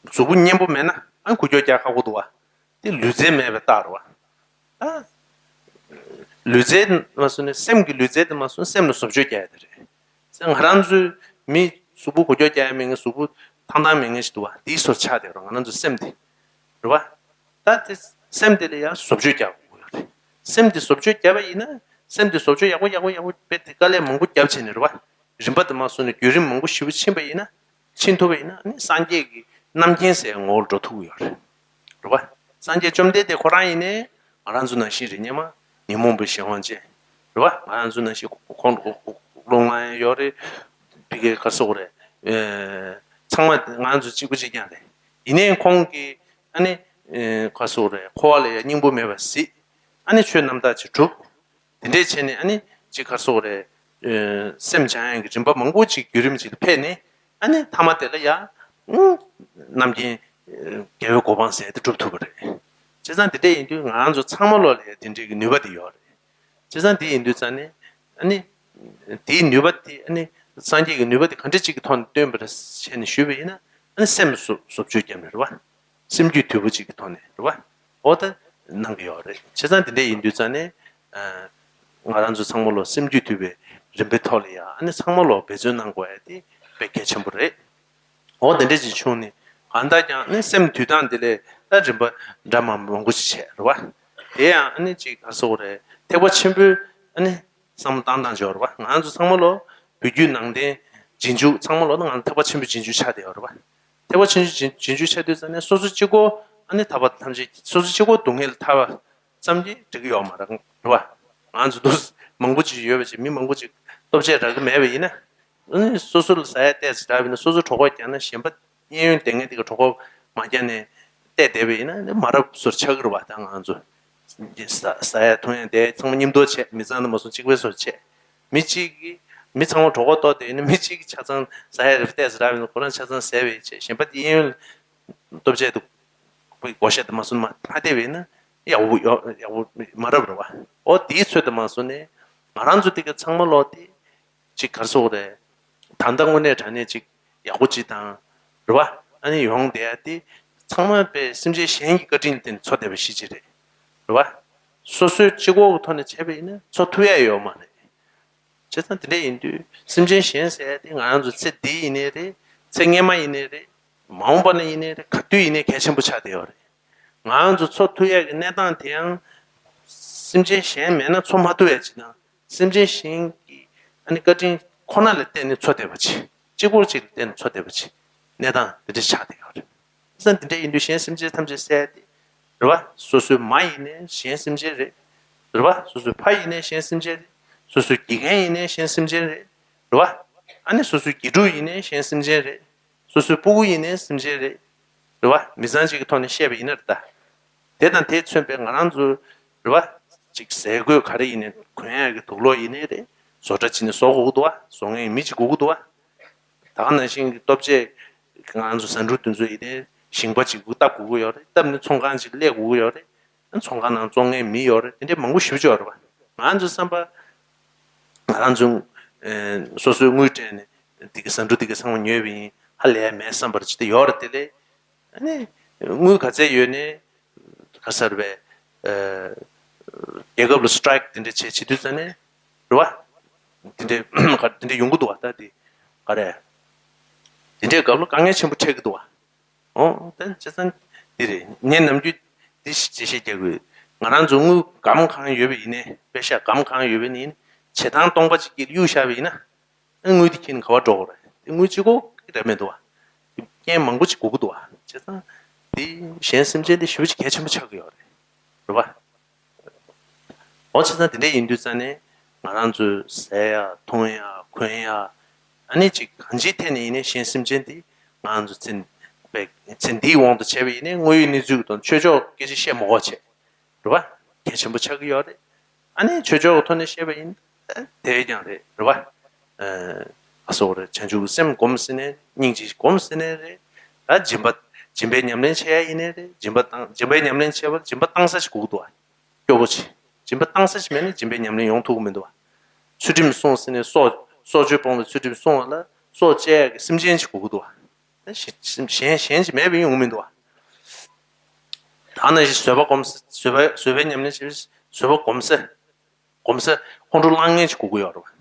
གཟུགས་པོ་མཉེན་པོ་མེད་ན་ཨ་འགུལ་སྐྱོད་རྒྱག་ཁག་པོ་འདུག་བ། དེ་ལུས་རྩལ་མེད་པའི་རྟགས་རེད་བ། ད་ལུས་རྩལ་མ་སོང་ནས་སེམས་ཀྱི་ལུས་རྩལ་དེ་མ་སོང་སེམས་ལ་བཟོ་བཅོས་རྒྱག་ཡ་དེ་རེད། ཙང་ང་རང་ཚོའི་མི་གཟུགས་པོ་འགུལ་སྐྱོད་རྒྱག་ཡ་མེད་མཁན་གཟུགས་པོ་ཐང་ཐང་མེད་མཁན་ཞིག་འདུག་བ། དེའི་བཟོ་ཆགས་དེ་རེད། ང་རང་ཚོའི་སེམས་དེ་རེད་བ། ད་དེ་སེམས་དེ་ལ་ཡང་བཟོ་བཅོས་རྒྱག་དགོས་ཡོད་རེད། སེམས་དེ་བཟོ་བཅོས་བརྒྱབ་པ་ཡིན་ན་སེམས་དེ་བཟོ་བཅོས་ཡག་པོ་ཡག་པོ་ཡག་པོ་དཔེ་དེ་དཀའ་ལས་མང་པོ་བརྒྱབ་བྱས་ནས་རེད་བ། རིམ་པ་དེ་མ་སོང་ནས་བརྒྱུད་རིམ་མང་པོ་ཞིག་ཕྱིན་པ་ཡིན་ན། ཕྱིན་ཐུབ་པ་ཡིན་ན་ནི་སངས་རྒྱས་ཀྱི་རྣམ་མཁྱེན་ཟེར་ངོ་བོར་འགྲོ་ཐུབ་ཀྱི་ཡོད་རེད། རེད་བ། སངས་རྒྱས་བཅོམ་ལྡན་འདས་ཁོ་རང་ཡིན་ནའི་ང་རང་ཚོ་ནང་བཞིན་རེད། སྙམ་མ་ཉོན་མོངས་པའི་གཞན་དབང་ཅན། རེད་བ། ང་རང་ཚོ་ནང་བཞིན་ཁོང་ལོ་ང་ཡང་ཡོད་རེད། ཕ་གིའི་ག་སོག་རེད། ཚང་མ་ང་རང་ཚོ་གཅིག་པ་གཅིག་རྐྱང་རེད། ཡིན་ནའི་ཁོང་གིས་ཨ་ནི་ག་སོག་རེད། འཁོར་བ་ལ་ཡང་སྙིང་པོ་མེད་པ་གཟིགས། ཨ་ནི་ཆོས་རྣམ་དག་ཅིག་གྲུབ། དེ་འདྲས་བྱས་ནས་ཨ་ནི་ཅིག་ག་སོག་རེད། སེམས་སྦྱང་ཡག་གི་རིམ་པ་མང་པོ་ཅིག་བརྒྱུད་རིམ་ཅིག་ལ་ཕེབས་ནས་ཨ་ནི་མཐའ་མ་དེ་ལ་ཡ། རྣམ་མཁྱེན་རྒྱལ་བའི་གོ་འཕང་ཟེར་དེ་གྲུབ་ཐུབ་པ་རེད། བྱས་ཙང་དེ་འདྲས་ཡིན་དུས་ང་རང་ཚོ་ཚང་མ་ལོ་ལ་ཡ་དེ་འདྲས་ཀྱི་ནུས་པ་དེ་ཡོད་རེད། བྱས་ཙང་དེ་ཡིན་དུས་ཙང་ནས་ཨ་ནི། དེའི་ནུས་པ་དེ་ཨ་ནི་སངས་རྒྱས་ཀྱི་ནུས་པ་དེ་ག་འདྲ་ཅིག་གི་ཐོག་ནས་སྟོན་པ་རེད་བྱས་ནས་ཞུས་པ་ཡིན་ན་ཨ་ནི་སེམས་བཟོ་བཟོ་བཅོས་བརྒྱབ་ནས་རེད་བ། སེམས་རྒྱུད་དུལ་པོ་གཅིག་གི་ཐོག་ནས་རེད་བ། འོ་ད་གནང་གི་ཡོད་རེད། བྱས་ཙང་དེ་འདྲ་ཡིན་དུས་ཙང་ནས། ང་རང་ཚོ་ཚང་མ་ལོ་སེམས་རྒྱུད་དུལ་བའི་རིམ་པའི་ཐོག་ལ་ཡང་ཨ་ནི་ཚང་མ་ལོ་འབད་བརྩོན་གནང་དགོས་ཡ་དེ་དཔེ་གལ་ཆེན་པོ་རེད། འོ་དེ་འདྲ་ཅིག་བྱུང་ནས་གང་ལྟར་ཀྱང་ཨ་ནི་སེམས་དུལ་སྟངས་དེ་ལས་ད་རིམ་པ་འདྲ་མ་མང་པོ་ཅིག་བྱས་རེད་བ། དེ་ཡང་ཨ་ནི་ཅིག་ག་སོག་རེད། ཐེག་པ་ཆེན་པོའི་ཨ་ནི་བསམ་བློ་བཏང་སྟངས་ཅིག་ཡོད་རེད་བ། ང་ཚོ་ཚང་མ་ལོ་བོད་བརྒྱུད་ནང་བསྟན་རྗེས་འཇུག་ཚང་མ་ལོ་ན་ང་ཚོ་ཐེག་པ་ཆེན་པོའི་རྗེས་འཇུག་ཆགས་བསྡད་ཡོད་རེད་བ། ཐེག་པ་ཆེན་པོའི་རྗེས་འཇུག་ཆགས་དུས་ཙང་ནས་སོ་སོ་གཅིག་པོ་ཨ་ནི་ཐར་པ་ཐམས་ཅད་སོ་སོ་གཅིག་པོ་སྡུག་བསྔལ་ཐར་བ་ཙམ་གྱིས་འགྲིག་གི་ཡོད་མ་རེད་བ། ང་ཚོ་འདུག་མང་པོ་ཅིག་ཡོད་པ་ཅིག་མི་མང་པོ་ཅིག་སྟོབས་ཆེ་དྲགས་ཀྱི་མེད་པ་ཡིན་ན། ཨ་ནི་སོ་སོ་ལ་ཟ་ཡ་ཏོག་ཙམ་དྲགས་པ་ཡིན་ན་སོ་སོ་གྲོད་ཁོག་བརྒྱབ་ན་གཞན་པ་གཡས་གཡོན་སྡོད་མཁན་དེ་ག་གྲོད་ཁོག་མ་བརྒྱབ་ནས་བསྡད་བསྡད་པ་ཡིན་ན་ཨ་ནི་མ་རབས་བཟོ་འདྲ་ཆགས་ཀྱི་རེད་བ། ད་ང་ཚོ་ཟ་ཟ་ཡ་འཐུང་ཡ་དེ་ཚང་མ་མཉམ་དུ་བྱས། མི་ཚང་དུ་མ་སོང་གཅིག་པའི་བཟོ་འདྲ་བྱས། མི་གཅིག་གིས་མི་ཚང་མ་གྲོད་ཁོག་ལྟོགས་བསྡད་ཡིན་ན་མི་གཅིག་གིས་ཆ་ཚང་ཟ་ཡ་རེ་ཏོག་ཙམ་རག་པ་ཡིན་ན་ཁོ་རང་ཆ་ཚང་ཟས་པ་བྱས། གཞན་པ་དེ་གཡས་གཡོན་ལ་ལྟོ་ཆས་དེ་བགོ་བཤའ་དེ་མ་སོང་མ་མ་བསྡད་པ་ཡིན་ན་ཡག་པོ་ཡག་ཡག་པོ་མ་རབས་རེད་བ། འོ་དེའི་ཚོད་དུ་མ་སོང་ནས་ང་རང་ཚོ་དེ་ག་ཚང་མ་ལོག་སྟེ་ཅིག་ག་རེ་ཟེར་དགོས་རེད། ད་ལྟ་དངོས་གནས་དྲང་གནས་ཅིག་ཡག་པོ་ཅིག་དང་རེད་བ། ཨ་ནི་ཡོང་བསྡད་ཡ་དེ་ཚང་མ་དཔེ་སེམས་ཅན་གཞན་གྱི་བཀའ་དྲིན་ལ་བརྟེན་ནས་འཚོ་བསྡད་པ་ཞིག་ཅིག་རེད། རེད་བ། སོ་སོའི་གཅིག་པོ་གི་ཐོག་ནས་བྱས་པ་ཡིན་ན་འཚོ་ཐུབ་ཡ་ཡོད་མ་རེད། བྱས་ཙང་དེ་འདྲ་ཡིན་དུས་སེམས་ཅན་གཞན་ཟེར་ཡ་དེ་ང་རང་ཚོ་ཚེ་འདི་ཡིན་ནའི་རེད། ཚེ་སྔོན་མ་ཡིན་ནའི་རེད། མ་འོངས་པ་ལ་ཡིན་ནའི་རེད། ག་དུས་ཡིན་ནའི་གལ་ཆེན་པོ་ཆགས་བསྡད་ཡོད་རེད། ང་རང་ཚོ་འཚོ་ཐུབ་ཡ་གི་གནས་སྟངས་དེ་ཡང་སེམས་ཅན་གཞན་མེད་ན་འཚོ་མ་ཐུབ་ཡ་ཅིག་དང་། སེམས་ཅན་གཞན་གྱི་ཨ་ནི་བཀའ་དྲིན་ཁོ་ན་ལ་བརྟེན་ནས་འཚོ་བསྡད་པ་ཅིག་གཅིག་པོ་གཅིག་ལ་བརྟེན་ནས་འཚོ་བསྡད་པ་ཅིག་གནས་སྟངས་དེ་འདྲ་ཆགས་བསྡད་ཡོད་རེད། བྱས་ཙང་དེ་འདྲ་ཡིན་དུས་གཞན་སེམས་ཅན་ཐམས་ཅད་ཟེར་ཡ་དེ་རེད་བ། སོ་སོའི་མ་ཡིན་ནའི་གཞན་སེམས་ཅན་རེད། རེད་བ། སོ་སོའི་ཕ་ཡིན་ནའི་གཞན་སེམས་ཅན་རེད། སོ་སོའི་དགེ་རྒན་ཡིན་ནའི་གཞན་སེམས་ཅན་རེད། རེད་བ། ཨ་ནི་སོ་སོའི་དགེ་ཕྲུག་ཡིན་ནའི་གཞན་སེམས་ཅན་རེད། སོ་སོའི་སྤུ་གུ་ཡིན་ནའི་སེམས་ཅན་རེད། རེད་བ། མི་ཚང་གཅིག་གི་ཐོག་ནས་བཤད་པ་ཡིན་ན་རེད་ད། དེ་དང་དེས་མཚོན་པའི་ང་རང་ཚོ་རེད་བ། ཅིག་ཟས་གོས་ག་རེ་ཡིན་ནའི་གོན་ཡག་གི་དུག་ལོག་ཡིན་ནའི་རེད། བཟོ་གྲྭ་ཕྱིན་ནས་བཟོ་དགོས་ཀྱི་འདུག་བ། བཟོ་མཁན་མི་གཅིག་དགོས་ཀྱི་འདུག་བ། ད་ག་ནང་བཞིན་གྱི་ལྟོ་ཆས་ང་ཚོ་ཟ་འབྲུ་དེ་ཚོ་ཡིན་ནའི་ཞིང་པ་གཅིག་བཏབ་དགོས་ཀྱི་ཡོད་རེད། བཏབ་ནས་ཚོང་ཁང་གཅིག་སླེབས་དགོས་ཀྱི་ཡོད་རེད། ཚོང་ཁང་ནང་བཙོང་མཁན་མི་ཡོད་རེད། དེ་འདྲའི་མང་པོ་ཞེ་པོ་ཅིག་ཡོད་རེད་བ། ང་ཚོའི་བསམ་པ། ང་རང་ཚོ་ཨེ་སོ་སོའི་དངུལ་སྤྲད་ནས་འདི་གི་ཟ་འབྲུ་འདི་གི་ཚང་མ་ཉོས་པ་ཡིན། ཧ་ལས་ཡ་མེད་བསམ་པ་ཅིག་ད་ཡོད་རེད། དེ་ལས་ཨ་ནི་དངུལ་ག་ཚད་ཡོད་ནའི་ག་ཟེར་བས་ཨེ་རྒྱལ་ཁབ་ལ་སི་ཊི་རའི་ཀི་དེ་འདྲ་བྱས་བྱེད་དུས་ཙང་ནས་རེད་བ། དེ་འདྲའི་ག་དེ་འདྲ་ཡོང་གི་འདུག་བ། ད་དེ་ག་རེ་དེ་འདྲའི་སྐབས་ལ་དཀའ་ངལ་ཆེན་པོ་འཕྲད་ཀྱི་འདུག་བ། ཨོ། ད་བྱས་ཙང་འདི་རེད། ངས་ནམ་རྒྱུན་འདི་ཞིག་འགྲེལ་བཤད་རྒྱག་དགོས། ང་རང་ཚོ་དངུལ་སྒམ་གང་ཡོད་པ་ཡིན་ནའི་པེ་ཤ་སྒམ་གང་ཡོད་པ་ཡིན་ནའི་བྱེ་ཐང་སྟོང་པ་ཅིག་དཀྱིལ་གཡུག་བཞག་པ་ཡིན་ན། ཨ་དངུལ་དེ་ཁྱེར་ནས་ག་པར་འགྲོ་དགོས་རེད། དེ་དངུལ་གཅིག་པོ་རེད་མི་འདུག་བ། རྐྱེན་མང་པོ་ཅིག་དགོས་ཀྱི་འདུག་བ། བྱས་ཙང་འདི་གཞན་སེམས་ཅན་འདི་ཞེ་པོ་ཅིག་གལ་ཆེན་པོ་ཆགས་ཀྱི་ཡོད་རེད། རེད་བ། འོ་བྱས་ཙང་དེ་འདྲ་ཡིན་དུས་ཙང་ནས་ང་རང་ཚོའི་ཟ་ཡ་འཐུང་ཡ་གོན་ཡ་ཨ་ནི་ཅིག་གང་ཅིའི་ཐད་ནས་ཡིན་ནའི་གཞན་སེམས་ཅན་དེ་ང་རང་ཚོ་ཚེ་པའི་ཚེ་འདིའི་དབང་དུ་བྱས་པ་ཡིན་ནའི་དངོས་ཡོད་གནས་ཚུལ་གྱི་ཐོག་ཆོས་ཕྱོགས་སྐད་ཆ་བཤད་མ་དགོས་བྱས་རེད་བ། གལ་ཆེན་པོ་ཆགས་ཀྱི་ཡོད་རེད། ཨ་ནི་ཆོས་ཕྱོགས་ཀྱི་ཐོག་ནས་བཤད་པ་ཡིན་དེ་ཀྱང་རེད་རེད་བ། ཨ་སོགས་རེད། བྱང་ཆུབ་ཀྱི་སེམས་སྒོམ་ཟེར་ནའི་སྙིང་རྗེ་སྒོམ་ཟེར་ནའི་རེད། ད་སྦྱིན་པ་སྦྱིན་པའི་ཉམས་ལེན་བྱེད་ཡ་ཡིན་ནའི་རེད། སྦྱིན་པ་བཏང་སྦྱིན་པའི་ཉམས་ལེན་བྱེད་པར་སྦྱིན་པ་བཏང་ས་ཞིག་དགོས་ཀྱི་འདུག་བ། སྐྱོ་པོ་ཆེ། སྦྱིན་པ་བཏང་ས་ཅིག་མེད་ན་སྦྱིན་པའི་ཉམས་ལེན་ཡོང་ཐུབ་ཀྱི་མི་འདུག་བ། ཚུལ་ཁྲིམས་སྲུང་ཟེར་ནས་སྲོག་སྲོག་གཅོད་སྤོང་བའི་ཚུལ་ཁྲིམས་སྲུང་བ་ལ་སྲོག་བཅད་ཡག་གི་སེམས་ཅན་ཅིག་དགོས་ཀྱི་འདུག་བ། ད་གཞན་གཞན་གཞན་ཅིག་མེད་པ་ཡོང་གི་མི་འདུག་བ། ད་ནང་བཞིན་བཟོད་པ་སྒོམ་ས་བཟོད་པ་བཟོད་པའི་ཉམས་ལེན་བྱེད་པའི་བཟོད་པ་སྒོམ་ས་སྒོམ་ས་ཁོང་ཁྲོ་བསླང་མཁན་ཅིག་དགོས་ཀྱི་ཡོད་རེད་བ།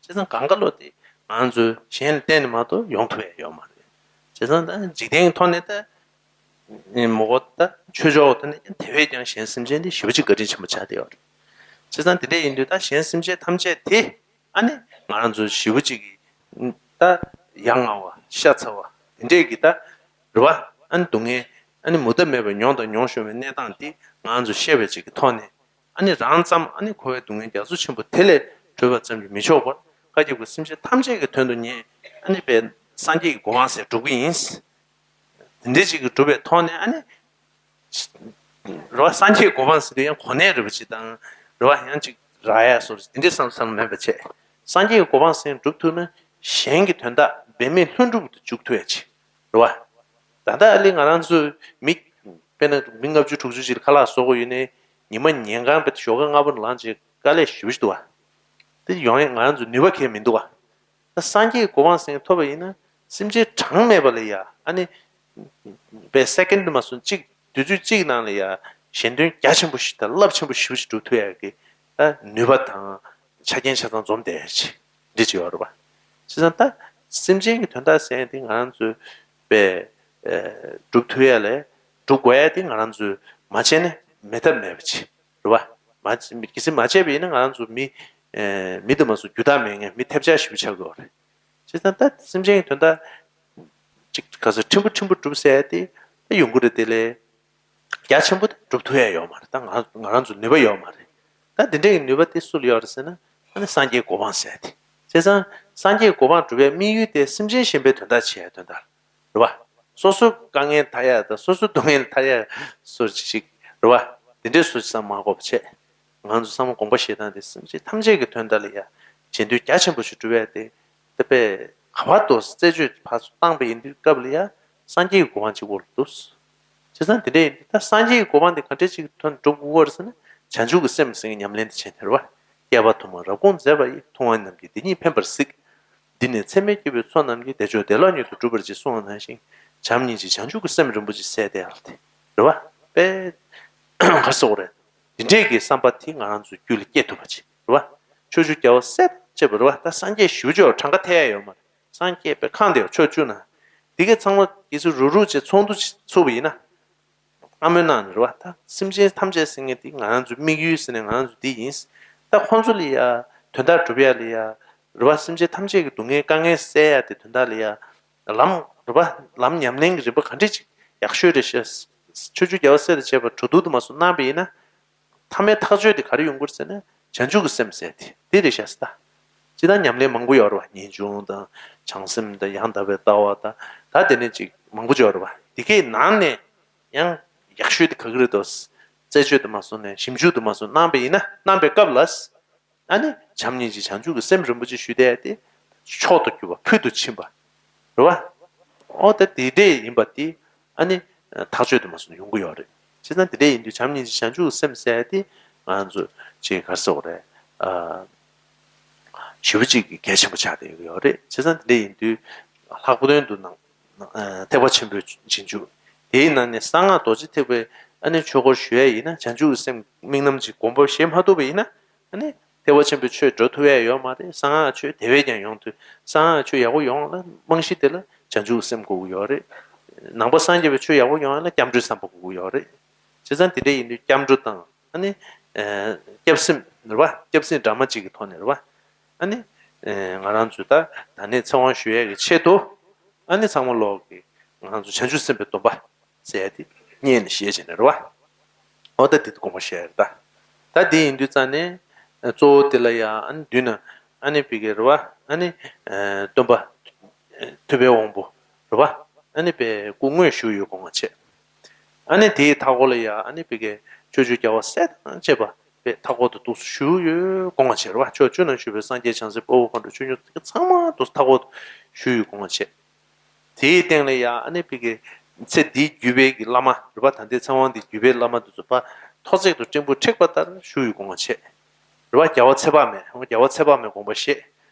བྱས་ཙང་གང་ག་ལོ་དེ་ང་ཚོས་གཞན་ལ་བརྟེན་ནས་མ་གཏོགས་ཡོང་ཐུབ་ཡ་ཡོད་མ་རེད། བྱས་ཙང་ད་འཇིག་རྟེན་གྱི་ཐོག་ནས་ད་མོ་གོ་ད་ཆོས་ཕྱོགས་ཐོག་ནས་ཀྱང་དེ་བས་ཀྱང་གཞན་སེམས་ཅན་དེ་ཞེ་པོ་ཅིག་བཀའ་དྲིན་ཆེན་པོ་ཆགས་བསྡད་ཡོད་རེད། བྱས་ཙང་དེ་འདྲ་ཡིན་དུས་ད་གཞན་སེམས་ཅན་ཐམས་ཅད་དེ་ཨ་ནི་ང་རང་ཚོ་ཞེ་པོ་ཅིག་གི་ད་ཡ་ང་བ་ཤ་ཚ་བ་དེ་འདྲས་ཀྱི་ད་རེད་བ། ཨ་ནི་སྡུག་བསྔལ་ཨ་ནི་མུ་མཐའ་མེད་པར་མྱོང་དང་མྱོང་བཞིན་པའི་གནས་སྟངས་དེ་ང་ཚོ་ཤེས་པའི་ཅིག་གི་ཐོག་ནས། ཨ་ནི་རང་ཙམ་ཨ་ནི་འཁོར་བའི་སྡུག་བསྔལ་རྒྱ་མཚོ་ཆེན་པོ་དེ་ལས་གྲོལ་བ་ཙམ་གྱིས་མི་ཆོག་པར་བཀའ་བརྒྱུད་ཀྱི་སེམས་ཅན་ཐམས་ཅད་ཀྱི་དོན་དུ་ངས་ཨ་ནི་པའི་སངས་རྒྱས་ཀྱི་གོ་འཕང་ཟེར་སྒྲུབ་ཀྱི་ཡིན། དེ་འདྲའི་ཅིག་གི་སྒྲུབ་པའི་ཐོག་ནས་ཨ་ནི་རེད་བ། སངས་རྒྱས་ཀྱི་གོ་འཕང་ཟེར་དུས་ཡང་གོ་གནས་རེད་པ་ཅིག་དང་རེད་བ། ཡང་ཅིག་རག་ཡ་བཟོ་འདྲ་དེ་འདྲའི་བསམ་བསམ་མེད་པ་བྱས། སངས་རྒྱས་ཀྱི་གོ་འཕང་ཟེར་སྒྲུབ་ཐུབ་ན་གཞན་གྱི་དོན་དག་འབད་མེད་ལྷུན་གྲུབ་ཏུ་འཇུག་ཐུབ་ཡ་ཅིག་རེད་བ། ད་ལྟ་ཨ་ལི་ང་རང་ཚོའི་མི་དཔེར་ན་མི་ལྔ་བཅུ་དྲུག་ཅུ་ཅིག་ལ་ཁ་ལག་བཟོ་དགོས་ཡོད་ནའི་ཉི་མ་ཉིན་གང་དཔེ་ཞོགས་ཀ་སྔ་པོ་ནས་ལངས་བྱས་དཀའ་ལས་ཞེ་པོ་ཞིག་འདུག་བ། དེ་ཡོང་ཡས་ང་རང་ཚོ་ནུས་པ་གང་ཡང་མི་འདུག་བ། ད་སངས་རྒྱས་ཀྱི་གོ་འཕང་ཟེར་མཁན་ཐོབ་པ་ཡིན་ན་སེམས་ཅན་གྲངས་མེད་པ་ལ་ཡ་ཨ་ནི་པའི་སེ་ཀེན་དུ་མ་སོང་གཅིག་དུས་ཚོད་གཅིག་ནང་ལ་ཡ་གཞན་དོན་རྒྱ་ཆེན་པོ་ཞིག་དང་རླབས་ཆེན་པོ་ཞེ་པོ་ཞིག་སྒྲུབ་ཐུབ་ཡ་གི་ད་ནུས་པ་དང་ཆ་རྐྱེན་ཆ་ཚང་འཛོམས་བསྡད་ཡ་ཅིག་འདི་ཅིག་ཡོད་རེད་བ། བྱས་ཙང་ད་སེམས་ཅན་གྱི་དོན་དག་ཟེར་ཡ་དེ་ང་རང་ཚོའི་པའི་སྒྲུབ་ཐུབ་ཡ་ལས་སྒྲུབ་དགོས་ཡ་དེ་ང་རང་ཚོས་མ་བྱས་ན་མེད་ཐབས་མེད་པ་ཅིག་རེད་བ། མ་གལ་སྲིད་མ་བྱས་པ་ཡིན་ན་ང་རང་ཚོ་མི་མི་དུ་མ་སོགས་རྒྱུ་དག་མེད་མཁན་མི་ཐེབས་ཆག་ཞེ་པོ་ཆགས་ཀྱི་ཡོད་རེད། བྱས་ཙང་ད་སེམས་ཅན་གྱི་དོན་དག་ཅིག་ག་ཚོད་ཕྲན་བུ་ཕྲན་བུ་སྒྲུབ་ཟེར་ཡ་དེ་ད་ཡོང་གི་རེད། དེ་ལས་རྒྱ་ཆེན་པོ་དེ་སྒྲུབ་ཐུབ་ཡ་ཡོད་མ་རེད། ད་ང་ང་རང་ཚོ་ནུས་པ་ཡོད་མ་རེད། ད་དེ་འདྲའི་ནུས་པ་དེ་སུ་ལ་ཡོད་རེད་ཟེར་ན་ཨ་ནི་སངས་རྒྱས་གོ་འཕང་ཟེར་ཡ་དེ། བྱས་ཙང་སངས་རྒྱས་གོ་འཕང་སྒྲུབ་པའི་དམིགས་ཡུལ་དེ་སེམས་ཅན་གཞན་པའི་དོན་དག་བྱེད་ཡ་དོན་དག་རེད་བ། སོ་སོའི་དཀའ་ངལ་ཐར་ཡ་དང་སོ་སོའི་སྡུག་བསྔལ་ཐར་ཡ་སོ་ཅིག་རེད་བ། དེ་འདྲའི་སོ་ཅིག་བསམ་མ་དགོས་པ་བྱས། ང་ཚོ་ཚང་མ་དགོངས་པ་བཞེས་སྟངས་དེ་སེམས་ཅན་ཐམས་ཅད་ཀྱི་དོན་དག་ལ་ཡ་རྗེས་ཟློས་རྒྱ་ཆེན་པོ་ཞིག་སྒྲུབ་ཡ་དེ་ད་དཔེ་ག་བར་དུ་རྩད་གཅོད་ཕར་ཚུར་བཏང་པ་ཡིན་དུས་སྐབས་ལ་ཡ་སངས་རྒྱས་ཀྱི་གོ་འཕང་གཅིག་པོ་ལ་འདུག་བྱས་ཙང་དེ་འདྲ་ཡིན་དུས་ད་སངས་རྒྱས་ཀྱི་གོ་འཕང་དེ་ག་འདྲ་ཅིག་ཐོག་ནས་སྒྲུབ་དགོས་པ་རེད་ཟེར་ན་བྱང་ཆུབ་ཀྱི་སེམས་ཟེར་མཁན་ཉམས་ལེན་དེ་བྱས་ནས་རེད་བ། བསྐལ་པ་དུ་མར་རབ་དགོངས་མཛད་པ་ཡི། མཐོང་བ་རྣམས་ཀྱིས་འདི་ཉིད་ཕན་པར་གཟིགས། འདི་ནི་ཚད་མེད་སྐྱེ་བོའི་ཚོགས་རྣམས་ཀྱིས། བདེ་མཆོག་བདེ་བླག་མྱུར་དུ་འགྲུབ་པར་བྱེད། གསུངས་པ་ནང་བཞིན་བྱམས་སྙིང་རྗེ་བྱང་ཆུབ་ཀྱི་སེམས་རིན་པོ་ཆེ་ཟེར་དེ་ཡང་དེ་རེད་བ། དཔེ་ག་རེ་ཟེར་དགོས་རེད། འདི་འདྲས་ཀྱི་བསམ་པ་དེ་ང་རང་ཚོའི་རྒྱུད་ལ་སྐྱེ་ཐུབ་པ་བྱེད་རེད་བ། ཕྱོགས་བཅུའི་རྒྱལ་བ་སྲས་དང་བཅས་པ་རེད་བ། ད་སངས་རྒྱས་ཞེ་པོ་ཅིག་གྲངས་ཀ་ཐེབས་ཡ་ཡོད་མ་རེད། སངས་རྒྱས་དཔེ་ཁེངས་བསྡད་ཡོད་ཕྱོགས་བཅུ་ན། འདི་གའི་ཚང་མ་གིས་སུ་རུག་རུག་བྱས་ཚོགས་འདུ་ཚུགས་པ་ཡིན་ན། བཀའ་མོལ་གནང་ནས་རེད་བ། ད་སེམས་ཅན་ཐམས་ཅད་ཟེར་མཁན་དེ་ང་རང་ཚོའི་དམིགས་ཡུལ་ཟེར་ནས་ང་རང་ཚོ་འདི་ཡིན། ད་ཁོང་ཚོ་ལ་ཡ་དོན་དག་སྒྲུབ་ཡ་ལ་ཡ་རེད་བ། སེམས་ཅན་ཐམས་ཅད་ཀྱི་སྡུག་བསྔལ་དཀའ་ངལ་སེལ་ཡ་དེ་དོན་དག་ལ་ཡ་ལམ་རེད་བ། ལམ་ཉམས་ལེན་གྱི་རིམ་པ་ག་འདྲས་ཅིག་ཡག་ཤོས་རེད་ཤག་ཕྱོགས་བཅུའི་རྒྱལ་བ་སྲས་དང་བཅས་པ་གྲོས་བསྡུར་དུ་མ་སོང་གནང་པ་ཡིན་ན། མཐའ་མའི་ཐག་གཅོད་དེ་ག་རེ་ཡོང་གི་རེད་ཟེར་ན་བྱང་ཆུབ་ཀྱི་སེམས་ཟེར་དེ་དེ་རེད་ཤག་ཟེར་ད། ཅི་ལྟར་ཉམས་ལེན་མང་པོ་ཡོད་རེད་བ། ངེས་འབྱུང་དང་བྱང་སེམས་དང་ཡང་དག་པའི་ལྟ་བ་དང་ད་དེ་ནས་ཅིག་མང་པོ་ཅིག་ཡོད་རེད་བ། དེ་གའི་ནང་ནས་ཡང་ཡག་ཤོས་དེ་ག་གི་རེད་དོ། རྩད་གཅོད་དུ་མ་སོང་ནས་ཞིབ་འཇུག་དུ་མ་སོང་གནང་པ་ཡིན་ན་གནང་པའི་སྐབས་ལ། ཨ་ནི་བྱམས་སྙིང་རྗེ་བྱང་ཆུབ་ཀྱི་སེམས་རིན་པོ་ཆེ་ཞུ་བསྡད་དེ་མཆོག་ཏུ་གྱུར་པ་ཕུལ་དུ་ཕྱིན་པ་རེད་བ། ཨོ་ད་དེ་འདྲས་ཡིན་པ་དེ་ཨ་ནི་ཐག་གཅོད་དུ་མ་སོང་ཡོང་གི་ཡོད་རེད། བྱས་ཙང་དེ་འདྲས་ཡིན་དུས་བྱམས་སྙིང་རྗེ་བྱང་ཆུབ་ཀྱི་སེམས་ཟེར་ཡ་དེ་ང་ཚོ་ཅིག་ག་རེ་ཟེར་དགོས་རེད། ཨ་ཞེ་པོ་ཅིག་གི་གལ་ཆེན་པོ་ཆགས་བསྡད་ཀྱི་ཡོད་རེད། བྱས་ཙང་དེ་འདྲས་ཡིན་དུས་ལྷག་པར་དུ་ནང་ཐེག་པ་ཆེན་པོའི་རྗེས་འཇུག་དེའི་ནང་ནས་གསང་སྔགས་རྡོ་རྗེ་ཐེག་པའི་ཨ་ནི་ཆོས་སྐོར་ཞུ་ཡ་ཡིན་ན་བྱང་ཆུབ་ཀྱི་སེམས་དམིགས་རྣམ་ཅིག་སྒོམ་པ་བཞེས་མ་ཐུབ་པ་ཡིན་ན་ཨ་ནི། ཐེག་པ་ཆེན་པོའི་ཆོས་འགྲོ་ཐུབ་ཡ་ཡོད་མ་རེད། གསང་སྔགས་ཆོས་དེ་བས་ཀྱང་ཡོང་ཐུབ། གསང་སྔགས་ཆོས་ཡག་པོ་ཡོང་ལ་རྨང་གཞི་དེ་ལ་བྱང་ཆུབ་སེམས་དགོས་ཀྱི་ཡོད་རེད། ནང་པ་སངས་རྒྱས་པའི་ཆོས་ཡག་པོ་ཡོང་ཡ་ལ་སྐྱབས་འགྲོའི་བསམ་པ་དགོས་ཀྱི་ཡོད་རེད། བྱས་ཙང་དེ་འདྲ་ཡིན་དུས་སྐྱབས་འགྲོ་དང་ཨ་ནི། སྐྱབས་སེམས་རེད་བ། སྐྱབས་སེམས་འདྲ་མ་གཅིག་གི་ཐོག་ནས་རེད་བ། ཨ་ནི། ང་རང་ཚོས་ད་ད་ནས་ཚེ་དབང་ཞུ་ཡ་གི་ཆེད་དུ་ཨ་ནི་ཚང་མ་ལོག་གི་ང་རང་ཚོ་བྱང་ཆུབ་སེམས་དཔའི་སྡོམ་པ། ཟེར་ཡ་དེ་རྙེད་ནས་བཤད་བྱས་ནས་རེད་བ། འོ་ད་དེ་དགོངས་པ་བཞེས་ཡ་རེད་ད། ད་དེ་ཡིན་དུས་ཙང་ནས་གཙོ་བོ་དེ་ལ་ཡ་ཨ་ནི་མདུན་ན་ཨ་ནི་བི་གེ་རེད་བ། ཨ་ནི་སྟོན་པ་ཐུབ་པའི་དབང་པོ་རེད་བ། ཨ་ནི་པའི་སྐུ་དངོས་བཞུགས་ཡོད་དགོངས་པ་བྱས། ཨ་ནི་དེའི་མཐའ་སྐོར་ལ་ཡ་ཨ་ནི་བི་གེ་ཕྱོགས་བཅུའི་རྒྱལ་བ་སྲས་དང་བཅས་པ་པའི་མཐའ་སྐོར་དུ་འདུག་བཞུགས་ཡོད་དགོངས་པ་བྱས་རེད་བ། ཕྱོགས་བཅུ་ན་བཞུགས་པའི་སངས་རྒྱས་བྱང་སེམས་དཔའ་བོ་མཁའ་འགྲོ་ཆོས་སྐྱོང་དེ་ག་ཚང་མ་འདུག་མཐའ་སྐོར་དུ་བཞུགས་ཡོད་དགོངས་པ་བྱས། དེའི་སྟེང་ལ་ཡང་ཨ་ནི་བི་གེ་ཚེ་འདིའི་བརྒྱུད་པའི་གི་བླ་མ་རེད་པ། ད་ལྟའི་ཚེ་དབང་འདི་བརྒྱུད་པའི་བླ་མ་འདི་ཚོ་ཕ་ ཐོ་བརྩེགས་དུ་སྤྲིན་ཕུང་འཁྲིགས་པ་ལྟར་བཞུགས་ཡོད་དགོངས་པ་བྱས། རེད་བ། རྒྱལ་བ་ཚེ་དཔག་མེད། རྒྱལ་བ་ཚེ་དཔག་མེད་དགོངས་པ་བཞེས།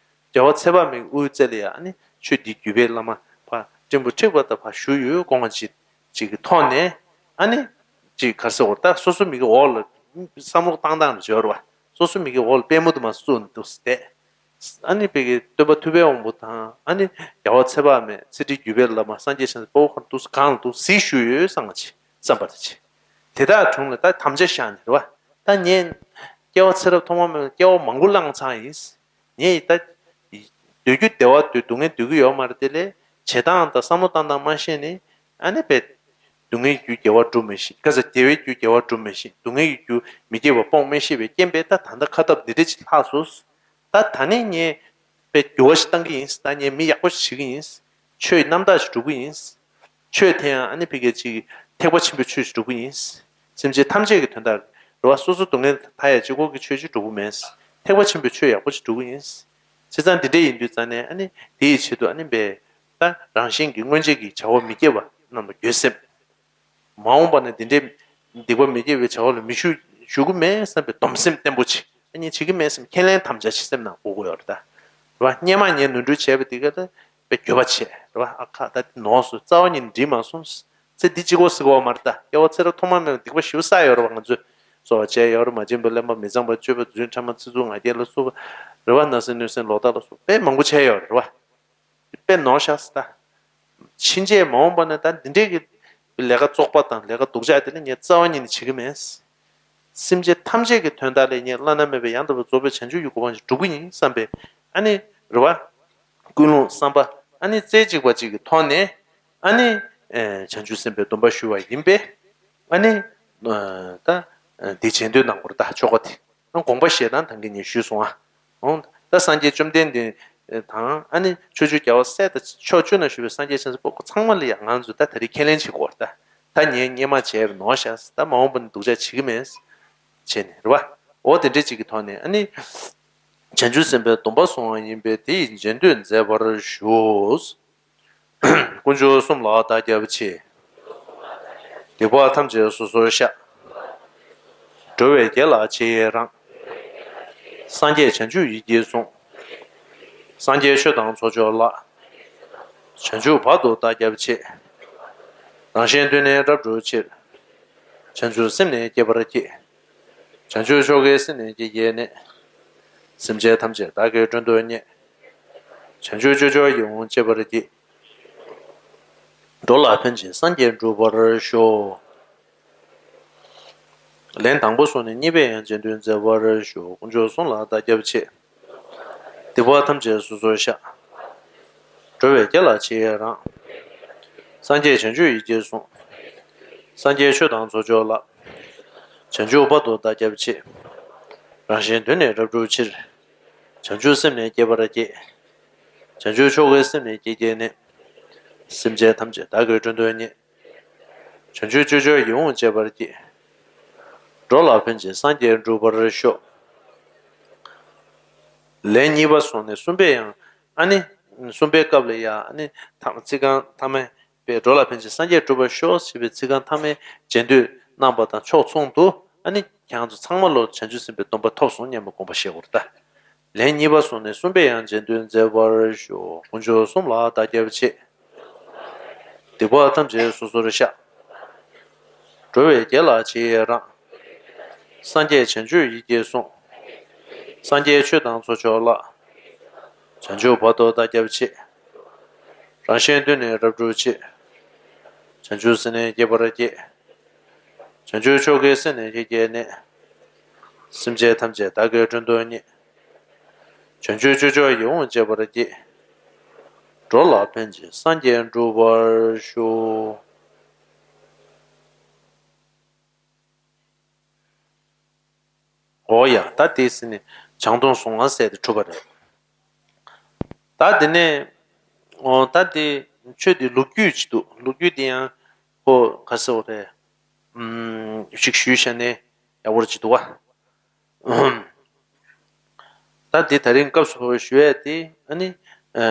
རྒྱལ་བ་ཚེ་དཔག་མེད་ཀྱི་དབུའི་རྩེ་ལ་ཡང་ཨ་ནི་ཆོས་འདི་བརྒྱུད་པའི་བླ་མ་ཕར་སྤྲིན་ཕུང་འཁྲིགས་པ་ལྟར་ཕར་བཞུགས་ཡོད་དགོངས་པ་ཅིག་ཅིག་གི་ཐོག་ནས། ཨ་ནི་ཅིག་ག་རེ་ཟེར་དགོས་རེད། ད་སོ་སོ་མི་གི་འོག་ལ་བསམ་བློ་བཏང་སྟངས་ལ་འབྱོར་བ། སོ་སོ་མི་གི་འོག་ལ་པད་མོ་དུ་མ་བཙུགས་ནས་འདུག་སེ་བསྡད། ཨ་ནི་ཕ་གི་སྟོན་པ་ཐུབ་པའི་དབང་པོ་དང་། ཨ་ནི་རྒྱལ་བ་ཚེ་དཔག་མེད། ཚེ་ཁྲིད་བརྒྱུད་པའི་བླ་མ། སངས་རྒྱས་བྱང་སེམས་དཔའ་བོ་ཁོ་རང་འདུག་སེ་གང་ལ་འདུག་གཟིགས་བཞུགས་ཡོད་བསམ་པ་ཅིག་བསམ་པ་དེ་ཅིག་དེ་དག་དྲུང་ལ་ད་དམ་བཅའ་བཞག་ནས་རེད་བ། ད་ངས་སྐྱེ་བ་ཚེ་རབས་ཐོག་མ་མེད་པའི་སྐྱེ་བ་མང་པོ་བླངས་ཚར་ཡིན། ངས་ད་སྡོད་རྒྱུ་བདེ་བ་སྡོད། སྡུག་བསྔལ་སྡོད་ཀྱི་ཡོད་མ་རེད། དེ་ལས་བྱེད་སྟངས་དང་བསམ་བློ་བཏང་སྟངས་མ་ཤེས་ནས། ཨ་ནི་པས་སྡུག་བསྔལ་གྱི་རྒྱུ་བདེ་བ་སྒྲུབ་མི་ཤེས། ག་ས་བདེ་བའི་རྒྱུ་བདེ་བ་སྒྲུབ་མི་ཤེས། སྡུག་བསྔལ་གྱི་རྒྱུ་མི་བདེ་བ་སྤོང་མི་ཤེས་པའི་རྐྱེན་པས། ད་ད་ལྟ་ཁ་འཐབ་འདི་འདྲ་ཅིག་ལྷག་སོང་། ད་ད་ནི་ངས་པས་འགྱུར་བ་ཞིག་བཏང་གི་ཡིན། ད་ངས་མི་ཡག་པོ་ཞིག་བྱེད་ཀྱི་ཡིན། ཆོས་རྣམ་དག་ཞིག་སྒྲུབ་ཀྱི་ཡིན། ཆོས་དེ་ཡང་ཨ་ནི་ཕ་གི་ཅིག་ཐེག་པ་ཆེན་པོའི་ཆོས་ཤིག་སྒྲུབ་ཀྱི་ཡིན། སེམས་ཅན་ཐམས་ཅད་ཀྱི་དོན་དག་རེད་བ། སོ་སོ་སྡུག་བསྔལ་མཐའ་ཡས་གཅིག་པོ་གི་ཆོས་ཅིག་སྒྲུབ་ཀྱི་མེད། ཐེག་པ་ཆེན་པོའི་ཆོས་ཡག་པོ་ཅིག་སྒྲུབ་ཀྱི་ཡིན། བྱས་ཙང་འདི་འདྲ་ཡིན་དུས་ཙང་ནས། ཨ་ནི་དེའི་ཆེད་དུ་ཨ་ནི་པས་ད་རང་གཞན་གྱི་སྔོན་ཆད་ཀྱི་བྱ་བ་མི་བསྐྱེད་པ་རྣམས་ལ་འགྱོད་སེམས། མ་འོངས་པ་ན་འདི་འདྲའི་སྡིག་པ་མི་བསྐྱེད་པའི་བྱ་བ་ལ་མི་ཞུགས། ཞུགས་ཀྱི་མེད་བསམ་པའི་སྡོམ་སེམས་བརྟན་པོ་ཅིག་ཨ་ནི་བྱེད་ཀྱི་མེད་བསམ། ཁས་ལེན་དམ་བཅའ་ཅིག་སེམས་ནང་དགོས་ཀྱི་ཡོད་རེད་ད། རེད་བ། སྔོན་མ་ངས་ནོར་འཁྲུལ་བྱས་པ་དེ་ག་ད་པས་འགྱོད་པ་བྱས། རེད་བ། ཨ་ཁ། ད་དེ་ནོར་སོང་། རྩ་བ་ཉིད་ནས་འགྲིག་མ་སོང་། ཚེ་འདི་གཅིག་པོ་ཟེར་གྱི་ཡོད་མ་རེད་ད། སྐྱེ་བ་ཚེ་རབས་ཐོག་མ་མེད་པའི་སྡིག་པ་ཞེ་པོ་བསགས་ཡོད་རེད་བ། ང་ཚོས་གསོད་པ་བྱས་ཡོད་རེད། མ་བྱིན་པ་གླེན་པ་མི་གཙང་བ་སྤྱོད་པ་རྫུན་ཕྲ་མ་ཚིག་རྩུབ་ངག་འཁྱལ་ལ་སོགས་པ། རེད་བ། བརྣབ་སེམས་གནོད་སེམས་ལོག་ལྟ་ལ་སོགས་པ་དཔེ་མང་པོ་བྱས་ཡོད་རེད་བ། དཔེ་ནོར་ཤག་ཟེར་ད། ཕྱིན་ཆད་མ་འོངས་པ་ན་ད་འདི་འདྲའི་གི་ལས་ཀ་བཙོག་པ་དང་ལས་ཀ་སྡུག་ཅག་དེ་ལ་ངས་རྩ་བ་ཉིད་ནས་བྱེད་ཀྱི་མེད། སེམས་ཅན་ཐམས་ཅད་ཀྱི་དོན་དག་ལ་ངས་བླ་ན་མེད་པའི་ཡང་དག་པར་རྫོགས་པའི་བྱང་ཆུབ་ཀྱི་གོ་འཕང་ཞིག་སྒྲུབ་ཀྱི་ཡིན་བསམ་པའི་ཨ་ནི་རེ་བ། ཀུན་སློང་བསམ་པ་ཨ་ནི་རྩེ་གཅིག་པ་གཅིག་གི་ཐོག་ནས། ཨ་ནི་ཨེ་བྱང་ཆུབ་སེམས་དཔའི་སྡོམ་པ་ཞུ་བ་ཡིན་པས། ཨ་ནི་ཨ་ད་འདི་བྱེད་འདོད་གནང་དགོས་རེད་ད། ཆོ་ག་དེ། ཨ་དགོངས་པ་བཞེས་སྟངས་ད་གིན་ངས་ཞུས་སོང་ཨ། འོང་། ད་སངས་རྒྱས་བཅོམ་ལྡན་འདས་དང་། ཨ་ནི་ཕྱོགས་བཅུའི་རྒྱལ་བ་སྲས་དང་ཕྱོགས་བཅུ་ན་བཞུགས་པའི་སངས་རྒྱས་བྱང་སེམས་དཔའ་བོ་ཚང་མ་ལ་ཡང་ང་ཚོས་ད་ད་རེས་ཁས་ལེན་བྱེད་དགོས་རེད་ད། ད་ངས་སྔོན་མ་བྱས་པ་ནོར་ཤག་ད་མ་འོངས་པ་ནས་སྡུག་ཅག་བྱེད་ཀྱི་མེད། བྱས་ནས་རེད་བ། འོ་དེ་འདྲ་ཅིག་གི་ཐོག་ནས། ཨ་ནི་བྱང་ཆུབ་སེམས་དཔའི་སྡོམ་པ་བཟུང་བ་ཡིན་པས་དེ་ཡི་རྗེས་ཟློས་མཛད་པར་ཞུ། དཀོན་མཆོག་གསུམ་ལ་བདག་སྐྱབས་མཆི། སྡིག་པ་ཐམས་ཅད་སོ་སོར་བཤགས། འགྲོ་བའི་དགེ་ལ་ཆེས་ཡི་རང་། སངས་རྒྱས་བྱང་ཆུབ་ཡིད་ཀྱིས་བཟུང་། སངས་རྒྱས་ཆོས་དང་ཚོགས་མཆོག་ལ། བྱང་ཆུབ་བར་དུ་བདག་སྐྱབས་མཆི། རང་གཞན་དོན་ནི་རབ་བསྒྲུབ་ཕྱིར། བྱང་ཆུབ་སེམས་ནི་བསྐྱེད་པར་བགྱི། བྱང་ཆུབ་མཆོག་གི་སེམས་ནི་བསྐྱེད་བགྱིས་ནས། སེམས་ཅན་ཐམས་ཅད་བདག་གིས་མགྲོན་དུ་གཉེར། བྱང་ཆུབ་སྤྱོད་མཆོག་ཡིད་འོང་སྤྱད་པར་བགྱི། འགྲོ་ལ་ཕན་ཕྱིར་སངས་རྒྱས་འགྲུབ་པར་ཤོག། ལན་དང་པོ་སོང་ནས་གཉིས་པའི་ཡང་རྗེས་ཟློས་མཛད་པར་ཞུ། དཀོན་མཆོག་གསུམ་ལ་བདག་སྐྱབས་མཆི། སྡིག་པ་ཐམས་ཅད་སོ་སོར་བཤགས། འགྲོ་བའི་དགེ་ལ་ཆེས་ཡི་རང་། སངས་རྒྱས་བྱང་ཆུབ་ཡིད་ཀྱིས་བཟུང་། སངས་རྒྱས་ཆོས་དང་ཚོགས་མཆོག་ལ། བྱང་ཆུབ་བར་དུ་བདག་སྐྱབས་མཆི། རང་གཞན་དོན་ནི་རབ་བསྒྲུབ་ཕྱིར། བྱང་ཆུབ་སེམས་ནི་བསྐྱེད་པར་བགྱི། བྱང་ཆུབ་མཆོག་གི་སེམས་ནི་བསྐྱེད་བགྱིས་ནས། སེམས་ཅན་ཐམས་ཅད་བདག་གིས་མགྲོན་དུ་གཉེར། བྱང་ཆུབ་སྤྱོད་མཆོག་ཡིད་འོང་སྤྱད་པར་བགྱི། འགྲོ་ལ་ཕན་ཕྱིར་སངས་རྒྱས་འགྲུབ་པར་ཤོག། ལན་གཉིས་པ་སོང་ནས་གསུམ་པའི་ཡང་། ཨ་ནི་གསུམ་པའི་སྐབས་ལ་ཡང་། ཨ་ནི་ཐ་ཚིག་རྐང་ཐ་མའི་པའི་འགྲོ་ལ་ཕན་ཕྱིར་སངས་རྒྱས་འགྲུབ་པར་ཤོག་ཅེས་པའི་ཚིག་རྐང་ཐ་མའི་རྗེས་ཟློས་གནང་བ་དང་ཕྱོགས་མཚུངས་སུ། ཨ་ནི་ཁྱེད་རང་ཚོ་ཚང་མ་ལོ་བྱང་ཆུབ་སེམས་དཔའི་སྡོམ་པ་ཐོབ་སོང་སྙམ་པའི་དགོངས་པ་བཞེས་དགོས་རེད་ད། ལན་གཉིས་པ་སོང་ནས་གསུམ་པའི་ཡང་རྗེས་ཟློས་མཛད་པར་ཞུ། དཀོན་མཆོག་གསུམ་ལ་བདག་སྐྱབས་མཆི། སྡིག་པ་ཐམས་ཅད་སོ་སོར་བཤགས། འགྲོ་བའི་དགེ་ལ་ཆེས་ཡི་རང་། སངས་རྒྱས་བྱང་ཆུབ་ཡིད་ཀྱིས་བཟུང་། སངས་རྒྱས་ཆོས་དང་ཚོགས་མཆོག་ལ། བྱང་ཆུབ་བར་དུ་བདག་སྐྱབས་མཆི། རང་གཞན་དོན་ནི་རབ་བསྒྲུབ་ཕྱིར། བྱང་ཆུབ་སེམས་ནི་བསྐྱེད་པར་བགྱི། བྱང་ཆུབ་མཆོག་གི་སེམས་ནི་བསྐྱེད་བགྱིས་ནས། སེམས་ཅན་ཐམས་ཅད་བདག་གིས་མགྲོན་དུ་གཉེར། བྱང་ཆུབ་སྤྱོད་མཆོག་ཡིད་འོང་སྤྱད་པར་བགྱི། འགྲོ་ལ་ཕན་ཕྱིར་སངས་རྒྱས་འགྲུབ་པར་ཤོག། འོ་ཡ། ད་དེ་ཟིན་ནས་བྱང་སྡོམ་གཟུངས་སྔགས་ཟེར་དེ་གྲུབ་པ་རེད། ད་དེ་ནས། འོ་ད་དེ་ཆོས་དེ་ལོ་རྒྱུས་ཅིག་འདུག་ལོ་རྒྱུས་དེ་ཡང་ཁོ་ག་ཟེར་བ་རེད། ཨུམ། ཞིག་ཞུས་བྱས་ནས་ཡག་པོ་ཅིག་འདུག་བ། ད་འདི་ད་རིང་སྐབས་སུ་བབ་པའི་ཞུ་ཡས་དེ། ཨ་ནི་ཨ་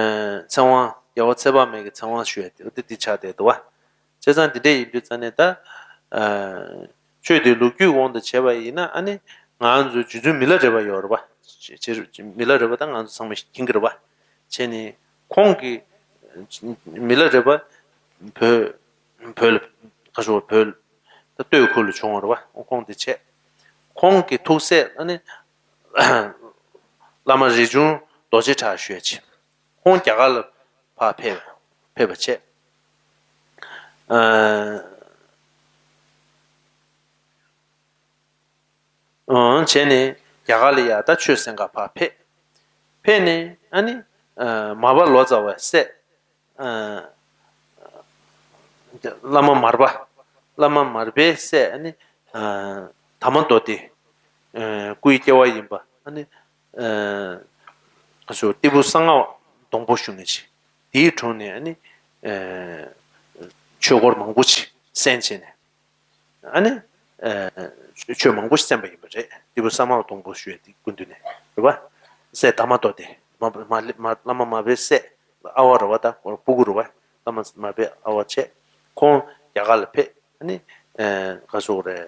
ཚེ་དབང་རྒྱལ་བ་ཚེ་དཔག་མེད་ཀྱི་ཚེ་དབང་ཞུ་ཡས་དེ་འོ་དེ་འདི་ཆགས་བསྡད་འདུག་བ། བྱས་ཙང་འདི་འདྲ་ཡིན་དུས་ཙང་ནས་ད། ཨ་ ཆོས་དེ་ལོ་རྒྱུས་དབང་དུ་བྱས་པ་ཡིན་ན་ཨ་ནི་ང་ཚོའི་རྗེ་བཙུན་མི་ལ་རས་པ་ཡོད་རེད་པ། རྗེ་རྗེ་མི་ལ་རས་པ་ད་ང་ཚོ་ཚང་མས་མཁྱེན་གྱི་རེད་པ། བྱས་ནས་ཁོང་གིས་མི་ལ་རས་པ་བོད་བོད་ལ་ཁ་ཤོར་བོད་ད་སྟོད་ཁུལ་ལ་བྱུང་བ་རེད་པ། ཁོང་དེ་བྱས། ཁོང་གི་ཐུགས་སྲས་ཨ་ནི་བླ་མ་རས་ཆུང་རྡོ་རྗེ་གྲགས་ཞུ་ཡ་ཆེ། ཁོང་རྒྱ་གར་ལ་ཕར་ཕེབས་ཕེབས་པ་བྱས། ཨ། ཨང་བྱས་ནས་རྒྱ་གར་ལ་ཡ་ད་ཆོས་གསན་ག་ཕར་ཕེབས། ཕེབས་ནས་ཨ་ནི་ཨ་མར་པ་ལོ་ཙཱ་བའི་སྲས། ཨ། བླ་མ་མར་པ། བླ་མ་མར་པའི་སྲས་ཨ་ནི་ཨ་དར་མ་མདོ་སྡེ། ཨ། སྐུའི་སྐྱེ་བ་ཡིན་པ་ཨ་ནི་ཨ་ཁ་ཤོར་ཏི་ཕུ་གསང་སྔགས་སྡོང་པོ་ཞུ་མཁན་ཅིག་དེའི་དྲུང་ནས་ཨ་ནི་ཨ་ཆོས་སྐོར་མང་པོ་ཅིག་གསན་བྱས་ནས། ཨ་ནི་ཨ་ཆོས་མང་པོ་ཞིག་གསན་པ་ཡིན་པ་རེད། ཏི་ཕུ་གསང་སྔགས་སྡོང་པོ་ཞུ་ཡས་དེ་སྐུ་མདུན་ནས་རེད་བ། སྲས་དར་མ་མདོ་སྡེ་མ་མ་མ་བླ་མ་མར་པའི་སྲས་ཨ་བ་རེད་བ། ད་སྤུ་གུ་རེད་བ། བླ་མ་མར་པའི་ཨ་བ་བྱས། ཁོང་རྒྱ་གར་ལ་ཕེབས། ཨ་ནི་ཨ་ག་ཟེར་དགོས་རེད།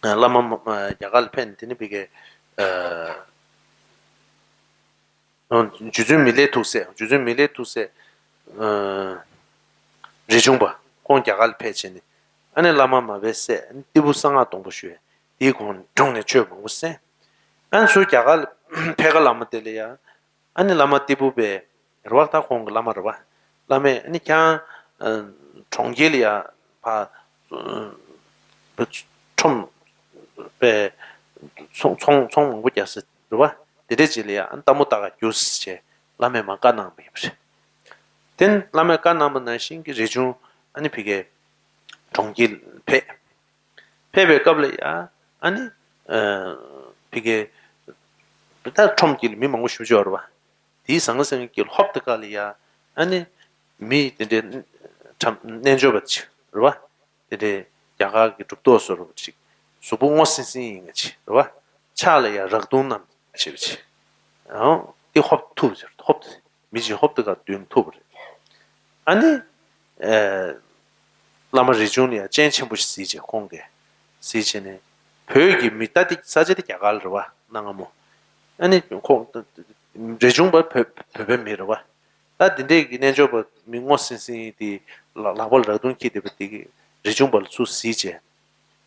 ཨ་བླ་མ་མ་རྒྱ་གར་ལ་ཕེབས་ནས་དེ་ནི་ཕ་གིའི་ཨ། རྗེ་བཙུན་མི་ལའི་ཐུགས་སྲས། རྗེ་བཙུན་མི་ལའི་ཐུགས་སྲས། ཨ་རས་ཆུང་པ་ཁོང་རྒྱ་གར་ལ་ཕེབས་བྱས་ནས་ཨ་ནི་བླ་མ་མར་པའི་སྲས་ཨ་ནི་ཏི་ཕུ་གསང་སྔགས་སྡོང་པོ་ཞུ་ཡས་དེའི་ཁོང་དྲུང་ནས་ཆོས་མང་པོ་གསན། ཨ་ནི་ཚུར་རྒྱ་གར་ལ་ཕེབས་ཀ་བླ་མ་དེ་ལ་ཡ་ཨ་ནི་བླ་མ་ཏི་ཕུ་པས་རེད་བ། ད་ཁོང་གི་བླ་མ་རེད་བ། བླ་མས་ཨ་ནི་ཁྱེད་རང་གྲོང་ཁྱེར་ལ་ཡ་ཕར་ཁྲོམ་པས་ཚོང་ཚོང་ཚོང་མང་པོ་རྒྱག་ས་རེད་བ། དེ་འདྲས་ཅིག་ལ་ཡང་སྟག་མོ་བཏགས་ག་རྒྱུགས་ཟེར་བྱས་བླ་མས་མར་བཀའ་གནང་བ་ཡིན་པ་རེད། དེ་བླ་མས་བཀའ་གནང་བ་ནང་བཞིན་གྱི་རས་ཆུང་ཨ་ནི་ཕ་གིའི་གྲོང་ཁྱེར་ཕེབས། ཕེབས་པའི་སྐབས་ལ་ཡང་ཨ་ནི་ཕ་གིའི་ད་ཁྲོམ་དཀྱིལ་ལ་མི་མང་པོ་ཞེ་པོ་ཅིག་ཡོད་རེད་བ། དེའི་ཟང་ཟིང་གི་ཧོབ་དེ་ག་ལ་ཡང་ཨ་ནི་མི་དེ་འདྲའི་ཁྲམ་རྣལ་འབྱོར་པ་ཅིག་རེད་བ། དེ་འདྲའི་རྒྱ་གར་གྱི་གྲུབ་ཐོབ་བཟོ་འདྲ་ཅིག་གཟུགས་པོ་སྔོ་སིང་སིང་ཡིན་མཁན་ཅིག་རེད་བ། ཕྱག་ལ་ཡང་རག་དུང་བསྣམས་བྱས་པ་ཅིག་ཨང་། དེ་ཧོབ་ཐུབ་ཟེར། ཧོབ་མི་གཅིག་ཧོབ་དེ་ག་འདོན་ཐུབ་པ་རེད། ཨ་ནི། ཨེ། བླ་མ་རས་ཆུང་ལ་ཡང་སྤྱན་ཆེན་པོ་ཞིག་གཟིགས་བྱས་ཁོང་གིས། གཟིགས་བྱས་ནས། བོད་ཀྱི་མི་ད་དེ་ས་ཆ་དེ་རྒྱ་གར་རེད་བ། གནའ་སྔ་མོ། ཨ་ནི་ཁོང་། རས་ཆུང་པ་བོད་བོད་པའི་མི་རེད་བ། ད་འདི་འདྲས་ཀྱི་རྣལ་འབྱོར་པ་མི་སྔོ་སིང་སིང་དེ་ལག་ལག་པ་ལ་རག་དུང་འཁྱེར་བསྡད་པ་དེ་གིས་རས་ཆུང་པ་ལ་ཚུར་གཟིགས་བྱས།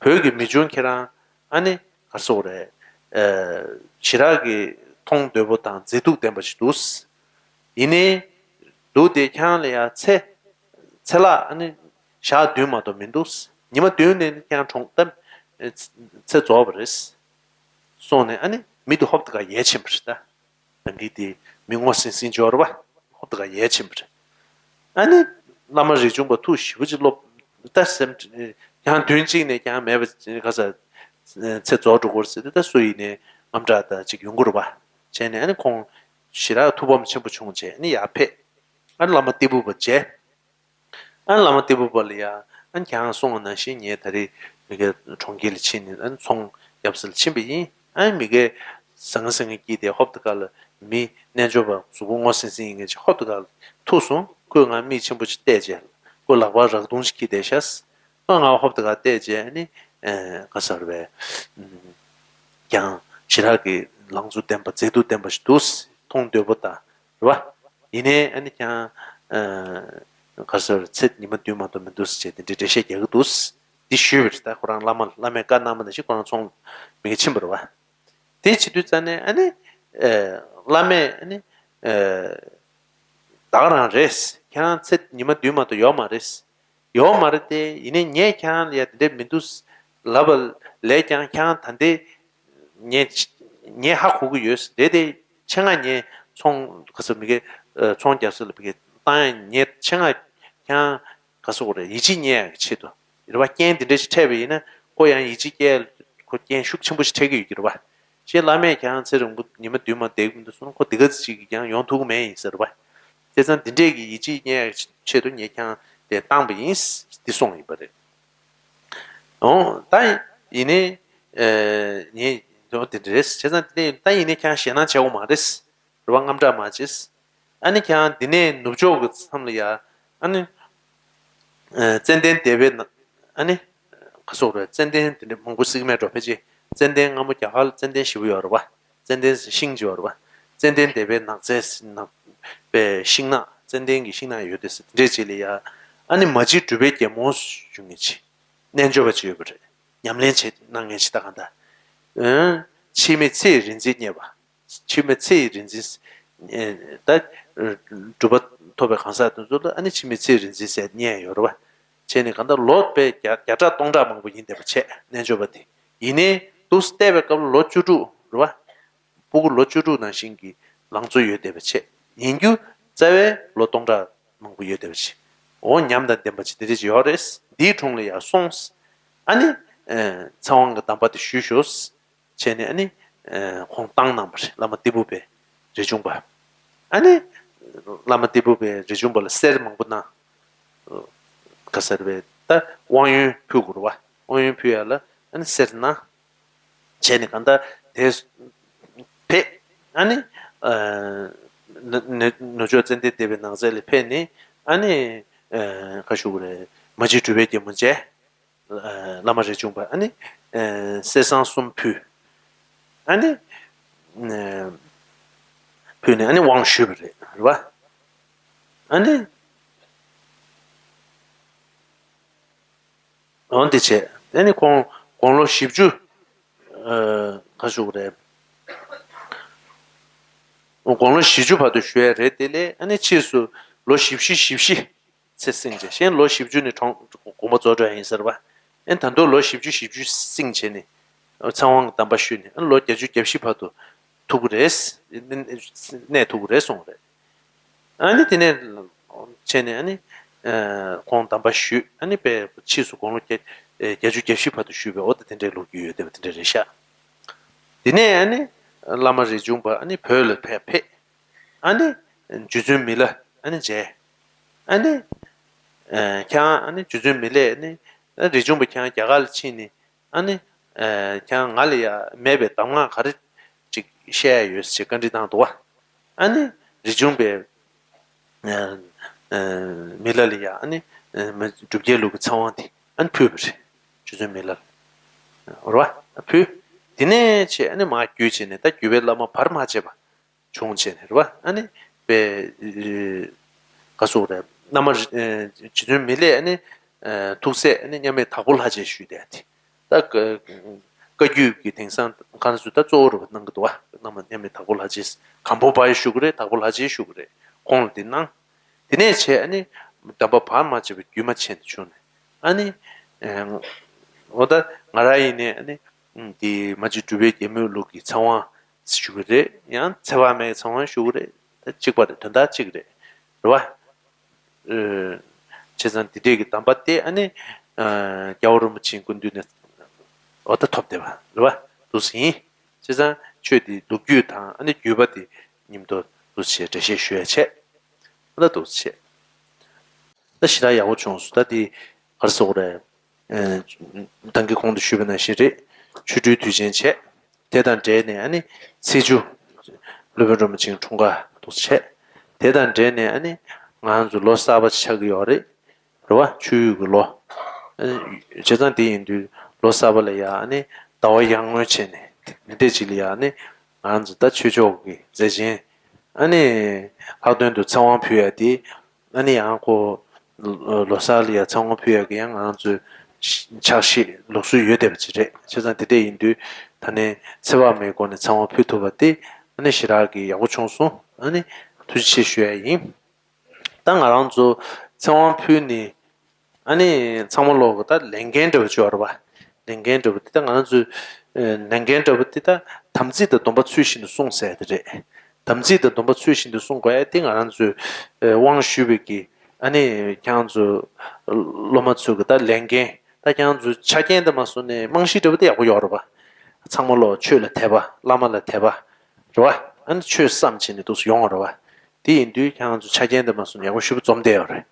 བོད་ཀྱི་མི་ཆུང་ཁྱེད་རང་ཨ་ནི་ག་རེ་ཟེར་དགོས་རེད། ཨ། ཞེ་དྲག་གི་མཐོང་འདོད་པོ་དང་མཛེས་སྡུག་ལྡན་པ་ཞིག་འདུག་ཡིན་ནའི། འདུག་སྟེ་ཁྱེད་རང་ལ་ཡང་ཚེ། ཚེ་ལྷག་ཨ་ནི་ཞག་བདུན་མ་གཏོགས་མི་འདུག་ཉི་མ་བདུན་ནས་ནི་ཁྱེད་རང་གྲོངས་ད། ཚེ་རྫོགས་པ་རེད། སོང་ནས་ཨ་ནི་མི་དེ་ཧོབ་ཏེ་ག་ཡལ་ཕྱིན་པ་རེད་ད། རང་གི་དེ་མི་སྔོ་སིང་སིང་འབྱོར་བ་ཧོབ་ཏེ་ག་ཡལ་ཕྱིན་པ་རེད། ཨ་ནི་བླ་མ་རས་ཆུང་པ་ཐུགས་ཞེ་པོ་ཅིག་སློབ་ད་སེམས་ཀྱང་བདུན་གཅིག་ནས་ཀྱང་མེད་པ་ག་ས་ཚེ་རྫོགས་འགྲོ་གི་རེད་ཟེར་ཏེ་ད་སུ་ཡིན་ནའི་དངངས་སྐྲག་ད་ཅིག་ཡོང་གི་རེད་བ། བྱས་ནས་ཨ་ནི་ཁོང་ཞེ་དྲག་ཐུགས་ཕམ་ཆེན་པོ་བྱུང་བྱས་ཨ་ནི་ཡར་ཕེབས། ཨ་ནི་བླ་མ་ཏི་ཕུ་པ་མཇལ། ཨ་ནི་བླ་མ་ཏི་ཕུ་པ་ལ་ཡ། ཨ་ནི་ཁྱེད་རང་གསུངས་པ་ནང་བཞིན་ངས་ད་རེས་མི་གའི་གྲོང་ཁྱེར་ལ་ཕྱིན་ནས་ཨ་ནི་ཚོང་རྒྱག་ས་ལ་ཕྱིན་པ་ཡིན། ཨ་ནི་མི་གའི་ཟང་ཟིང་གི་དཀྱིལ་དེ་ཧོབ་ཏེ་ག་ལ་མི་རྣལ་འབྱོར་པ་གཟུགས་པོ་སྔོ་སིང་སིང་ཡིན་མཁན་ཅིག་ཧོབ་ཏེ་ག་ལ་ཐུག་སོང་། ཁོས་ང་མིག་ཆེན་པོ་ཅིག་བལྟས་བྱས། ཁོས་ལག་པར་རག་དུང་ཞིག་འཁྱེར་བསྡད་ཤག་ཨ་ང་ཧོབ་ཏེ་ག་བལྟས་བྱས་ཨ་ནི། ཨ། ག་ཟེར་བས། ཨ། ཀྱང་ཞེ་དྲག་གི་ལང་ཚོ་ལྡན་པ་མཛེས་སྡུག་ལྡན་པ་ཞིག་འདུག་མཐོང་འདོད་པོ་དང་། རེད་བ། ཡིན་ནའི་ཨ་ནི་ཀྱང་། ཨ། ག་ཟེར་ཚེ་ཉི་མ་བདུན་མ་གཏོགས་མི་འདུག་ཟེར་བྱས་དེ་འདྲའི་འགྲེལ་བཤད་རྒྱག་གི་འདུག་འདི་ཞུས་པ་རེད་ད། ཁོ་རང་བླ་མ་བླ་མས་བཀའ་གནང་བ་ནང་བཞིན་ཁོ་རང་ཚོང་མི་ག་ཕྱིན་པ་རེད་བ། དེ་བྱེད་དུས་ཙ་ནས་ཨ་ནི། ཨ། བླ་མས་ཨ་ནི། ཨ། ད་ག་རང་རེད། ཁྱེད་རང་ཚེ་ཉི་མ་བདུན་མ་གཏོགས་ཡོད་མ་རེད། ཡོད་མ་རེད་དེ། ཡིན་ནའི་ངས་ཁྱེད་རང་ལ་ཡ་དེ་འདྲས་མི་འདུག་ལབ་པ་ལས་ཀྱང་ཁྱེད་རང་ད་ལྟའི་ངས་ངས་ཧ་གོ་གི་ཡོད། རེད་དེ། ཆེད་མངགས་ངས་ཚོང་ག་ས་མི་གའི་ཚོང་རྒྱག་ས་ལ་མི་གའི་བཏང་ཡ་ངས་ཆེད་མངགས་ཁྱེད་རང་ག་ས་གོ་རེད་ཡིད་ཆེས་རྙེད་ཡ་གི་ཆེད་དུ་རེད་བ། རྐྱེན་དེ་འདྲས་ཞིག་འཕྲད་པ་ཡིན་ན་ཁོ་ཡང་ཡིད་ཆེས་སྐྱེ་ཁོ་རྐྱེན་ཤུགས་ཆེན་པོ་ཞིག་འཕྲད་ཀྱི་ཡོད་ཀྱི་རེད་བ། ཞེས་བླ་མས་ཀྱང་ཚེ་རིང་པོ་ཉི་མ་བདུན་མ་བསྡད་ཀྱི་མི་འདུག་གསུངས་ན་ཁོ་དེ་ག་ཙམ་ཅིག་གིས་ཀྱང་ཡོང་ཐུབ་ཀྱི་མེད་ཡིན་ཟེར་བ། བྱས་ཙང་འདི་འདྲས་ཀྱི་ཡིད་ཆེས་རྙེད་ཡག་ཆེད་དུ་ངས་ཀྱང་དེ་བཏང་པ་ཡིན། འདི་གསུངས་ཡིན་པ་རེད། འོང་ད་ཡིན་ནའི། ངས་འོ་དེ་འདྲ་རེད། བྱས་ཙང་དེ་འདྲས་ཡིན་ད་ཡིན་ནའི་ཀྱང་ཞེད་སྣང་བྱེད་དགོས་མ་རེད། རེད་བ། དངངས་སྐྲག་མ་བྱེད། ཨ་ནི་ཀྱང་འདི་ནས་ནུབ་ཕྱོགས་ཀྱི་མཚམས་ལ་ཡ། ཨ་ནི། ཙན་དན་སྡེ་པའི་ན་ཨ་ནི། ག་ ག་སོག་རེད། ཙན་དན་དེ་འདྲ་མང་པོ་གཟིགས་མེད་འགྲོ། ཕལ་ཆེར་ཙན་དན་སྔ་མོ་རྒྱ་གར་ལ་ཙན་དན་ཞེ་པོ་ཡོད་རེད་བ། ཙན་དན་ཟེར་ཤིང་ཅིག་ཡོད་རེད་བ། ཙན་དན་དེ་པའི་ནགས་ཚལ་ནགས་པའི་ཤིང་ནགས། ཙན་དན་གྱི་ཤིང་ནགས་ཡོད་དེ་ཟེར། དེ་འདྲས་ཅིག་ལ་ཡ་ཨ་ནི་མ་གཅིག་གྲུབ་པའི་རྒྱལ་མོ་ཞུ་མཁན་ཅིག་རྣལ་འབྱོར་པ་ཅིག་ཡོད་པ་རེད། ཉམས་ལེན་བྱེད་གནང་མཁན་ཅིག་ད་གང་ལྟར། འཆི་མེད་ཚེའི་རིག་འཛིན་བརྙེས་པ། འཆི་མེད་ཚེ་ཡི་རིག་འཛིན། ད་གྲུབ་པ་ཐོབ་པའི་གང་ཟག་དེ་ཚོ་ལ་ཨ་ནི་འཆི་མེད་ཚེ་ཡི་རིག་འཛིན་ཟེར་བརྙས་ཡོད་རེད་བ། བྱས་ནས་གང་ལྟར་ལོ་དཔེ་བརྒྱ་བརྒྱ་ཕྲག་སྟོང་ཕྲག་མང་པོ་ཡིན་བསྡད་པ་བྱས། རྣལ་འབྱོར་པ་དེ་ཡིན་ནའི་འདུག་བལྟས་པའི་སྐབས་ལ་ལོ་བཅུ་དྲུག་རེད་བ། སྤུ་གུ་ལོ་བཅུ་དྲུག་ནང་བཞིན་གྱི་ལང་ཚོ་ཡོད་བསྡད་པ་བྱས། ཡིན་རྒྱུ་རྩ་བའི་ལོ་སྟོང་ཕྲག་མང་པོ་ཡོད་བསྡད་པ་བྱས། འོ་ཉམས་དང་ལྡན་པ་ཅིག་དེ་འདྲ་ཅིག་ཡོད་རེད། འདིའི་དྲུང་ལ་ཡར་སོང་། ཨ་ནི་ཚེ་དབང་གི་གདམས་པ་དེ་ཞུས་ཤོག་བྱས་ནས་ཨ་ནི། ཁོང་བཏང་གནང་བ་རེད། བླ་མ་ཏི་ཕུ་པའི་རས་ཆུང་པ། ཨ་ནི། བླ་མ་ཏི་ཕུ་པའི་རས་ཆུང་པ་ལ་གསེར་མང་པོ་གནང་། ག་ཟེར་བས་ད་དབང་ཡོན་ཕུལ་དགོས་རེད་བ། དབང་ཡོན་ཕུལ་ཡ་ལ་ཨ་ནི་གསེར་གནང་། བྱས་ནས་གང་ལྟར་དེ་ཕེབས། ཨ་ནི། ནུ་ནུ་ནུབ་ཕྱོགས་ཙན་དན་སྡེ་པའི་ནགས་ཚལ་ལ་ཕེབས་ནས་ཨ་ནི། ག་ཞུ་དགོས་རེད། མ་གཅིག་གྲུབ་པའི་རྒྱལ་མོ་མཇལ། བླ་མ་རས་ཆུང་པ་ཨ་ནི། གསེར་སྲང་གསུམ་ཕུལ། ཨ་ནི། ཕུལ་ནས་ཨ་ནི་དབང་ཞུས་པ་རེད། རེད་བ། ཨ་ནི། འོན་ཏེ་བྱས། ཨ་ནི་ཁོང་དགུང་ལོ་བཞི་བཅུ། ག་ཞུ་དགོས་རེད། དགུང་ལོ་བཞི་བཅུ་བར་དུ་བཞུགས་ཡ་རེད། དེ་ལས་ཨ་ནི་ཕྱིས་སུ་ལོ་བཞི་བཅུ་ཞེ་བཞི་ཚེ་བསྲིངས་བྱས། གཞན་ལོ་བཞི་བཅུ་ནི་གྲོངས་དགོངས་པ་རྫོགས་འགྲོ་ཡ་ཡིན་ཟེར་བ། ཨ་ནི་ད་དུང་ལོ་བཞི་བཅུ་ཞེ་བཞི་བསྲིངས་བྱས་ནས་ཚེ་དབང་གི་གདམས་པ་ཞུས་ནས། ཨ་ནི་ལོ་བརྒྱད་ཅུ་གྱ་བཞི་བར་དུ་ཐུག་གི་རེད། གནས་ཐུབ་ཀྱི་རེད་གསུངས་པ་རེད། ཨ་ནི་དེ་ནས་བྱས་ནས་ཨ་ནི། ཁོང་གདམས་པ་ཞུས། ཨ་ནི་དཔེ་ཕྱིས་སུ་དགུང་ལོ་བརྒྱད་བརྒྱད་ཅུ་གྱ་བཞི་བར་དུ་བཞུགས་པའི། འོ་ད་དེ་འདྲའི་ལོ་རྒྱུས་ཡོད་བསྡད་པ་དེ་འདྲ་རེད་ཤག་དེ་ནས་ཨ་ནི་བླ་མ་རས་ཆུང་པ་ཨ་ནི་བོད་ལ་ཕེབས་ཕེབས། ཨ་ནི་རྗེ་བཙུན་མི་ལ་ཨ་ནི་མཇལ། ཨ་ནི་ཁྱེད་རང་ཨ་ནི་རྗེ་བཙུན་མི་ལས་ཨ་ནི་རས་ཆུང་པ་ཁྱེད་རང་རྒྱ་གར་ལ་ཕྱིན་ནས། ཨ་ནི། ཁྱེད་རང་ང་ལ་ཡ་མེད་པའི་གདམས་ངག་ག་རེ་ཅིག་བཤད་ཡ་ཡོད་ཟེར་བཀའ་འདྲི་བཏང་འདུག་བ། ཨ་ནི་རས་ཆུང་པས་མི་ལ་ལ་ཡ་ཨ་ནི་སྒྲུབ་བརྒྱད་ལུགས་ཀྱི་ཚེ་དབང་དེ་ཨ་ནི་ཕུལ་བ་རེད། རྗེ་བཙུན་མི་ལ་ལ། རེད་བ། ཕུལ། དེ་ནས་བྱས་ཨ་ནི་མར་བརྒྱུད་བྱས་ནས་ད་བརྒྱུད་པའི་བླ་མ་བར་མ་ཆད་པ། བྱུང་བྱས་ནས་རེད་བ། ཨ་ནི་དཔེ་ག་སོགས་རེད། བླ་མ་རྗེ་བཙུན་མི་ལས་ཨ་ནི་ཐུགས་སྲས་ཨ་ནི་མཉམ་མེད་དྭགས་པོ་ལྷ་རྗེ་ཞུས་ཏེ་དེ། ད་བཀའ་བརྒྱུད་ཀྱི་དེང་སང་གང་ཟུ་ད་གཙོ་བོ་རུ་གནང་གི་འདུག་བ། བླ་མ་མཉམ་མེད་དྭགས་པོ་ལྷ་རྗེ། སྒམ་པོ་པ་ཡི་ཞུ་གི་རེད། དྭགས་པོ་ལྷ་རྗེ་ཞུ་གི་རེད། ཁོང་ལ་དེ་གནང་། དེ་ནས་བྱས་ཨ་ནི་གདམས་པ་བར་མ་ཆད་པ་རྒྱུན་མ་ཆད་དུ་བྱུང་ནས་ཨ་ནི། འོ་ད་ང་རང་ཡིན་ནས་ཨ་ནི་དེ་མ་གཅིག་གྲུབ་པའི་རྒྱལ་མོའི་ལུགས་ཀྱི་ཚེ་དབང་ཞུ་གི་རེད། ཡང་ཚེ་དཔག་མེད་ཀྱི་ཚེ་དབང་ཞུ་གི་རེད། ད་གཅིག་པ་རེད། དོན་དག་གཅིག་རེད། རེད་བ། བྱས་ཙང་དེ་འདྲས་ཀྱི་གདམས་པ་དེ་ཨ་ནི། རྒྱལ་བ་རིན་པོ་ཆེའི་སྐུ་མདུན་ནས་འོ་ད་ཐོབ་བསྡད་པ་རེད་བ། འདུག་སེ་ཡིན། བྱས་ཙང་ཆོས་འདི་ལོ་རྒྱུས་དང་ཨ་ནི་བརྒྱུད་པ་དེ་མཉམ་དུ་འདུག་སེ་འགྲེལ་བཤད་ཞུ་ཡ་བྱས། ཨ་ད་འདུག་སེ་བྱས། ད་ཞེ་དྲག་ཡག་པོ་བྱུང་སོང་། ད་དེ་ག་རེ་ཟེར་དགོས་རེད། ད་གིན་གོང་དུ་ཞུས་པ་ནང་བཞིན་རེད། ཆོ་འཕྲུལ་དུས་ཆེན་བྱས། དེ་དང་འབྲེལ་ནས་ཨ་ནི་ཚེས་བཅུ་སློབ་དཔོན་སྒྲོལ་མ་ཆེན་འཁྲུངས་སྐར་དུ་བྱས། དེ་དང་འབྲེལ་ནས་ཨ་ནི་ང་ཚོ་ལོ་གསར་པ་ཆགས་ཀྱི་ཡོད་རེད། རེད་བ། ཆོས་ཡུལ་གྱི་ལོ། ཨ་ནི་བྱས་ཙང་དེ་ཡིན་དུས་ལོ་གསར་པ་ལ་ཡ་ཨ་ནི་ཟླ་བ་ཡར་ངོ་བྱས་ནས་དེ་འདྲས་ཅིག་ལ་ཡ་ཨ་ནི་ང་ཚོ་ད་ཆོས་ཕྱོགས་ཀྱི་མཛད་ཆེན་ཨ་ནི་ལྷག་དོན་དུ་ཚེ་དབང་ཕུལ་ཡ་དེ། ཨ་ནི་ཡང་ཁོ་ལོ་གསར་ལ་ཡ་ཚེ་དབང་ཕུལ་ཡ་གི་ཡང་ང་རང་ཚོའི་ཕྱག་བཞེས་ལུགས་སྲོལ་ཡོད་བསྡད་པ་ཅིག་རེད། བྱས་ཙང་དེ་འདྲས་ཡིན་དུས་ད་ནི་ཚེ་དཔག་མེད་སྒོ་ནས་ཚེ་དབང་ཕུལ་ཐུབ་པ་དེ་ཨ་ནི་ཞེ་དྲག་གི་ཡག་པོ་བྱུང་སོང་། ཨ་ནི་ཐུགས་རྗེ་ཆེ་ཞུ་ཡ་ཡིན། ད་ང་རང་ཚོ་ཚེ་དབང་ཕུལ་ནི་ཨ་ནི་ཚང་མ་ལོག་གི་ད་ལས་འགན་འདྲ་བོ་ཅིག་ཡོད་རེད་བ། ལས་འགན་འདྲ་བོ་དེ་ད་ང་རང་ཚོའི་ལས་འགན་འདྲ་བོ་དེ་ད་དམ་ཚིག་དང་སྡོམ་པ་ཚུལ་བཞིན་དུ་སྲུང་ཟེར་ཡ་དེ་རེད། དམ་ཚིག་དང་སྡོམ་པ་ཚུལ་བཞིན་དུ་སྲུང་དགོས་ཡ་དེ་ང་རང་ཚོའི་དབང་ཞུས་པའི་གི་ཨ་ནི་ཁྱེད་རང་ཚོ་སློབ་མ་ཚོའི་གི་ད་ལས་འགན། ད་ཁྱེད་རང་ཚོའི་ཆ་རྐྱེན་དེ་མ་སོང་ནས་རྨང་གཞི་འདྲ་བོ་དེ་ཡག་པོ་ཡོད་རེད་བ། ཚང་མ་ལོག་ཆོས་ལ་དད་པ། བླ་མ་ལ་དད་པ་རེད་བ། ཨ་ནི་ཆོས་བསམ་བྱས་ནས་འདུག་སེ་ཡོང་བ་རེད་བ། དེ་ཡིན་དུས་ཁྱེད་རང་ཚོ་ཆ་རྐྱེན་དེ་མ་སོང་ནས་ཡག་པོ་ཞེ་པོ་འཛོམས་བསྡད་ཡོད་རེད།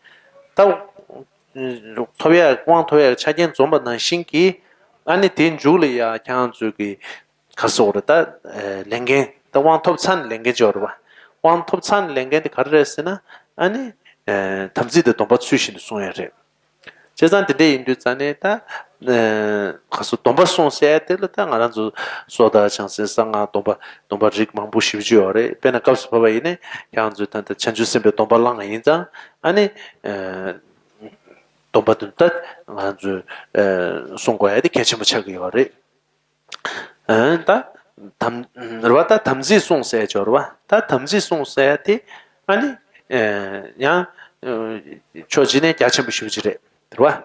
ད་ཐོབ་ཡ་དབང་ཐོབ་ཡ་ཆ་རྐྱེན་འཛོམས་པ་ནང་བཞིན་གྱི་ཨ་ནི་དེའི་མཇུག་ལ་ཡ་ཁྱེད་རང་ཚོའི་གི་ག་རེ་ཟེར་དགོས་རེད། ད་ལས་འགན་ད་དབང་ཐོབ་ཚར་ནས་ལས་འགན་ཅིག་ཡོད་རེད་བ། དབང་ཐོབ་ཚར་ནས་ལས་འགན་དེ་ག་རེ་རེད་ཟེར་ན་ཨ་ནི་དམ་ཚིག་དང་སྡོམ་པ་ཚུལ་བཞིན་དུ་སྲུང་ཡ་རེད། བྱས་ཙང་དེ་འདྲས་ཡིན་དུས་ཙང་ནས་ད་ ཨ་ག་སོ་སྡོམ་པ་སྲུང་ཟེར་དེ་ལ་ད་ང་རང་ཚོ་སོ་ཐར་བྱང་སེམས་གསང་སྔགས་སྡོམ་པ་སྡོམ་པ་རིགས་མང་པོ་ཞེ་པོ་ཅིག་ཡོད་རེད། དཔེར་ན་སྐབས་སུ་བབས་པ་ཡིན་ནའི་ཁྱེད་རང་ཚོས་ད་ལྟ་བྱང་ཆུབ་སེམས་དཔའི་སྡོམ་པ་བླངས་ཡིན་ཙང་ཨ་ནི་ཨ་སྡོམ་པ་དེ་ད་ང་རང་ཚོས་ཨ་སྲུང་དགོས་ཡ་དེ་གལ་ཆེན་པོ་ཆགས་ཀྱི་ཡོད་རེད། ཨ་ད་དམ་རེད་བ། ད་དམ་ཚིག་སྲུང་ཟེར་ཅིག་ཡོད་རེད་བ། ད་དམ་ཚིག་སྲུང་ཟེར་དེ་ཨ་ནི་ཨ་ཡང་ཨ་ཕྱོགས་གཅིག་ནས་རྒྱ་ཆེན་པོ་ཞེ་པོ་ཅིག་རེད། རེད་བ།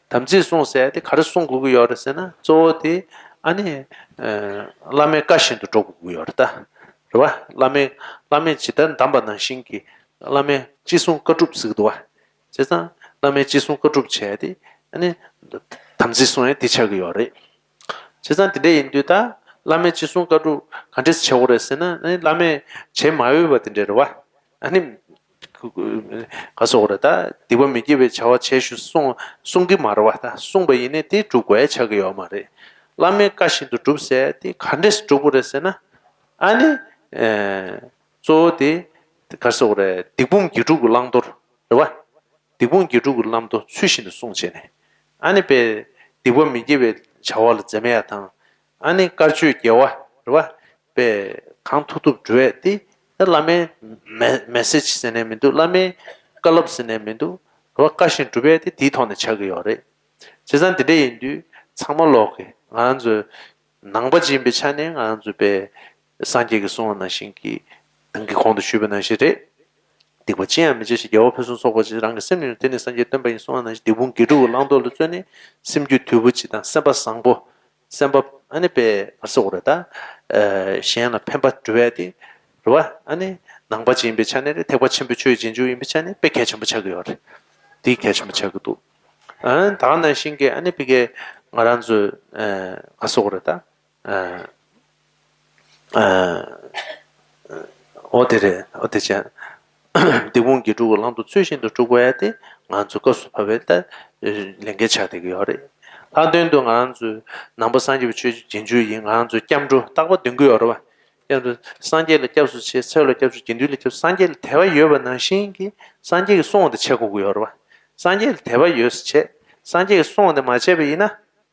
དམ་ཚིག་སྲུང་ཟེར་དེ་ག་རེ་སྲུང་དགོས་ཀྱི་ཡོད་རེད་ཟེར་ན། གཙོ་བོ་དེ་ཨ་ནི་ཨ་བླ་མའི་བཀའ་བཞིན་དུ་འགྲོ་དགོས་ཀྱི་ཡོད་རེད་ད། རེད་བ། བླ་མའི་བླ་མས་ཇི་ལྟར་གདམས་པ་ནང་བཞིན་གྱི་བླ་མའི་ཅི་གསུང་བཀའ་སྒྲུབ་ཟེར་གྱི་འདུག་བ། བྱས་ཙང་བླ་མའི་ཅི་གསུང་བཀའ་སྒྲུབ་བྱས་ཏེ་ཨ་ནི་དམ་ཚིག་སྲུང་ཡས་དེ་ཆགས་ཀྱི་ཡོད་རེད། བྱས་ཙང་དེ་འདྲ་ཡིན་དུས་ད་བླ་མའི་ཅི་གསུང་བཀའ་སྒྲུབ་ག་འདྲས་བྱེད་དགོས་རེད་ཟེར་ན། ཨ་ནི་བླ་མས་བྱེད་མ་འོས་པ་དེ་འདྲ་རེད་བ། ཨ་ནི་ག་སོགས་རེད། ད་སྡིག་པ་མི་དགེ་བའི་བྱ་བ་བྱས་ཞུ་གསུང་གསུང་གི་མ་རེད་བ། ད་གསུངས་པ་ཡིན་ནའི་དེ་སྒྲུབ་དགོས་ཡ་ཆགས་ཀྱི་ཡོད་མ་རེད། བླ་མའི་བཀའ་བཞིན་དུ་སྒྲུབ་ཟེར་དེ་ག་འདྲས་སྒྲུབ་དགོས་རེད་ཟེར་ན། ཨ་ནི་ཨེ་གཙོ་བོ་དེ་ག་སོགས་རེད། སྡིག་སྤོང་དགེ་སྒྲུབ་ཀྱི་བླང་དོར་རེད་བ། སྡིག་སྤོང་དགེ་སྒྲུབ་ཀྱི་བླང་དོར་ཚུལ་བཞིན་དུ་སྲུང་བྱས་ནས། ཨ་ནི་པའི་སྡིག་པ་མི་དགེ་བའི་བྱ་བ་ལ་འཛེམ་ཡ་དང་། ཨ་ནི་དཀར་ཆོས་དགེ་བ་རེད་བ། པའི་གང་ཐུབ་ཐུབ་སྒྲུབ་ཡས་དེ་ད་བླ་མའི་མེ་མེ་སེ་ཇི་ཟེར་ནས་མི་འདུག། བླ་མའི་བཀའ་སློབ་ཟེར་ནས་མི་འདུག། རེད་བ། བཀའ་བཞིན་སྒྲུབ་ཡས་དེ་དེའི་ཐོག་ནས་ཆགས་ཀྱི་ཡོད་རེད། བྱས་ཙང་དེ་འདྲ་ཡིན་དུས་ཚང་མ་ལོག་གི་ང་རང་ཚོའི་ནང་པ་ཅིག་ཡིན་པའི་ཆ་ནས་ང་རང་ཚོ་པའི་སངས་རྒྱས་ཀྱིས་གསུངས་པ་ནང་བཞིན་གྱི་ནང་གི་གོང་དུ་ཞུས་པ་ནང་བཞིན་རེད། སྡིག་པ་ཅི་ཡང་མི་བྱ་ཞིང་། དགེ་བ་ཕུན་སུམ་ཚོགས་པར་བྱེད་ཅིང་། རང་གི་སེམས་ཉིད་ནི་དེ་ནི་སངས་རྒྱས་སྟོན་པ་ཡིན། གསུངས་པ་ནང་བཞིན་སྡིག་སྤོང་དགེ་སྒྲུབ་ཀྱི་བླང་དོར་ལ་བརྩོན་ནས་སེམས་རྒྱུད་དུལ་པོ་ཅིག་དང་། སེམས་པ་བཟང་པོ། སེམས་པ་ཨ་ནི་པའི་ག་སོགས་རེད་ད། ཨ་གཞན་ལ་ཕན་པ་སྒྲུབ་ཡ་དེ་རེད་བ། ཨ་ནི་ནང་པ་ཅིག་ཡིན་པའི་ཆ་ནས་རེད། ཐེག་པ་ཆེན་པོའི་ཆོས་རྗེས་འཇུག་ཡིན་པའི་ཆ་ནས་དཔེ་གལ་ཆེན་པོ་ཆགས་ཀྱི་ཡོད་རེད། དེ་གལ་ཆེན་པོ་ཆགས་ཀྱི་འདུག། ཨ་ད་ག་ནང་བཞིན་གྱི་ཨ་ནི་ཕ་གི་ང་རང་ཚོའི་ཨ་ག་སོགས་རེད་ད། ཨ་ཨ་འོ་དེ་རེད། འོ་དེ་བྱས། སྡིག་སྤོང་དགེ་སྒྲུབ་ཀྱི་བླང་དོར་ཚུལ་བཞིན་དུ་སྒྲུབ་དགོས་ཡ་དེ་ང་ཚོ་སྐབས་སུ་བབས་པའི་ད་ལས་འགན་ཆགས་བསྡད་ཀྱི་ཡོད་རེད། ལྷག་དོན་དུ་ང་རང་ཚོའི་ནང་པ་སངས་རྒྱས་པའི་ཆོས་རྗེས་འཇུག་ཡིན། ང་རང་ཚོའི་སྐྱབས་འགྲོ་རྟག་པར་འདོན་གྱི་ཡོད་རེད་བ། སྐྱབས་འགྲོ་སངས་རྒྱས་ལ་སྐྱབས་སུ་མཆི། ཚེ་ལ་སྐྱབས་སུ། དགེ་འདུན་ལ་སྐྱབས་སུ། སངས་རྒྱས་ལ་དད་པ་ཡོད་པ་ནང་བཞིན་གྱི་སངས་རྒྱས་ཀྱིས་གསུངས་པ་དེ་བྱེད་དགོས་ཀྱི་ཡོད་རེད་བ། སངས་རྒྱས་ལ་དད་པ་ཡོད་ཚེ་བྱེད། སངས་རྒྱས་ཀྱིས་གསུངས་པ་དེ་མ་བྱས་པ་ཡིན་ན་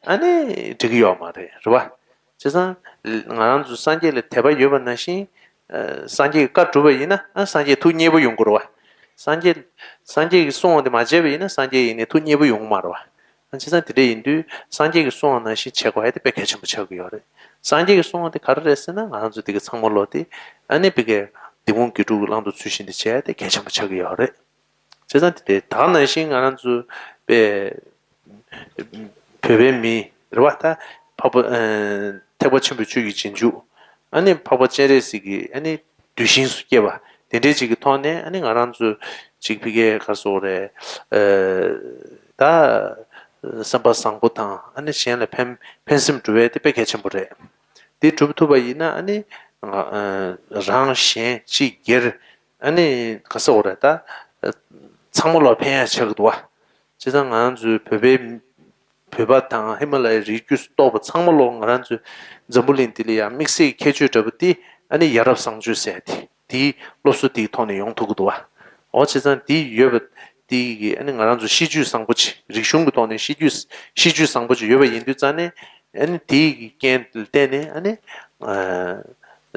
ཨ་ནི་འགྲིག་གི་ཡོད་མ་རེད། རེད་བ། བྱས་ཙང་ང་རང་ཚོ་སངས་རྒྱས་ལ་དད་པ་ཡོད་པ་ནང་བཞིན་ཨ་སངས་རྒྱས་ཀྱི་བཀའ་སྒྲུབ་པ་ཡིན་ན་ཨ་སངས་རྒྱས་ཐུགས་མཉེས་པོ་ཡོང་གི་རེད་བ། སངས་རྒྱས་སངས་རྒྱས་ཀྱིས་གསུངས་པ་དེ་མ་བྱས་པ་ཡིན་ན་སངས་རྒྱས་ཡིན་ནའི་ཐུགས་མཉེས་པོ་ཡོང་གི་མ་རེད་བ། བྱས་ཙང་དེ་འདྲ་ཡིན་དུས་སངས་རྒྱས་ཀྱིས་གསུངས་པ་ནང་བཞིན་བྱེད་དགོས་ཡ་དེ་དཔེ་གལ་ཆེན་པོ་ཆགས་ཀྱི་ཡོད་རེད། སངས་རྒྱས་ཀྱིས་གསུངས་པ་དེ་ག་རེ་རེད་ཟེར་ན། ང་རང་ཚོ་དེ་ག་ཚང་མ་ལོག་སྟེ་ཨ་ནི་ཕ་གི་སྡིག་སྤོང་དགེ་སྒྲུབ་ཀྱི་བླང་དོར་ཚུལ་བཞིན་དུ་བྱེད་ཡ་དེ་གལ་ཆེན་པོ་ཆགས་ཀྱི་ཡོད་རེད། བྱས་ཙང་དེ་ད་ག་ནང་བཞིན་ང་རང་ཚོ་པའི་བོད་པའི་མི་རེད་བ། ད་འཕགས་པ་ཨ་ཐེག་པ་ཆེན་པོའི་ཆོས་ཀྱི་རྗེས་འཇུག། ཨ་ནི་འཕགས་པ་སྤྱན་རས་གཟིགས་ཀྱི་ཨ་ནི་གདུལ་ཞིང་སུ་སྐྱེས་པ་དེ་འདྲའི་ཅིག་གི་ཐོག་ནས། ཨ་ནི་ང་རང་ཚོ་ཅིག་ཕ་གིའི་ག་རེ་ཟེར་དགོས་རེད། ཨ་ད་བསམ་པ་བཟང་པོ་དང་ཨ་ནི་གཞན་ལ་ཕན་ཕན་སེམས་སྒྲུབ་ཡ་དེ་དཔེ་གལ་ཆེན་པོ་རེད། དེ་སྒྲུབ་ཐུབ་པ་ཡིན་ན་ཨ་ནི་ང་ཨ་རང་གཞན་གཅིག་སྒེར་ཨ་ནི་ག་རེ་ཟེར་དགོས་རེད། ད་ཚང་མ་ལ་ཕན་ཡ་ཆགས་ཀྱི་འདུག་བ། བྱས་ཙང་ང་ཚོའི་བོད་པའི་བོད་པ་དང་ཧི་མ་ལ་ཡའི་རི་རྒྱུད་སུ་གཏོགས་པ་ཚང་མ་ལོག་ང་རང་ཚོའི་འཛམ་བུ་གླིང་འདི་ལ་ཡང་དམིགས་བསལ་གྱི་ཁྱད་ཆོས་འདྲ་པོ་དེ་ཨ་ནི་ཡ་རབས་བཟང་སྤྱོད་ཟེར་དེ། དེའི་སློབ་གསོ་དེའི་ཐོག་ནས་ཡོང་ཐུབ་ཀྱི་འདུག་བ། འོ་བྱས་ཙང་དེ་ཡོད་པ་དེ་གི་ཨ་ནི་ང་རང་ཚོ་གཤིས་རྒྱུད་བཟང་པོ་ཅིག་རིག་གཞུང་གི་ཐོག་ནས་གཤིས་རྒྱུད་གཤིས་རྒྱུད་བཟང་པོ་ཅིག་ཡོད་པ་ཡིན་དུས་ཙང་ནས། ཨ་ནི་དེའི་གི་རྐྱེན་ལ་བརྟེན་ནས་ཨ་ནི་ཨ་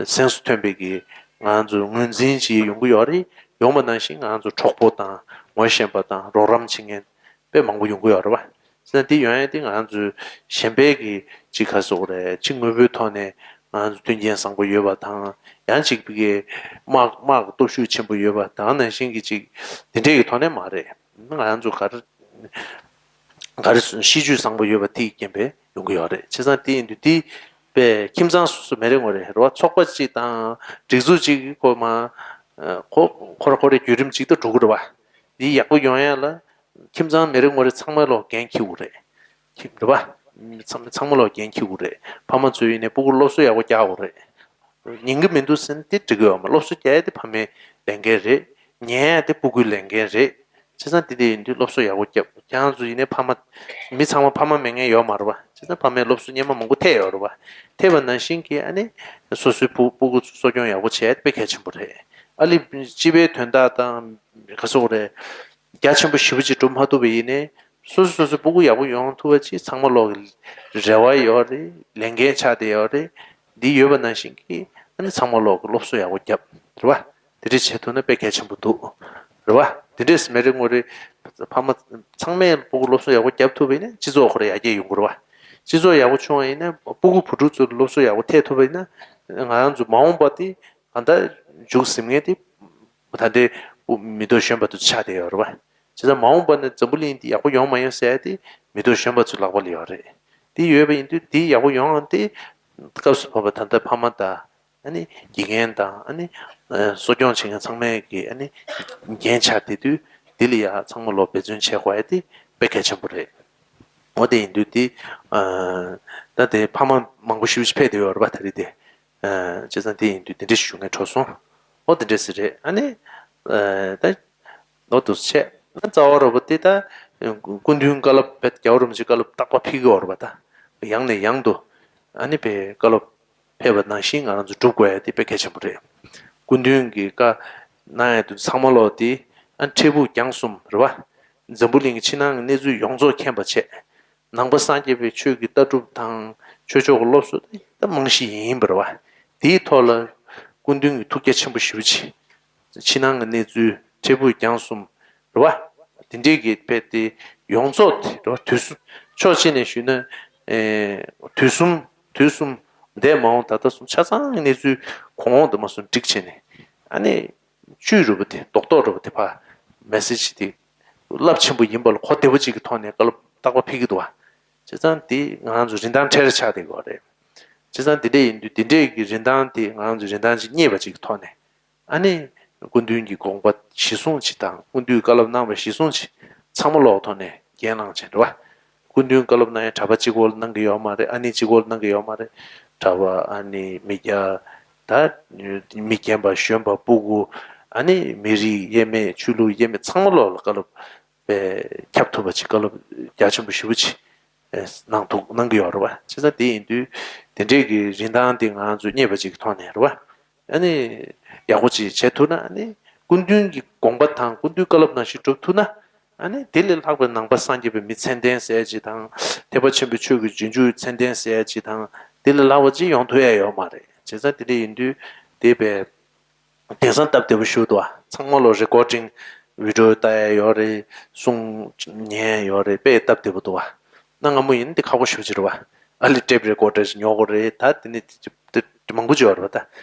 གཟེངས་སུ་ཐོན་པའི་གི་ང་རང་ཚོ་ངོས་འཛིན་ཅིག་ཡོང་གི་ཡོད་རེད། ཡོང་བ་ནང་བཞིན་ང་རང་ཚོ་གྲོགས་པོ་དང་ངོ་ཤེས་པ་དང་རོགས་རམ་བྱེད་མཁན་དཔེ་མང་པོ་ཡོང་གི་ཡོད་རེད་བ། བྱས་ཙང་དེ་ཡོང་ཡ་དེ་ང་རང་ཚོའི་གཞན་པའི་གི་ཅིག་ག་རེ་ཟེར་དགོས་རེད། ཅིག་དངོས་པོའི་ཐོག་ནས་ང་རང་ཚོ་མཐུན་རྐྱེན་བཟང་པོ་ཡོད་པ་དང་། ཡང་ཅིག་ཕ་གིའི་དམག་དམག་གི་སྟོབས་ཤུགས་ཆེན་པོ་ཡོད་པ། ད་ག་ནང་བཞིན་གྱི་ཅིག་དེ་འདྲས་ཀྱི་ཐོག་ནས་མ་རེད། ང་རང་ཚོ་ག་རེ་ག་རེ་གཤིས་རྒྱུད་བཟང་པོ་ཡོད་པ་དེ་ཡི་རྐྱེན་པས་ཡོང་གི་ཡོད་རེད། བྱས་ཙང་དེ་ཡིན་དུས་དེ་པའི་ཁྱིམ་ཚང་སོ་སོ་མི་རེ་ངོ་རེ་རེད་བ། ཚོགས་པ་གཅིག་དང་སྒྲིག་འཛུགས་གཅིག་གི་ཁོ་མ་ཁོ་ཁོ་ར་ཁོ་རའི་བརྒྱུད་རིམ་གཅིག་ཏུ་འགྲོ་གི་རེད་བ། འདི་ཡག་པོ་ཡོང་ཡ་ལ་ཁྱིམ་ཚང་མི་རེ་ངོ་རེ་ཚང་མ་ལོག་འགན་འཁྱེར་དགོས་རེད། ཁྱིམ་རེད་བ། ཚང་ཚང་མ་ལོག་འགན་འཁྱེར་དགོས་རེད། ཕ་མ་ཚོས་ཡིན་ནའི་སྤུ་གུར་སློབ་གསོ་ཡག་པོ་རྒྱག་དགོས་རེད། ཉན་གི་མི་འདུག་ཟེར་ན་དེ་འགྲིག་གི་ཡོད་མ། སློབ་གསོ་རྒྱག་ཡ་དེ་ཕ་མའི་ལས་འགན་རེད། ཉན་ཡ་དེ་སྤུ་གུའི་ལས་འགན་རེད། བྱས་ཙང་དེ་འདྲ་ཡིན་དུས་སློབ་གསོ་ཡག་པོ་རྒྱབ། ཁྱེད་རང་ཚོ་ཡིན་ནའི་ཕ་མ། མི་ཚང་མ་ཕ་མ་མེད་མཁན་ཡོད་མ་རེད་བ། བྱས་ཙང་ཕ་མའི་སློབ་གསོ་སྙན་མ་མང་པོ་ཐེབས་ཡོད་རེད་བ། ཐེབས་པ་ནང་བཞིན་གྱི་ཨ་ནི་སོ་སོའི་སྤུ་སྤུ་གུ་ཚོ་གསོ་སྐྱོང་ཡག་པོ་བྱས་དཔེ་གལ་ཆེན་པོ་རེད། ཨ་ལི་སྤྱི་པའི་དོན་དག་དང་ག་ཟེར་དགོས་རེད། རྒྱ་ཆེན་པོ་ཞེ་པོ་ཅིག་སྒྲུབ་མ་ཐུབ་པ་ཡིན་ནའི་ སོ་སོ་སོ་སོའི་སྤུ་གུ་ཡག་པོ་ཡོང་ཐུབ་པ་ཅིག་ཚང་མ་ལོག་གི་རེ་བ་ཡོད་རེད། ལས་འགན་ཆགས་བསྡད་ཡོད་རེད། འདི་ཡོད་པ་ནང་བཞིན་གྱི་ཨ་ནི་ཚང་མ་ལོག་གི་སློབ་གསོ་ཡག་པོ་བརྒྱབ་རེད་བ། དེ་འདྲ་བྱེད་ཐུབ་ན་དཔེ་གལ་ཆེན་པོ་འདུག་རེད་བ། དེ་འདྲས་མེད་རེད་ངོ་རེ། ཕ་མ་ཚང་མས་སྤུ་གུ་སློབ་གསོ་ཡག་པོ་བརྒྱབ་ཐུབ་པ་ཡིན་ན་སྤྱི་ཚོགས་ཁོ་རང་ཡར་རྒྱས་ཡོང་གི་རེད་བ། སྤྱི་ཚོགས་ཡག་པོ་བྱུང་བ་ཡིན་ན་སྤུ་གུ་བུ་ཕྲུག་ཚོར་སློབ་གསོ་ཡག་པོ་ཐེབས་ཐུབ་པ་ཡིན་ན། ང་རང་ཚོ་མ་འོངས་པ་དེ་གང་ལྟར་འཇུག་ཟིན་མཁན་དེ་ད་ལྟའི་མི་ཐོག་གཞོན་པ་དེ་ཆགས་བསྡད་ཡོད་རེད་བ། བྱས་ཙང་མ་འོངས་པ་ནས་འཛམ་བུ་གླིང་འདི་ཡག་པོ་ཡོང་མ་ཡོང་ཟེར་ཡ་དེ་མི་ཐོག་གཞོན་པ་ཚོའི་ལག་པ་ལ་ཡོད་རེད། དེ་ཡོད་པ་ཡིན་དུས་དེ་ཡག་པོ་ཡོང་ཡང་དེ་སྐབས་སུ་བབས་པ་ད་ལྟ་ཕ་མ་དང་། ཨ་ནི་དགེ་རྒན་དང་ཨ་ནི་ཨ་གསོ་སྐྱོང་བྱེད་མཁན་ཚང་མས་ཀྱི་ཨ་ནི་འགན་ཆགས་བསྡད་དུས་འདི་ལ་ཡ་ཚང་མ་ལོག་འབད་བརྩོན་བྱེད་དགོས་ཡ་དེ་དཔེ་གལ་ཆེན་པོ་རེད། འོ་དེ་ཡིན་དུས་དེ་ཨ་ད་དེ་ཕ་མ་མང་པོ་ཞེ་པོ་ཅིག་ཕེབས་བསྡད་ཡོད་རེད་པ། ད་རེས་དེ་ཨ་བྱས་ཙང་དེ་ཡིན་དུས་དེ་འདྲ་ཞུ་མཁན་འཕྲོད་སོང་། འོ་དེ་འདྲ་ཟེར་རེད། ཨ་ནི་ཨ་ད་འོ་དུ་བྱས་ན་རྩ་བ་ར་བ་དེ་ད་སྐུ་མདུན་བཀའ་སློབ་བེད་རྒྱལ་བ་རིན་པོ་ཆེའི་བཀའ་སློབ་རྟག་པར་ཕེབས་ཀྱི་ཡོད་རེད་པ། ད་ཡང་ནས་ཡང་དུ་ཨ་ནི་བེད་བཀའ་སློབ་ཕེབས་པ་ནང་བཞིན་ང་རང་ཚོ་སྒྲུབ་དགོས་ཡ་དེ་དཔེ་གལ་ཆེན་པོ་རེད། སྐུ་མདུན་གྱི་བཀའ་གནང་ཡ་དེ་ཚང་མ་ལོག་དེ་ཨ་འཕྲལ་ཕུགས་རྒྱང་གསུམ་རེད་བ། འཛམ་བུ་གླིང་གི་ཕྱི་ནང་གི་གནས་ཚུལ་ཡོངས་རྫོགས་མཁྱེན་པ་བྱས། ནང་པ་སངས་རྒྱས་པའི་ཆོས་ཀྱི་ལྟ་གྲུབ་དང་ཆོས་ཕྱོགས་ཀྱི་སློབ་གསོ་དེ་ད་རྨང་གཞི་ཡིན་པ་རེད་བ། དེའི་ཐོག་ལ་སྐུ་མདུན་གྱི་ཐུགས་རྒྱ་ཆེན་པོ་ཞེ་པོ་ཅིག་ཕྱི་ནང་གི་གནས་ཚུལ་འཕྲལ་ཕུགས་རྒྱང་གསུམ་རེད་བ། དེ་འདྲའི་གི་དཔེ་དེ་ཡོངས་རྫོགས་དེ་རེད་བ། དུས་གསུམ་ཕྱོགས་གཅིག་ནས་ཞུས་ན། ཨེ་དུས་གསུམ་དུས་གསུམ་འདས་མ་འོངས་ད་ལྟ་གསུམ་ཆ་ཚང་གི་གནས་ཚུལ་གོང་འོག་དུ་མ་གསུམ་བསྒྲིགས་བྱས་ནས་ཨ་ནི་བཅུད་རུ་བ་དེ་རྡོག་རྡོག་རུ་བ་དེ་ཕ་མེ་སེ་ཇི་དེ་རླབས་ཆེན་པོ་ཡིན་པ་ལ་གོ་བདེ་པོ་ཅིག་གི་ཐོག་ནས་བཀའ་སློབ་རྟག་པར་ཕེབས་ཀྱི་འདུག་བ། བྱས་ཙང་དེ་ང་རང་ཚོ་རིན་ཐང་ཁྲལ་ཆགས་བསྡད་ཡོད་རེད། བྱས་ཙང་དེ་འདྲ་ཡིན་དུས་དེ་འདྲས་ཀྱི་རིན་ཐང་དེ་ང་རང་ཚོ་རིན་ཐང་ཅིག་རྙེད་པ་ཅིག་གི་ཐོག་ནས། ཨ་ནི་སྐུ་མདུན་གྱི་དགོངས་པ་གཞི་བཟུང་ཅིག་དང་སྐུ་མདུན་བཀའ་སློབ་གནང་བ་གཞི་བཟུང་ཅིག་ཚང་མ་ལོག་ཐོག་ནས་འགན་བླངས་བྱས་འགྲོ་བ། སྐུ་མདུན་བཀའ་སློབ་གནང་ཡ་གྲྭ་པ་གཅིག་པོ་ལ་གནང་གི་ཡོད་མ་རེད། ཨ་ནི་གཅིག་པོ་ལ་གནང་གི་ཡོད་མ་རེད། གྲྭ་པ་ཨ་ནི་མི་སྐྱ་ད་མི་རྒན་པ་གཞོན་པ་སྤུ་གུ་ཨ་ནི་མི་རིགས་དབྱེ་མེད་ཆོས་ལུགས་དབྱེ་མེད་ཚང་མ་ལོག་ལ་བཀའ་སློབ་པའི་ཁྱབ་ཐུབ་པ་ཅིག་བཀའ་སློབ་རྒྱ་ཆེན་པོ་ཞེ་པོ་ཅིག་གནང་ཐུབ་གནང་གི་ཡོད་རེད་བ། བྱས་ཙང་དེ་ཡིན་དུས་དེ་འདྲས་ཀྱི་རིན་ཐང་དེ་ང་ཚོས་རྙེད་པ་ཅིག་གི་ཐོག་ནས་རེད་བ། ཨ་ནི་ཡག་པོ་ཅིག་བྱེད་ཐུབ་ན་ཨ་ནི་སྐུ་མདུན་གྱི་དགོངས་པ་དང་སྐུ་མདུན་བཀའ་སློབ་ནང་བཞིན་སྒྲུབ་ཐུབ་ན་ཨ་ནི་དེ་ལས་ལྷག་པའི་ནང་པ་སངས་རྒྱས་པའི་མི་ཚད་ལྡན་ཟེར་ཅིག་དང་ཐེག་པ་ཆེན་པོའི་ཆོས་ཀྱི་རྗེས་འཇུག་ཚད་ལྡན་ཟེར་ཅིག་དང་དེ་ལས་ལྷག་པ་ཅིག་ཡོང་ཐུབ་ཡ་ཡོད་མ་རེད། བྱས་ཙང་དེ་འདྲ་ཡིན་དུས་དེ་བས་དེང་སང་སྟབས་བདེ་པོ་ཞིག་འདུག་བ། ཚང་མ་ལོ་རེ་ཀོར་ཌིང་བི་ཌི་ཡོ་ལྟ་ཡ་ཡོད་རེད། གསུང་ཉན་ཡ་ཡོད་རེད། དཔེ་སྟབས་བདེ་པོ་འདུག་བ། གནའ་སྔ་མོ་ཡིན་དེ་ཁག་པོ་ཞེ་པོ་ཅིག་རེད་བ། ཨ་ལས་ཊེབ་རེ་ཀོར་ཌར་ཞིག་ཉོ་དགོས་རེད། ད་དེ་ནི་དེ་མང་པོ་ཅིག་ཡོད་རེད་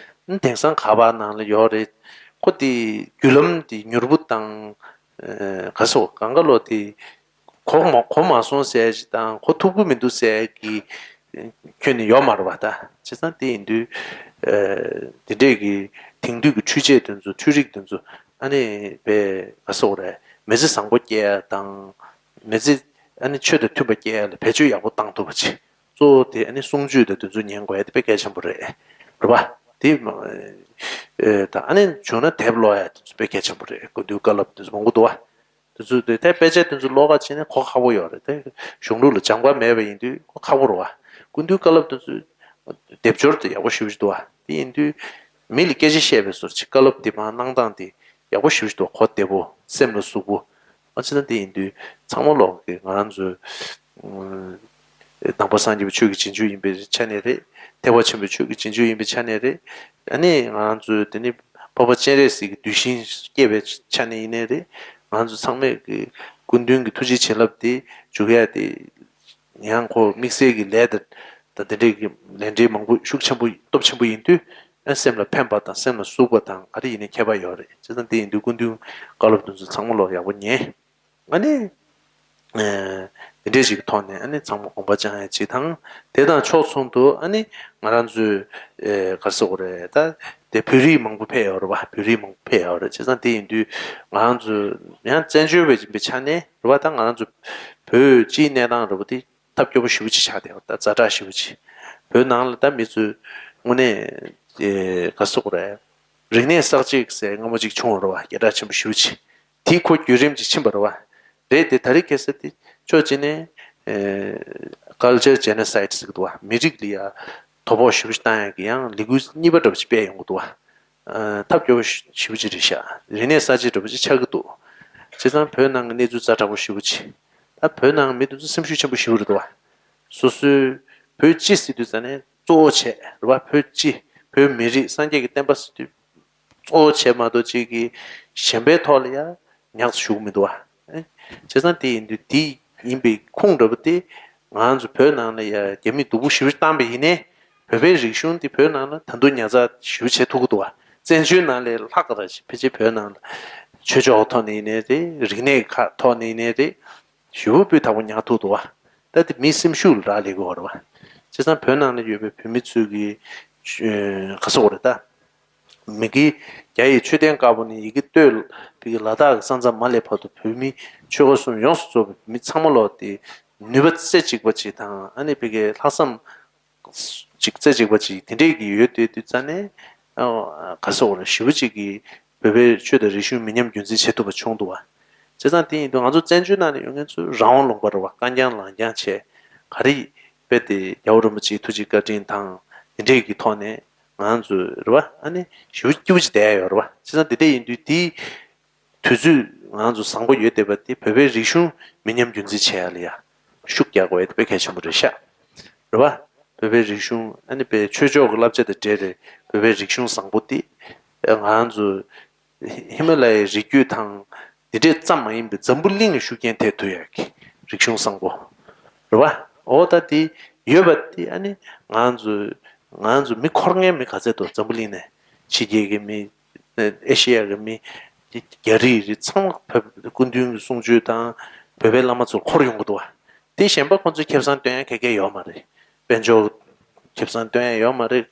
བ། ད་དེང་སང་ཁ་པར་ནང་ལ་ཡོད་རེད། ཁོ་དེ་བརྒྱུད་ལམ་དེ་མྱུར་པོ་དང་། ཨ་ག་སོ་གང་ག་ལོ་དེ་གོ་མ་གོ་མ་སོང་ཟེར་ཞིག་དང་གོ་ཐུབ་ཀྱི་མི་འདུག་ཟེར་གྱི་ཁྱོན་ནས་ཡོད་མ་རེད་བ། ད་བྱས་ཙང་དེ་ཡིན་དུས་ཨ་དེ་འདྲས་ཀྱི་དེང་དུས་ཀྱི་འཕྲུལ་ཆས་དེ་ཚོ་འཕྲུལ་རིག་དེ་ཚོ་ཨ་ནི་བས་ག་སོ་རེད། མི་ཚེ་བཟང་པོ་སྐྱེལ་ཡ་དང་མི་ཚེ་ཨ་ནི་ཆོས་དང་མཐུན་པ་སྐྱེལ་ཡ་ལ་བེད་སྤྱོད་ཡག་པོ་བཏང་ཐུབ་པ་ཅིག་གཙོ་བོ་དེ་ཨ་ནི་གསུང་ཆོས་དང་དེ་ཚོ་ཉན་དགོས་ཡ་དེ་དཔེ་གལ་ཆེན་པོ་རེད། རེད་བ། དེ་ཨ་ད་ཨ་ནི་བྱུང་ན་དེབ་ཀློག་ཡ་དེ་ཚོ་དཔེ་གལ་ཆེན་པོ་རེད། སྐུ་མདུན་བཀའ་སློབ་དེ་ཚོ་མང་པོ་འདུག་བ། དེ་ཚོ་དེ་ཐད་དཔེ་ཆ་དེ་ཚོ་ཀློག་ག་བྱས་ནས་གོ་ཁག་པོ་ཡོད་རེད། དེ་གཞུང་ལུགས་ལ་སྦྱངས་པ་མེད་པ་ཡིན་དུས་གོ་ཁག་པོ་རེད་བ། སྐུ་མདུན་བཀའ་སློབ་དེ་ཚོ་སྡེབ་སྦྱོར་དེ་ཡག་པོ་ཞེ་པོ་ཅིག་འདུག་བ། དེ་ཡིན་དུས་མི་ལ་སྐད་ཆ་བཤད་པའི་བཟོ་ཅིག་བཀའ་སློབ་དེ་མར་གནང་སྟངས་དེ་ཡག་པོ་ཞེ་པོ་ཅིག་འདུག་གོ་བདེ་པོ་སེམས་ལ་ཟུག་པོ། ཨ་ཅེ་ན་དེ་ཡིན་དུས་ཚང་མ་ལོག་གི་ང་རང་ཚོའི་ནང་པ་སངས་རྒྱས་པའི་ཆོས་ཀྱི་རྗེས་འཇུག་ཡིན་པའི་ཆ་ནས་རེད། ཐེག་པ་ཆེན་པོའི་ཆོས་ཀྱི་རྗེས་འཇུག་ཡིན་པའི་ཆ་ནས་རེད། ཨ་ནི་ང་རང་ཚོའི་དེ་ནི་འཕགས་པ་སྤྱན་རས་གཟིགས་ཀྱི་གདུལ་ཞིང་སྐྱེས་པའི་ཆ་ནས་ཡིན་ནའི་རེད། ང་རང་ཚོ་ཚང་མས་ཀྱི་སྐུ་མདུན་གྱི་ཐུགས་རྗེ་བྱིན་རླབས་དེ་འཇུག་ཡ་དེ་ཡང་ཁོ་དམིགས་བསལ་གྱི་ལས་དང་དང་དེ་འདྲའི་གི་ལས་འབྲེལ་མང་པོ་ཤུགས་ཆེན་པོ་སྟོབས་ཆེན་པོ་ཡིན་དུས་ཨ་སེམས་ལ་ཕན་པ་དང་སེམས་ལ་ཟུག་པ་དང་ག་རེ་ཡིན་ནའི་ཁྱད་པར་ཡོད་རེད། བྱས་ཙང་དེ་ཡིན་དུས་སྐུ་མདུན་བཀའ་སློབ་དེ་ཚོ་ཚང་མ་ལོ་ཡག་པོ་ཉན། ཨ་ནི། ཨ་དེ་འདྲས་ཞིག་གི་ཐོག་ནས་ཨ་ནི་ཚང་མ་དགོངས་པ་བཅངས་ཡ་ཅིག་དང་། དེ་དང་ཕྱོགས་མཚུངས་དུ་ཨ་ནི་ང་རང་ཚོའི་ཨེ་ག་རེ་ཟེར་དགོས་རེད། ད་དེ་བོད་རིགས་མང་པོ་ཕེབས་ཡོད་རེད་བ། བོད་རིགས་མང་པོ་ཕེབས་ཡོད་རེད། བྱས་ཙང་དེ་ཡིན་དུས་ང་རང་ཚོ་ཡང་བཙན་བྱོལ་བའི་ཡིན་པའི་ཆ་ནས་རེད་བ། ད་ང་རང་ཚོ་བོད་སྤྱིའི་གནས་སྟངས་རེད་བ། དེ་ཐབས་སྐྱོ་པོ་ཞེ་པོ་ཅིག་ཆགས་བསྡད་ཡོད། ད་ཛ་དྲག་ཞེ་པོ་ཅིག་བོད་ནང་ལ་ད་མི་ཚོས་དངོས་གནས་ཨེ་ག་རེ་ཟེར་དགོས་རེད། རིག་གནས་གསར་བརྗེ་ཟེར་སྔ་མོ་ཅིག་བྱུང་བ་རེད་བ། སྐད་གྲགས་ཆེན་པོ་ཞེ་པོ་ཅིག་དེའི་ཁོ་བརྒྱུད་རིམ་ཅིག་ཕྱིན་པ་རེད་བ། རེད་དེ་ད་རེས་ཁ་སང་དེ་ཕྱོགས་གཅིག་ནས་ཨེ་culture genocide ཟེར་གི་འདུག་བ། མི་རིགས་ལ་ཡ་དོ་ཕོག་ཞེ་པོ་ཅིག་བཏང་ཡག་གི་ཡང་ལས་འགུལ་གཉིས་པ་འདྲ་པོ་ཅིག་སྤེལ་ཡོང་གི་འདུག་བ། ཨ་ཐབས་སྐྱོ་པོ་ཞེ་པོ་ཅིག་རེད་ཤག་རིག་གནས་གསར་བརྗེ་འདྲ་པོ་ཅིག་ཆགས་ཀྱི་འདུག་བྱས་ཙང་བོད་ནང་གི་གནས་ཚུལ་ཛ་དྲག་པོ་ཞེ་པོ་ཅིག་ད་བོད་ནང་མི་དེ་ཚོ་སེམས་ཤུགས་ཆེན་པོ་ཞེ་པོ་རེད་འདུག་བ། སོ་སོའི་བོད་སྤྱི་ཟེར་དུས་ཙ་ནས་གཙོ་བོ་བྱས་རེད་བ། བོད་སྤྱི་བོད་མི་རིགས་སངས་རྒྱས་ཀྱི་བསྟན་པ་ཟེར་དུས་གཙོ་བོ་བྱས་མ་གཏོགས་ཅིག་གི་གཞན་པའི་ཐོག་ལ་ཡང་ཉག་ཙམ་ཞུ་གི་མི་འདུག་བ། བྱས་ཙང་དེ་ཡིན་དུས་དེ་ཡིན་པའི་ཁུངས་འདྲ་པོ་དེ་ང་ཚོ་བོད་ནང་ལ་ཡང་རྒྱ་མིས་སྡུག་པོ་ཞེ་པོ་བཏང་པ་ཡིན་ནའི་བོད་པའི་རིག་གཞུང་དེ་བོད་ནང་ལ་ད་དུང་ཉར་ཚགས་ཞེ་པོ་བྱེད་ཐུབ་ཀྱི་འདུག་བ། བཙན་བྱོལ་ནང་ལས་ལྷག་ག་ར་ཞིག་ཕལ་ཆེར་བོད་ནང་ལ་ཆོས་ཕྱོགས་ཐོག་ནས་ཡིན་ནའི་རེད། རིག་གནས་ཁག་ཐོག་ནས་ཡིན་ནའི་རེད། ཞེ་པོ་སྤུས་དག་པོ་ཉར་ཐུབ་འདུག་བ། ད་དེ་མིའི་སེམས་ཤུགས་ལ་རག་ལས་ཀྱི་ཡོད་རེད་བ། བྱས་ཙང་བོད་ནང་ལ་ཡོད་པའི་བོད་མི་ཚོས་ཀྱི་ག་ཟེར་དགོས་རེད་ད། མི་གི་རྒྱ་ཡི་མཆོད་རྟེན་དཀར་པོ་ནས་ཡི་གེ་བཏོད་པའི་ལ་དྭགས་ཀྱི་ས་མཚམས་མ་སླེབས་བར་དུ་བོད་མི་ཆོལ་ཁ་གསུམ་ཡོངས་སུ་རྫོགས་པའི་བོད་མི་ཚང་མ་ལོག་དེ་ནུས་པ་རྩེ་གཅིག་པ་ཅིག་དང་ཨ་ནི་བི་གའི་ལྷག་བསམ་ཅིག་རྩེ་གཅིག་པ་ཅིག་དེ་འདྲས་ཀྱི་ཡོད་དེ་དུས་ཙ་ནས་ག་ཟེར་དགོས་རེད། ཞེ་པོ་ཅིག་གི་བོད་པའི་ཆོས་དང་རིག་གཞུང་མི་ཉམས་རྒྱུན་འཛིན་བྱེད་ཐུབ་པ་བྱུང་འདུག་བ། བྱས་ཙང་དེ་ཡིན་དུས་ང་ཚོ་བཙན་བྱོལ་ནང་ནས་ཡོད་མཁན་ཚོ་རང་དབང་ལུང་པ་རེད་བ། བཀའ་རྒྱ་ལམ་རྒྱ་བྱས་ག་རེ་དཔེ་དེ་རྒྱལ་བ་རིན་པོ་ཆེའི་ཐུགས་རྗེ་བཀའ་དྲིན་དང་དེ་འདྲས་ཀྱི་ཐོག་ནས་ང་ཚོ་རེད་བ། ཨ་ནི་ཞེ་པོ་སྐྱིད་པོ་ཅིག་བསྡད་ཡོད་རེད་བ། བྱས་ཙང་དེ་འདྲས་ཡིན་དུས་དེའི་དུས་ཚོད་ང་ཚོ་བཟང་པོ་ཡོད་བསྡད་པ་དེ་བོད་པའི་རིག་གཞུང་མི་ཉམས་རྒྱུན་འཛིན་བྱེད་ཡ་ལ་ཡ་ཤུགས་རྒྱག་དགོས་ཡ་དེ་དཔེ་གལ་ཆེན་པོ་རེད་ཤག་རེད་བ། བོད་པའི་རིག་གཞུང་ཨ་ནི་བའི་ཆོས་ཕྱོགས་ཀྱི་བསླབ་བྱ་དང་འབྲེལ་ཏེ་བོད་པའི་རིག་གཞུང་བཟང་པོ་དེ་ང་ཚོ་ཧི་མ་ལ་ཡའི་རི་རྒྱུད་དང་འདི་འདྲས་ཙམ་མ་ཡིན་པའི་འཛམ་བུ་གླིང་ལ་ཤུགས་རྐྱེན་ཐེབས་ཐུབ་ཡ་གི་རིག་གཞུང་བཟང་པོ་རེད་བ། འོ་ད་དེ་ཡོད་པ་དེ་ཨ་ནི་ང་ཚོ་ང་ཚོ་མི་འཁོར་མཁན་མི་ག་ཚད་འདུག་འཛམ་བུ་གླིང་ནས་ཕྱི་རྒྱལ་གྱི་མི། ཨེ་ཤེ་ཡ་གི་མི། རྒྱ་རིགས་རེད། ཚང་མ་བོད་སྐུ་མདུན་གྱི་གསུང་ཆོས་དང་བོད་པའི་བླ་མ་ཚོར་འཁོར་ཡོང་གི་འདུག་བ། དེ་གཞན་པ་ཁོང་ཚོས་ཁེ་བཟང་སྟོན་ཡ་ག་གེ་ཡོད་མ་རེད། དཔལ་འབྱོར་ཁེ་བཟང་སྟོན་ཡ་ཡོད་མ་རེད།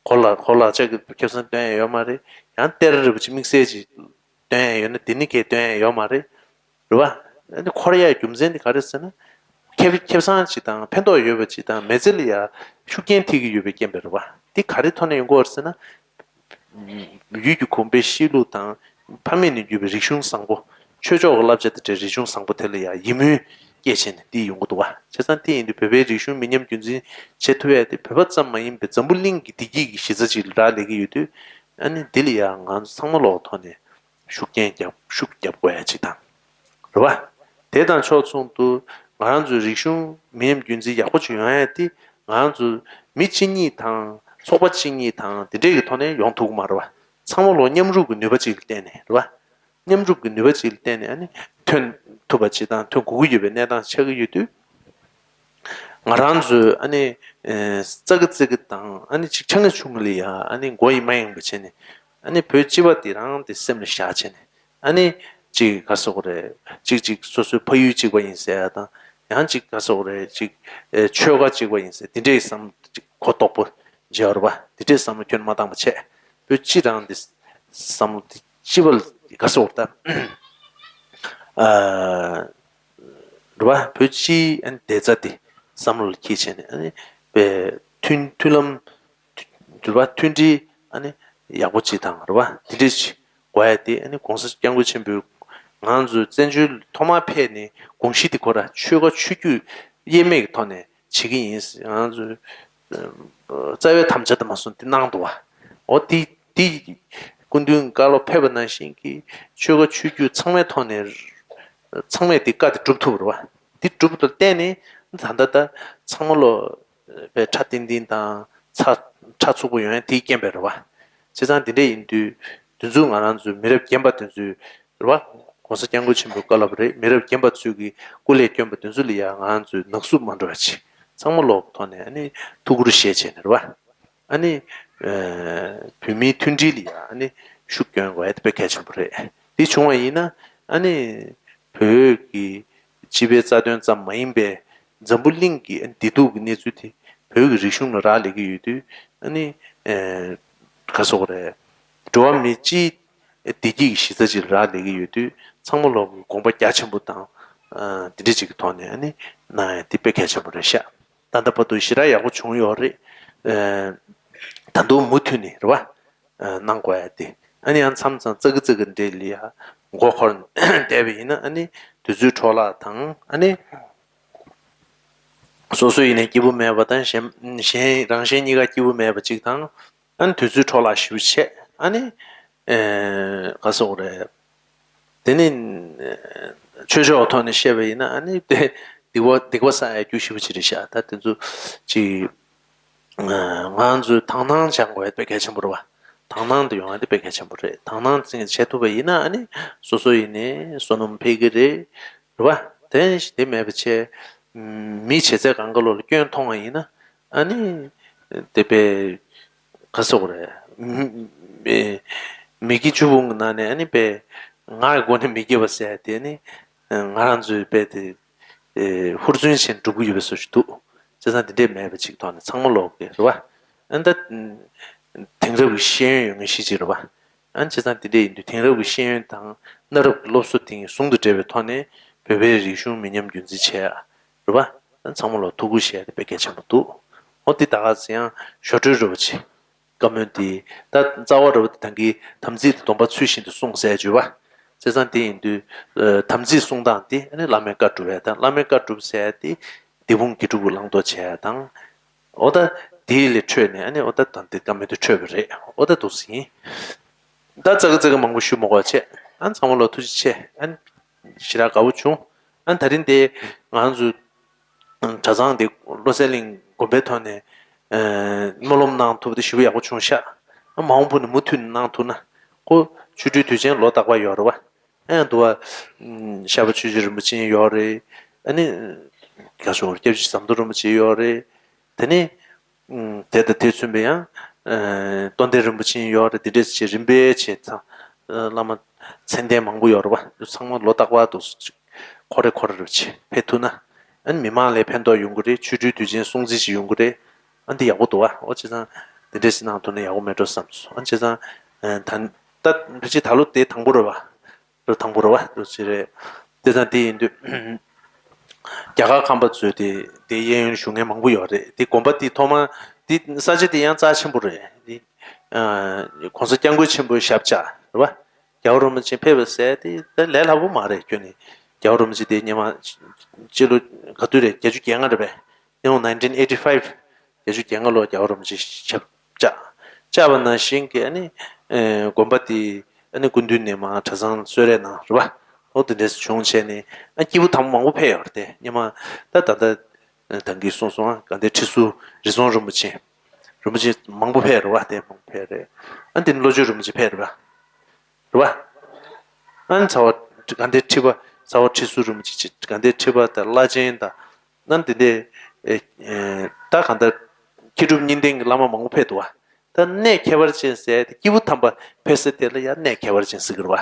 གོ་ལ་གོ་ལག་ཆ་གི་ཁེ་བཟང་སྟོན་ཡ་ཡོད་མ་རེད། ཡང་གཏེར་རིལ་བུ་ཅིག་དམིགས་བསལ་ཅིག་སྟོན་ཡ་ཡོད་ན་དེ་ནི་གས་སྟོན་ཡ་ཡོད་མ་རེད། རེད་བ། ཨ་ནི་འཁོར་ཡ་རྒྱུ་མཚན་དེ་ག་རེ་ཟེར་ན། ཁེ་ཁེ་བཟང་ཅིག་དང་ཕན་ཐོགས་ཡོད་པ་ཅིག་དང་མི་ཚེ་ལ་ཡ་ཤུགས་རྐྱེན་ཐེབས་ཀྱི་ཡོད་པའི་རྐྱེན་པས་རེད་བ། དེ་ག་རེ་ཐོག་ནས་ཡོང་གི་ཡོད་རེད་ཟེར་ན། ཡུལ་གྱི་གོང་འཕེལ་གཤིས་ལུགས་དང་ཕ་མེས་ནས་བརྒྱུད་པའི་རིག་གཞུང་བཟང་པོ། ཆོས་ཕྱོགས་ཀྱི་བསླབ་བྱ་དེ་འདྲའི་རིག་གཞུང་བཟང་པོ་དེ་ལ་ཡང་ཡིད་སྨོན་སྐྱེས་བྱས་ནས་འདི་ཡོང་གི་འདུག་བ། བྱས་ཙང་དེ་ཡིན་དུས་བོད་པའི་རིག་གཞུང་མི་ཉམས་རྒྱུན་འཛིན་བྱེད་ཐུབ་ཡ་དེ་བོད་པ་ཙམ་མ་ཡིན་པའི་འཛམ་བུ་གླིང་གི་བདེ་སྐྱིད་ཀྱི་གཞི་རྩ་ཅིག་ལ་རག་ལས་ཀྱི་ཡོད་དུས། ཨ་ནི་འདི་ལ་ཡང་ང་ཚོ་ཚང་མ་ལོག་ཐོག་ནས་ཤུགས་རྐྱེན་རྒྱབ་ཤུགས་རྒྱབ་དགོས་ཡ་ཅིག་དང་། རེད་བ། དེ་དང་ཕྱོགས་མཚུངས་སུ་ང་རང་ཚོའི་རིག་གཞུང་མི་ཉམས་རྒྱུན་འཛིན་ཡག་པོ་ཅིག་ཡོང་ཡ་དེ་ང་རང་ཚོ་མི་གཅིག་གཉིས་དང་ཚོགས་པ་གཅིག་གཉིས་དང་དེ་འདྲས་ཀྱི་ཐོག་ནས་ཡོང་ཐུབ་ཀྱི་མ་རེད་བ། ཚང་མ་ལོ་མཉམ་རུབ་ཀྱི་ནུས་པ་ཅིག་ལ་བརྟེན་ནས་རེད་བ། མཉམ་རུབ་ཀྱི་ནུས་པ་ཅིག་ལ་བརྟེན་ནས་ཨ་ནི་ཐོན་ཐུབ་པ་ཅིག་དང་ཐོན་དགོས་ཀྱི་ཡོད་པའི་གནས་སྟངས་ཆགས་ཀྱི་ཡོད་དུས། ང་རང་ཚོས་ཨ་ནི་ཙག་གི་ཙིག་གི་དང་ཨ་ནི་ཅིག་ཆང་གི་ཆུང་གི་ལ་ཡ་ཨ་ནི་མགོ་ཡི་མ་ཡེངས་པ་བྱས་ནས་ཨ་ནི་བོད་སྤྱི་པ་དེ་རང་དེ་སེམས་ལ་བཞག་བྱས་ནས་ཨ་ནི་ཅིག་ག་ཟེར་དགོས་རེད། ཅིག་ཅིག་སོ་སོའི་ཕ་ཡུལ་གཅིག་པ་ཡིན་ཟེར་ཡ་དང་ཡང་ཅིག་ག་ཟེར་དགོས་རེད། ཅིག་ཆོལ་ཁ་གཅིག་པ་ཡིན་ཟེར་དེ་འདྲའི་བསམ་ཅིག་གོ་དོག་པོ་བརྗེ་བ་རེད་བ། དེ་འདྲའི་བསམ་བློ་ཁྱོན་མ་བཏང་པ་བྱས་བོད་སྤྱི་རང་དེ་བསམ་བློ་དེ་སྤྱི་པ་ལ་ག་ཟེར་དགོས་རེད་ད། རེད་བ། བོད་སྤྱིའི་ཨ་ནི་བདེ་རྩ་དེ་བསམ་བློ་ལ་འཁྱེར་བྱས་ནས་ཨ་ནི་པའི་མཐུན་མཐུན་ལམ་རེད་བ། མཐུན་སྒྲིལ་ཨ་ནི་ཡག་པོ་ཅིག་དང་རེད་བ། དེ་འདྲས་ཅིག་དགོས་ཡ་དེ་ཨ་ནི་གོང་ས་སྐྱབས་མགོན་ཆེན་པོས་ང་ཚོ་བཙན་བྱོལ་ཐོག་མར་ཕེབས་ནས་དགོངས་གཞི་དེ་ཁོ་ར་ཆོལ་ཁ་ཆོས་བརྒྱུད་དབྱེར་མེད་ཀྱི་ཐོག་ནས་བྱེད་ཀྱི་ཡིན། ང་ཚོས་རྩ་བའི་དམ་བཅའ་དེ་མ་སོང་དེ་གནང་འདུག་བ། འོ་དེ་དེ་སྐུ་མདུན་བཀའ་སློབ་ཕེབས་པ་ནང་བཞིན་གྱི་ཆོལ་ཁ་ཆོས་བརྒྱུད་ཚང་མའི་ཐོག་ནས་ཚང་མས་དེ་བཀའ་དེ་སྒྲུབ་ཐུབ་རེད་བ། དེ་སྒྲུབ་ཐུབ་བརྟེན་ནས་ད་ལྟ་ད་ཚང་མ་ལོ་པའི་ཁྲ་ཏིང་ཏིང་དང་ཚ་ཁྲ་ཚུགས་པོ་ཡོང་ཡ་དེའི་རྐྱེན་པས་རེད་བ། བྱས་ཙང་དེ་འདྲ་ཡིན་དུས་དེ་ཚོ་ང་རང་ཚོའི་མི་རབས་རྒན་པ་དེ་ཚོས་རེད་བ། གོང་ས་སྐྱབས་མགོན་ཆེན་པོའི་བཀའ་སློབ་རེད། མི་རབས་རྒན་པ་ཚོས་ཀྱི་སྐུ་ལས་བསྐྱོན་པ་དེ་ཚོ་ལ་ཡང་ང་ཚོས་ནག་བསུབ་མ་འགྲོ་བ་བྱེད། ཚང་མ་ལོག་ཐོག་ནས་ཨ་ནི་ཐུགས་ཁུར་བཞེས་བྱས་ནས་རེད་བ། ཨ་ནི་བོད་མིའི་མཐུན་སྒྲིལ་ལ་ཡང་ཨ་ནི་ཤུགས་སྐྱོན་དགོས་ཡ་དེ་དཔེ་གལ་ཆེན་པོ་རེད། དེ་བྱུང་བ་ཡིན་ན་ཨ་ནི་བོད་ཀྱི་སྤྱི་པའི་རྩ་དོན་ཙམ་མ་ཡིན་པའི་འཛམ་བུ་གླིང་གི་བདེ་སྡུག་གི་གནས་ཚུལ་དེ་བོད་ཀྱི་རིག་གཞུང་ལ་རག་ལས་ཀྱི་ཡོད་དུས་ཨ་ནི་ག་ཟེར་དགོས་རེད། འགྲོ་བ་མི་སྤྱིའི་བདེ་སྐྱིད་ཀྱི་གཞི་རྩ་ཅིག་ལ་རག་ལས་ཀྱི་ཡོད་དུས་ཚང་མ་ལོག་གི་དགོངས་པ་རྒྱ་ཆེན་པོ་དང་དེ་འདྲ་ཅིག་གི་ཐོག་ནས་ཨ་ནི་གནང་ཡ་དེ་དཔེ་གལ་ཆེན་པོ་རེད་ཤག་ད་ལྟ་བར་དུ་ཞེ་དྲག་ཡག་པོ་བྱུང་ཡོད་རེད། ད་དུང་མུ་མཐུད་ནས་རེད་བ། གནང་དགོས་ཡ་དེ་ཨ་ནི་ཡང་མཚམས་མཚམས་ཙག་གི་ཙག་གི་འདྲ་ལ་ཡ་མགོ་འཁོར་བསྡད་པ་ཡིན་ན་ཨ་ནི་དུས་ཚོད་འཕྲོ་བརླག་དང་ཨ་ནི། སོ་སོ་ཡིན་ནའི་སྐྱིད་པོ་མེད་པ་དང་གཞན་གཞན་རང་གཞན་གཉིས་ཀ་སྐྱིད་པོ་མེད་པ་གཅིག་དང་། ཨ་ནི་དུས་ཚོད་འཕྲོ་བརླག་ཞེ་པོ་བྱས་ཨ་ནི། ག་ཟེར་དགོས་རེད། དེ་ནི་ ཆོས་ཕྱོགས་ཐོག་ནས་བཤད་པ་ཡིན་ན་ཨ་ནི་དེ་སྡིག་པ་སྡིག་པ་བསགས་ཡ་རྒྱུ་ཞེ་པོ་ཅིག་རེད་ཤག་ད་དེ་ཚོ་ཅིག་ང་ཚོས་དག་སྣང་སྦྱང་དགོས་ཡ་དཔེ་གལ་ཆེན་པོ་རེད་བ། དག་སྣང་དུ་ཡོང་བ་དེ་དཔེ་གལ་ཆེན་པོ་རེད། དག་སྣང་ཅིག་བྱེད་ཐུབ་པ་ཡིན་ན་ཨ་ནི་སོ་སོ་ཡིན་ནའི་བསོད་ནམས་འཕེལ་གི་རེད། རེད་བ། དེ་དེ་མེད་པ་བྱས། མི་བྱེད་ཚད་གང་ག་ལོག་ལ་སྐྱོན་མཐོང་བ་ཡིན་ན་ཨ་ནི་དེ་དཔེ་ག་ཟེར་དགོས་རེད། མི་མི་དགེ་བཅུ་སྤོང་གི་ནང་ནས་ཨ་ནི་དཔེ་ངའི་སྒོ་ནས་མི་དགེ་བ་ཟེར་ཡ་དེ་ནི་ང་རང་ཚོའི་དཔེ་དེ་ཧུར་བརྩོན་བྱས་ནས་སྒྲུབ་ཀྱི་ཡོད་པའི་བཟོ་ཞིག་འདུག་བྱས་ཙང་དེ་འདྲས་མེད་པ་ཅིག་ཐོག་ནས་ཚང་མ་ལོག་གི་རེད་བ། ཨ་ནི་ད་དེང་རབས་ཀྱི་ཤེས་ཡོན་ཡོད་མཁན་ཤེས་ཀྱི་རེད་བ། ཨ་ནི་བྱས་ཙང་དེ་འདྲས་ཡིན་དུས་དེང་རབས་ཀྱི་ཤེས་ཡོན་དང་གནའ་རབས་ཀྱི་སློབ་གསོ་དེ་གཉིས་ཟུང་དུ་འབྲེལ་བའི་ཐོག་ནས་བོད་པའི་རིག་གཞུང་མི་ཉམས་རྒྱུན་འཛིན་བྱེད་ཡ་རེད་བ། ཨ་ནི་ཚང་མ་ལོག་ཐུགས་ཁུར་བཞེས་ཡ་དེ་དཔེ་གལ་ཆེན་པོ་འདུག་འོ་དེ་ད་ག་ཚོད་ཡང་ཞོ་སྒྲོན་རིན་པོ་ཆེ་བཀའ་མོལ་དེ་ད་རྩ་བ་རེད་བ། དེ་ད་གིན་དམ་ཚིག་དང་སྡོམ་པ་ཚུལ་བཞིན་དུ་སྲུངས་ཟེར་བརྗོད་པ། བྱས་ཙང་དེ་ཡིན་དུས་དམ་ཚིག་སྲུང་སྟངས་དེ་ཨ་ནི་བླ་མའི་བཀའ་སྒྲུབ་ཡ་དང་བླ་མའི་བཀའ་སྒྲུབ་ཟེར་ཡ་དེ་སྡིག་སྤོང་དགེ་སྒྲུབ་ཀྱི་བླང་དོར་བྱེད་ཡ་དང་། འོ་ད་དེའི་ལས་འཕྲོས་ནས་ཨ་ནི་འོ་ད་ད་འདི་བཀའ་མོལ་དེ་འཕྲོས་པ་རེད། འོ་ད་འདུག་སེ་ཡིན། ད་ཙག་གི་ཙག་གི་མང་པོ་ཞུ་མ་དགོས་བྱས། ཨ་ནི་ཚང་མ་ལོ་ཐུགས་རྗེ་ཆེ། ཨ་ནི་ཞེ་དྲག་དགའ་བོ་བྱུང་། ཨ་ནི་ད་རིང་དེ་ང་ཚོ་གྲྭ་ཚང་དེ་བློ་གསལ་གླིང་དགོན་པའི་ཐོག་ནས་སྨོན་ལམ་གནང་ཐུབ་དེ་ཞེ་པོ་ཡག་པོ་བྱུང་ཤག་ཨ་མ་འོངས་པ་ནས་མུ་མཐུད་ནས་གནང་ཐུབ་ན་ཁོ་ཆོ་འཕྲུལ་དུས་ཆེན་ལོ་རྟག་པར་ཡོད་རེད་བ། ཨ་ཡང་འདུག་བ། ཤར་པ་ཆོས་རྗེ་རིན་པོ་ཆེ་ཡོད་རེད། ཨ་ནི་ག་ཞོར་སྐྱབས་རྗེ་ཟམ་གདོང་རིན་པོ་ཆེ་ཡོད་རེད། དེ་ནས་དེ་དང་དེ་མཚུངས་པའི་ཡང་རྟོན་ལྡན་རིན་པོ་ཆེ་ཡོད་རེད། དེ་འདྲས་བྱས་རིམ་པས་བྱས་ཚང་བླ་མ་མཚན་ལྡན་མང་པོ་ཡོད་རེད་བ། ཚང་མ་ལོ་རྟག་པར་དུ་ཁོ་རེ་ཁོ་རེ་རེ་བྱས་ཕེབས་ཐུབ་ན་ཨ་ནི་མི་མང་ལ་ཕན་ཐོགས་ཡོང་གི་རེད། ཆོ་འཕྲུལ་དུས་ཆེན་སྲུང་བརྩི་ཞིག་ཡོང་གི་རེད། ཨ་འདི་ཡག་པོ་འདུག་བ། འོ་བྱས་ཙང་དེ་འདྲས་ཞིག་གནང་ཐུབ་ན་ཡག་པོ་མེད་འགྲོ་བསམ་སོང་། ཨ་བྱས་ཙང་ད་ད་ཕལ་ཆེར་ད་ལོ་དེ་དང་པོ་རེད་བ། རེ་དང་པོ་རེད་བ་འདུག་ཅི་རེད། དེ་ཙང་དེ་ཡིན་དུས་རྒྱ་གར་ཁམས་པ་ཚོས་དེ་དེ་གཡས་གཡོན་བཞུགས་མཁན་མང་པོ་ཡོད་རེད། དེ་དགོན་པ་དེ་ཐོག་མ་དེ་ས་ཆ་དེ་ཡང་རྩ་ཆེན་པོ་རེད། དེ་༸གོང་ས་༸སྐྱབས་མགོན་ཆེན་པོའི་ཞབས་བཅགས་རེད་བ། རྒྱལ་བ་རིན་པོ་ཆེ་ཕེབས་པ་ཟེར་དེ་ད་ལས་སླ་པོ་མ་རེད། ཁྱོད་ནི་རྒྱལ་བ་རིན་པོ་ཆེ་དེ་སྔོན་མ་སྤྱི་ལོ་ག་དུས་རེད། བརྒྱད་ཅུ་གྱ་ལྔ་རེད་པས། སྤྱི་ལོ་nineteen eighty five། བརྒྱད་ཅུ་གྱ་ལྔ་ལོར་རྒྱལ་བ་རིན་པོ་ཆེ་ཞབས་བཅགས། བཅགས་པ་ནང་བཞིན་གྱི་ཨ་ནི་དགོན་པ་དེ་ཨ་ནི་སྐུ་མདུན་ནས་མར་གྲྭ་ཚང་གསོལ་རས་གནང་རེད་བ། འོ་དེ་འདྲས་བྱུང་བྱས་ནས་ཨ་སྐྱེས་བུ་དམ་པ་མང་པོ་ཕེབས་ཡོད་རེད་དེ། སྔོན་མ་ད་ད་ལྟ་ད་གིན་གསུངས་སོང་ཨ། དགའ་ལྡན་ཁྲི་ཟུར་རི་རྫོང་རིན་པོ་ཆེ་རིན་པོ་ཆེ་མང་པོ་ཕེབས་རེད་བ། དེ་མང་པོ་ཕེབས་རེད། ཨ་དེ་ནི་བློ་བརྗོད་རིན་པོ་ཆེ་ཕེབས་རེད་བ། རེད་བ། ཨ་ནི་ཚ་བ་དགའ་ལྡན་ཁྲི་པ་ཚ་བ་ཁྲི་ཟུར་རིན་པོ་ཆེ་དགའ་ལྡན་ཁྲི་པ་དང་བླ་ཆེན་དང་། ཨ་ནི་དེ་འདྲའི་ཨེ་ཨེ་ད་གང་ལྟར་མཁས་གྲུབ་གཉིས་ལྡན་གྱི་བླ་མ་མང་པོ་ཕེབས་འདུག་བ། ད་གནས་ཁྱད་པར་ཅན་ཟེར་ཏེ་སྐྱེས་བུ་དམ་པ་ཕེབས་ས་དེ་ལ་ཡང་གནས་ཁྱད་པར་ཅན་ཟེར་གི་རེད་བ།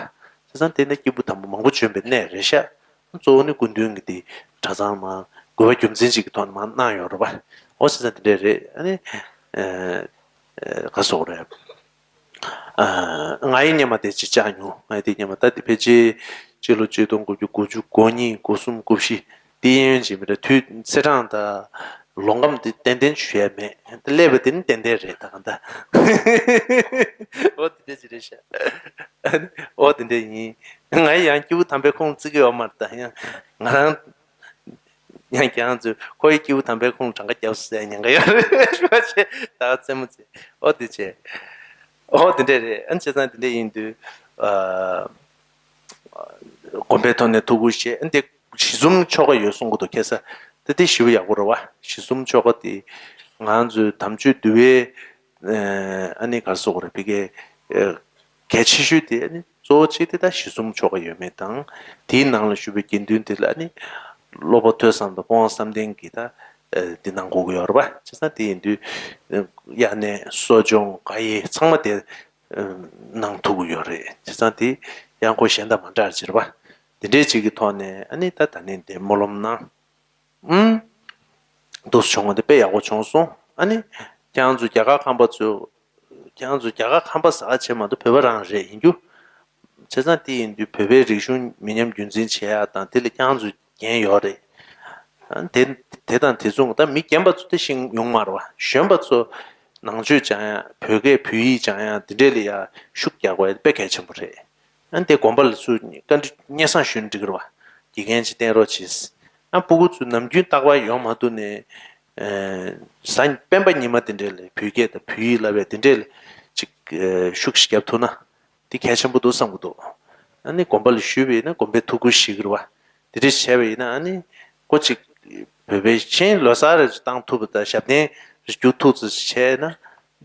བྱས་ཙང་དེ་ནི་སྐྱེས་བུ་དམ་པ་མང་པོ་བྱོན་པའི་གནས་རེད་ཤག་གཙོ་བོ་ནི་སྐུ་མདུན་གྱི་དེ་གྲྭ་ཚང་མ་དགོས་པ་རྒྱུ་མཚན་ཅིག་གི་ཐོག་ནས་མར་གནང་ཡོད་རེད་བ། འོ་བྱས་ཙང་དེ་འདྲས་རེད། ཨ་ནི་ཨེ་ཨེ་ག་ཟེར་དགོས་རེད། ང་ཡི་སྔོན་མ་དེ་ཅིག་བཅག་མྱོང་། ང་ཡི་དེ་སྔོན་མ་ད་དེ་ཕལ་ཆེར་སྤྱི་ལོ་ཆིག་སྟོང་དགུ་བརྒྱ་དགུ་བཅུ་གོ་གཉིས་གོ་གསུམ་གོ་བཞི་དེ་གཡས་གཡོན་ཅིག་མི་འདྲ། དུས་ཚེས་གྲངས་དང་ལོ་ཁམས་དེ་ཏན་ཏན་ཞུ་ཡ་མེད། དེ་སླེབས་པ་དེ་ནི་ཏན་ཏན་རེད་ད་གང་ལྟར། འོ་དེ་འདྲ་ཅིག་རེད་ཤག་འོ་དེ་འདྲ་ཡིན། ང་ཡི་ཡང་སྐྱེས་བུ་དམ་པའི་ཁོངས་བརྩི་གི་ཡོད་མ་རེད་ད། ཡང་ང་རང་། ཡང་ཁྱེད་རང་ཚོས་ཁོ་ཡི་སྐྱེས་བུ་དམ་པའི་ཁོངས་གྲངས་ཀ་བརྒྱབ་ཟེར་ཉེན་ཁ་ཡོད་རེད་ཞུ་བ་བྱས། ད་རྩེད་མོ་རྩེ། ཨོ་དེ་བྱས། ཨོ་དེ་འདྲས་རེད། ཨ་ནི་བྱས་ཙང་དེ་འདྲས་ཡིན་དུས་ཨ་དགོན་པའི་ཐོག་ནས་ཐུགས་ཁུར་བཞེས། ཨ་ནི་དེ་གཞི་གསུམ་ཆོ་ག་ཡོད་གསུང་གི་འདུག་ཁ་སང་། དེ་དེ་ཞེ་པོ་ཡག་པོ་རེད་བ། གཞི་གསུམ་ཆོ་ག་དེ་ང་ཚོའི་དམ་ཆོས་འདུལ་བའི་ཨ་ནི་ག་རེ་ཟེར་དགོས་རེད། ཕ་གིའི་གལ་ཆེ་ཤོས་དེ་ཨ་ནི་གཙོ་བོ་གཅིག་དེ་ད་གཞི་གསུམ་ཆོ་ག་ཡོད་མེད་དང་། དེའི་ནང་ལ་བཞུགས་པའི་དགེ་འདུན་དེ་ལ་ཨ་ནི་སློབ་པ་ཐོས་བསམ་དང་སྤོང་བ་བསམ་གཏན་གྱི་ད་དེ་གནང་དགོས་ཀྱི་ཡོད་རེད་བ། བྱས་ཙང་དེ་ཡིན་དུས་དབྱར་གནས་གསོ་སྦྱོང་དགག་དབྱེ་ཚང་མ་དེ་གནང་ཐུབ་ཀྱི་ཡོད་རེད། བྱས་ཙང་དེ་ཡང་ཁོ་གཞན་དང་མ་འདྲ་ཅིག་རེད་བ། དེ་འདྲའི་ཅིག་གི་ཐོག་ནས་ཨ་ནི་ད་ད་ནི་དེ་སྨོན་ལམ་གནང་། ཨུམ། འདུག་སེ་བྱུང་བ་འདི་དཔེ་ཡག་པོ་བྱུང་སོང་། ཨ་ནི། ཁྱེད་རང་ཚོ་རྒྱ་གར་ཁམས་པ་ཚོ། ཁྱེད་རང་ཚོ་རྒྱ་གར་ཁམས་པ་ཟེར་བ་བྱས་མ་གཏོགས་བོད་པ་རང་རེད་ཡིན་རྒྱུ། བྱས་ཙང་དེ་ཡིན་དུས་བོད་པའི་རིག་གཞུང་མི་ཉམས་རྒྱུན་འཛིན་བྱེད་ཡག་དང་དེ་ལ་ཁྱེད་རང་ཚོ་འགན་ཡོད་རེད། ཨ་དེ་དེ་དང་དེ་མཚུངས་ད་མི་རྒན་པ་ཚོ་དེ་ཤེས་ཡོང་མ་རེད་བ། གཞོན་པ་ཚོ་ནང་ཆོས་སྦྱང་ཡག་བོད་སྐད་བོད་ཡིག་སྦྱང་ཡག་འདི་འདྲས་ལ་ཡ་ཤུགས་རྒྱག་དགོས་དཔེ་གལ་ཆེན་པོ་རེད། ཨ་ནི་དེ་དགོན་པ་ལ་ཚུར་བཀའ་འདྲི་སྙན་སེང་ཞུས་ན་འགྲིག་གི་རེད་བ། དགེ་རྒན་ཅིག་བསྟེན་རོགས་གྱིས། ཨ་སྤུ་གུ་ཚོ་ནམ་རྒྱུན་རྟག་པར་ཡོང་མ་ཐུབ་ནས། ཨ་གཟའ་སྤེན་པ་ཉི་མ་དེ་འདྲས་ལ་བོད་སྐད་དང་བོད་ཡིག་བསླབ་པའི་དེ་འདྲས་ལ་ཅིག་ཨ་ཤུགས་ཤིག་རྒྱབ་ཐུབ་ན་དེ་གལ་ཆེན་པོ་འདུག་བསམ་གྱི་འདུག་ཨ་ནི་དགོན་པ་ལ་ཞུས་པ་ཡིན་ན་དགོན་པས་ཐུགས་ཁུར་བཞེས་ཀྱི་རེད་བ། དེ་འདྲས་བྱས་པ་ཡིན་ན་ཨ་ནི་ཁོ་ཅིག་བོད་པའི་ཤིང་ལོ་གསར་རེ་བཏང་ཐུབ་པ་དང་ཞབས་བརྟན་རེ་རྒྱུག་ཐུབ་ཙམ་བྱས་ན་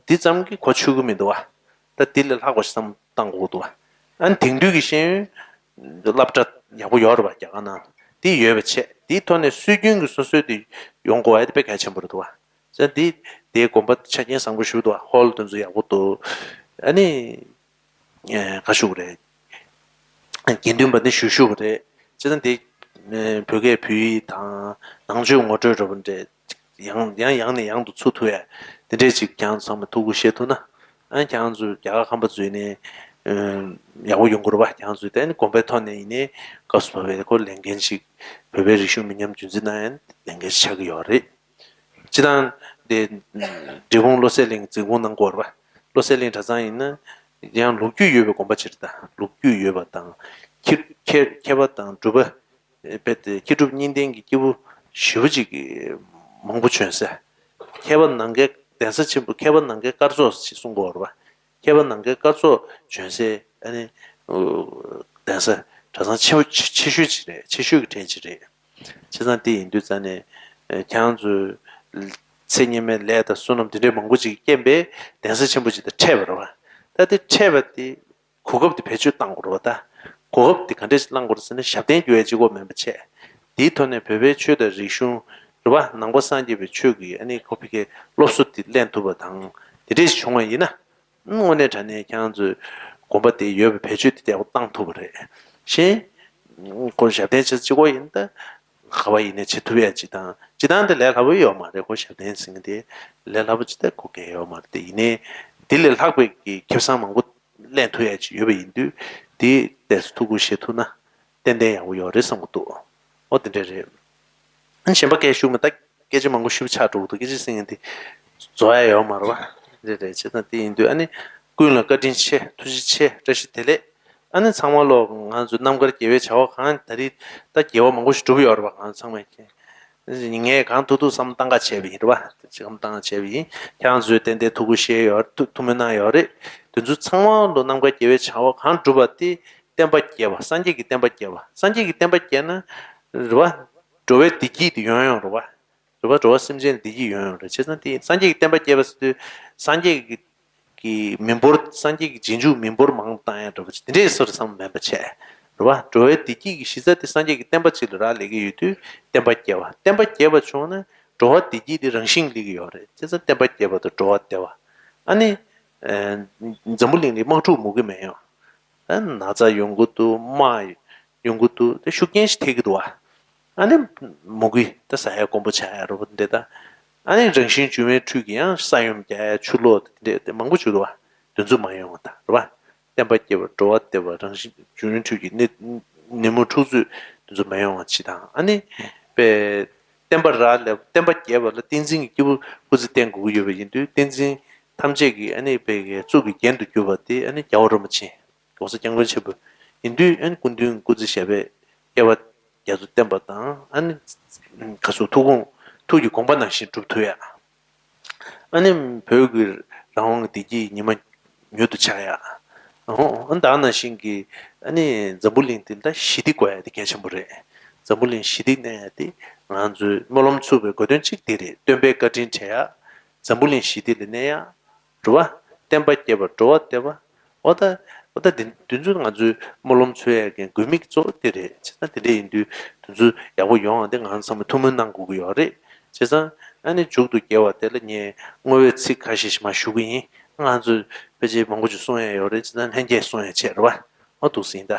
འདི་ཙམ་གྱིས་གོ་ཆོད་ཀྱི་མི་འདུག་བ། ད་འདི་ལས་ལྷག་པ་ཞིག་བསམ་བཏང་དགོས་འདུག་བ། ཨ་ནི་དེང་དུས་ཀྱི་ཤེས་ཡོན་སློབ་གྲྭ་ཡག་པོ་ཡོད་རེད་བ། རྒྱ་གར་ནང་འདི་ཡོད་པ་བྱས་འདིའི་ཐོག་ནས་སྲོལ་རྒྱུན་གྱི་སོ་སོའི་དེ་ཡོང་དགོས་པ་དེ་དཔེ་གལ་ཆེན་པོ་རེད་འདུག་བ། ཙང་འདི་དེའི་དགོན་པ་ཆ་རྐྱེན་བཟང་པོ་ཞིག་འདུག་བ། ཧོལ་དེ་ཚོ་ཡག་པོ་འདུག་ཨ་ནི་ག་ཞུ་གི་རེད། དགེ་འདུན་པ་ནི་ཞུ་ཞུ་གི་རེད། བྱས་ཙང་འདི་བོད་སྐད་བོད་ཡིག་དང་ནང་ཆོས་ངོ་སྤྲོད་འདྲ་པོ་འདྲ་ཡང་ཡང་ཡང་ནས་ཡང་དུ་ཚུགས་ཐུབ་ཡ་དེ་འདྲས་ཅིག་ཁྱེད་རང་ཚོ་ཚང་མས་ཐུགས་ཁུར་བཞེས་ཐུབ་ན། ཨ་ནི་ཁྱེད་རང་ཚོ་རྒྱ་གར་ཁམས་པ་ཚོ་ཡིན་ནའི་ཡག་པོ་ཡོང་གི་རེད་བ། ཁྱེད་རང་ཚོས་དེ་ནི་དགོན་པའི་ཐོག་ནས་ཡིན་ནའི་སྐབས་སུ་བབས་པའི་ཁོ་ལས་འགན་ཞིག་བོད་པའི་རིག་གཞུང་མི་ཉམས་རྒྱུན་འཛིན་གནང་ཡ་ལས་འགན་ཞིག་ཆགས་ཀྱི་ཡོད་རེད། སྤྱིར་བཏང་དེ་འབྲས་སྤུངས་བློ་གསལ་གླིང་འཛིན་སྐྱོང་གནང་གི་ཡོད་རེད་བ། བློ་གསལ་གླིང་གྲྭ་ཚང་ཡིན་ན་ཡང་ལོ་རྒྱུས་ཡོད་པའི་དགོན་པ་ཅིག་རེད། ད་ལོ་རྒྱུས་ཡོད་པ་དང་མཁས་མཁས་མཁས་པ་དང་གྲུབ་པ་རྦད་དེ་མཁས་གྲུབ་གཉིས་ལྡན་གྱི་སྐྱེས་བུ་ཞེ་པོ་ཅིག་མང་པོ་བྱོན་ས། མཁས་པ་ནམ་མཁའི་གདན་ས་ཆེན་པོ་མཁས་པ་ནམ་མཁའི་སྐར་ཚོགས་ཞེས་གསུང་གི་ཡོད་རེད་བ། མཁས་པ་ནམ་མཁའི་སྐར་ཚོགས་བྱོན་སའི་ཨ་ནི་གདན་ས་གྲྭ་ཚང་ཆེ་ཆེ་ཤོས་ཅིག་རེད། ཆེ་ཤོས་ཀྱི་གྲས་ཅིག་རེད། བྱས་ཙང་དེ་ཡིན་དུས་ཙང་ནས་ཁྱེད་རང་ཚོའི་ཚེ་སྔོན་མའི་ལས་དང་བསོད་ནམས་དེ་འདྲའི་མང་པོ་ཅིག་གིས་རྐྱེན་པས་གདན་ས་ཆེན་པོ་ཅིག་དང་འཕྲད་པ་རེད་བ། ད་དེ་འཕྲད་པ་དེ་གོ་སྐབས་དེ་བེད་སྤྱོད་བཏང་དགོས་རེད་བ། ད་གོ་སྐབས་དེ་ག་འདྲས་བླང་དགོས་རེད་ཟེར་ན་ཞབས་བརྟན་རྒྱུ་ཡ་གཅིག་པོ་མིན་པ་བྱས། དེའི་ཐོག་ནས་བོད་པའི་ཆོས་དང་རིག་གཞུང་རེད་བ། ནང་པ་སངས་རྒྱས་པའི་ཆོས་ཀྱི་ཨ་ནི་ཁོ་ཕ་གིའི་སློབ་གསོ་དེ་ལེན་ཐུབ་པ་དང་དེ་འདྲས་བྱུང་བ་ཡིན་ན། དངོས་གནས་དྲང་གནས་ཁྱེད་རང་ཚོའི་དགོན་པ་དེ་ཡོད་པའི་བེད་སྤྱོད་དེ་ཡག་པོ་བཏང་ཐུབ་པ་རེད། གཞན་ཁོ་ཞབས་བརྟན་བྱེད་གཅིག་པོ་ཡིན་ད་ག་པ་ཡིན་ནའི་བྱེད་ཐུབ་ཡ་ཅིག་དང་སྤྱིར་བཏང་དེ་ལས་སླ་པོ་ཡོད་མ་རེད། ཁོ་ཞབས་བརྟན་ཟེར་མཁན་དེ་ལས་སླ་པོ་ཅིག་ད་གོ་མཁན་ཡོད་མ་རེད། དེ་ཡིན་ནའི་དེ་ལས་ལྷག་པའི་གི་ཁེ་བཟང་མང་པོ་ལེན་ཐུབ་ཡ་ཅིག་ཡོད་པ་ཡིན་དུས་དེ་ཏོག་ཙམ་ཐུགས་ཁུར་བཞེས་ཐུབ་ན་ཏན་ཏན་ཡག་པོ་ཡོད་རེད་བསམ་གི་འདུག་ཨོ་དེ་འདྲ་རེད། ཨ་ནི་གཞན་པ་སྐད་ཞུ་མི་ད་སྐད་ཆ་མང་པོ་ཞུ་ཆགས་འགྲོ་གི་འདུག་སྐད་ཆ་ཟེར་མཁན་དེ་རྫོགས་ཡ་ཡོད་མ་རེད་བ། རེད་རེད། བྱས་ཙང་དེ་ཡིན་དུས་ཨ་ནི་ཀུན་ལ་བཀའ་དྲིན་ཆེ་ཐུགས་རྗེ་ཆེ་བཀྲ་ཤིས་བདེ་ལེགས། ཨ་ནི་ཚང་མ་ལོ་ང་ཚོའི་རྣམ་དཀར་དགེ་བའི་བྱ་བ་གང་ད་རེས་ད་དགེ་བ་མང་པོ་ཞིག་བསྒྲུབས་ཡོད་རེད་བ། ང་ཚང་མས་ངས་གང་ཐུབ་ཐུབ་བསམ་བློ་བཏང་ག་བྱས་པ་ཡིན་རེད་བ། བསམ་བློ་བཏང་ག་བྱས་པ་ཡིན། ཁྱེད་རང་ཚོས་ཏན་ཏན་ཐུགས་ཁུར་བཞེས་ཡོད། ཐུགས་ཐུགས་སྨོན་གནང་ཡོད་རེད། དེ་ཚོ་ཚང་མ་ལོ་རྣམ་དཀར་དགེ་བའི་བྱ་བ་གང་བསྒྲུབས་པ་དེ་བསྟན་པ་རྒྱས་པ། སངས་རྒྱས་ཀྱི་བསྟན་པ་རྒྱས་པ། སངས་རྒྱས་ཀྱི་བསྟན་པ་རྒྱས་ན་རེད་བ། འགྲོ་བའི་བདེ་སྐྱིད་དེ་ཡོང་ཡོང་རེད་བ། རེད་བ། འགྲོ་བ་སེམས་ཅན་བདེ་སྐྱིད་ཡོང་ཡོང་རེད། བྱས་ཙང་དེ་སངས་རྒྱས་ཀྱི་བསྟན་པ་རྒྱས་པ་ཟེར་དུས་སངས་རྒྱས་ཀྱི་ཀྱི་མི་འབོར། སངས་རྒྱས་ཀྱི་རྗེས་འཇུག་མི་འབོར་མང་བཏང་ཡ་འདྲ་པོ་ཅིག་དེ་འདྲའི་བཟོ་འདྲ་བསམ་མེད་པ་བྱས། རེད་བ། འགྲོ་བའི་བདེ་སྐྱིད་ཀྱི་གཞི་རྩ་དེ་སངས་རྒྱས་ཀྱི་བསྟན་པ་གཅིག་ལ་རག་ལས་ཀྱི་ཡོད་དུས་བསྟན་པ་རྒྱས་པ། བསྟན་པ་རྒྱས་པ་བྱུང་ན་འགྲོ་བ་བདེ་སྐྱིད་དེ་རང་བཞིན་སླེབས་ཀྱི་ཡོད་རེད། བྱས་ཙང་བསྟན་པ་རྒྱས་པ་དང་འགྲོ་བ་བདེ་བ། ཨ་ནི་འཛམ་བུ་གླིང་ལ་དམག་འཁྲུག་མུ་གེ་མེད་ཡོང་། ཨ་ན་ཚ་ཡོང་གི་འདུག་དམག་ཡོང་གི་འདུག་དེ་ཤུགས་རྐྱེན་ཞིག་ཐེབས་ཀྱི་འདུག་བ། ཨ་ནི་མུ་གེ་ད་ཟ་ཡ་སྐོམ་པོ་ཆགས་ཡ་རོ་འདི་ད། ཨ་ནི་རང་བཞིན་འབྱུང་བའི་ཁྲོད་ཀྱི་ཡང་ས་ཡོམ་རྒྱག་ཡ་ཆུ་ལོག་དེ་འདྲ་དེ་མང་པོ་བྱུང་འདུག་བ། དེ་ཚོ་མ་ཡོང་བ་དང་རེད་བ། བསྟན་པ་རྒྱས་པ་འགྲོ་བ་བདེ་བ་རང་བཞིན་འབྱུང་བའི་ཁྲོད་ཀྱི་ནད་ནད་མུག་འཁྲུག་རྩོད་དེ་ཚོ་མ་ཡོང་བ་ཅིག་དང་། ཨ་ནི་པའི་བསྟན་པ་རག་ལས་བསྟན་པ་རྒྱས་པ་ལ་བསྟན་འཛིན་གྱི་སྐྱེས་བུ་སྐུ་ཚེ་བརྟན་དགོས་ཀྱི་ཡོད་པ་ཡིན་དུས་བསྟན་འཛིན་ཐམས་ཅད་ཀྱི་ཨ་ནི་པའི་གཙུག་གི་རྒྱན་དུ་གྱུར་པ་དེ་ཨ་ནི་རྒྱལ་བ་རིན་པོ་ཆེ། ༸གོང་ས་༸སྐྱབས་མགོན་ཆེན་པོ་ཡིན་དུས་ཨན་སྐུ་མདུན་སྐུ་ཚེ་ཞབས་པད་བསྐལ་པ་རྒྱ་མཚོ་བརྟན་པ་དང་ཨ་ནི་ག་ཚོད་ཐུགས་དགོངས་ཐུགས་ཀྱི་དགོངས་པ་ནང་བཞིན་སྒྲུབ་ཐུབ་ཡ། ཨ་ནི་བོད་ཀྱི་རང་དབང་གི་བདེ་སྐྱིད་ཉི་མ་མྱུར་དུ་འཆར་ཡ། ཨོ་ཨ་ནི་ད་ནང་བཞིན་གྱི་ཨ་ནི་འཛམ་བུ་གླིང་འདི་ལ་ཞི་བདེ་དགོས་ཡ་དེ་གལ་ཆེན་པོ་རེད། འཛམ་བུ་གླིང་ཞི་བདེ་གནས་ཡ་དེ་ང་ཚོའི་སྨོན་ལམ་ཚུགས་པའི་དགོས་དོན་གཅིག་དེ་རེད། སྟོན་པའི་བཀའ་དྲིན་དྲན་ཡ། འཛམ་བུ་གླིང་ཞི་བདེ་ལ་གནས་ཡ། འགྲོ་བ་བསྟན་པ་རྒྱས་པ་འགྲོ་བ་བདེ་བ། འོ་ད་འོ་ད་འདི་འདི་ཚོ་ང་ཚོའི་སྨོན་ལམ་འཚོལ་ཡ་གི་དགོས་དམིགས་གཙོ་བོ་དེ་རེད། བྱས་ཙང་དེ་འདྲ་ཡིན་དུས་དེ་ཚོ་ཡག་པོ་ཡོང་བ་དེ་ང་ཚང་མས་ཐུགས་སྨོན་གནང་དགོས་ཀྱི་ཡོད་རེད། བྱས་ཙང་ཨ་ནི་མཇུག་ཏུ་རྒྱལ་བ་དེ་ལ་ངས་བསྔོ་བའི་ཚིག་ཁ་ཤས་ཤིག་མར་ཞུ་གི་ཡིན། ང་ཚོས་ཕལ་ཆེར་མང་པོ་ཅིག་གསུང་ཡ་ཡོད་རེད། བྱས་ཙང་ལྷན་རྒྱས་གསུང་ཡ་བྱས་རེད་བ། འོ་འདུག་སེ་ཡིན་ད།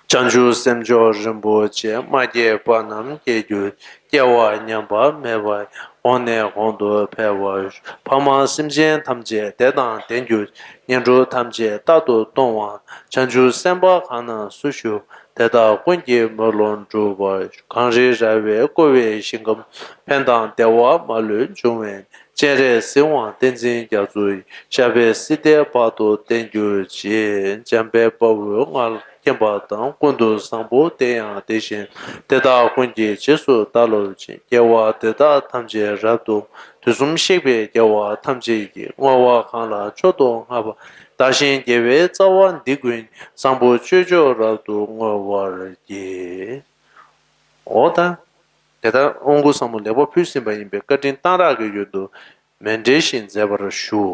བྱང་ཆུབ་སེམས་མཆོག་རིན་པོ་ཆེ། མ་སྐྱེས་པ་རྣམས་སྐྱེ་གྱུར་ཅིག། སྐྱེ་བ་ཉམས་པ་མེད་པ་ཡི། གོང་ནས་གོང་དུ་འཕེལ་བར་ཤོག། ཕ་མ་སེམས་ཅན་ཐམས་ཅད་བདེ་དང་ལྡན་གྱུར་ཅིག། ངན་འགྲོ་ཐམས་ཅད་རྟག་ཏུ་སྟོངས་པ། བྱང་ཆུབ་སེམས་དཔའ་གང་ན་སུ་བཞུགས། དེ་དག་ཀུན་གྱི་མི་ལུས་འགྲུབ་པར་ཤོག། གངས་རི་ར་བས་བསྐོར་བའི་ཞིང་ཁམས། ཕན་དང་བདེ་བ་མ་ལུས་འབྱུང་བའི་གནས། སྤྱན་རས་གཟིགས་དབང་བསྟན་འཛིན་རྒྱ་མཚོ་ཡི། ཞབས་པད་སྲིད་མཐའི་བར་དུ་བརྟན་གྱུར་ཅིག། འཇམ་དཔལ་དཔའ་བོས་མངའ་མཁྱེན་པ་དང་། ཀུན་ཏུ་བཟང་པོ་དེ་ཡང་དེ་བཞིན་ནོ། དེ་དག་ཀུན་གྱི་རྗེས་སུ་བདག་སློབ་ཅིང་། དགེ་བ་འདི་དག་ཐམས་ཅད་རབ་ཏུ། དུས་གསུམ་གཤེགས་པའི་རྒྱལ་བ་ཐམས་ཅད་ཀྱིས། བསྔོ་བ་གང་ལ་མཆོག་ཏུ་བསྔགས་པ། བདག་གཞན་དགེ་བའི་རྩ་བ་འདི་ཀུན། བཟང་པོ་སྤྱོད་མཆོག་རབ་ཏུ་བསྔོ་བར་བགྱི། འོ་ད། དེ་ལྟར་དབང་བསྐུར་ཟབ་མོ་ལེགས་པར་ཕུལ་ཟིན་པ་ཡིན་པས་བཀའ་དྲིན་གཏང་རག་གི་ཡོན་དུ་མཎྜལ་བཞེས་མཛད་པར་ཞུ།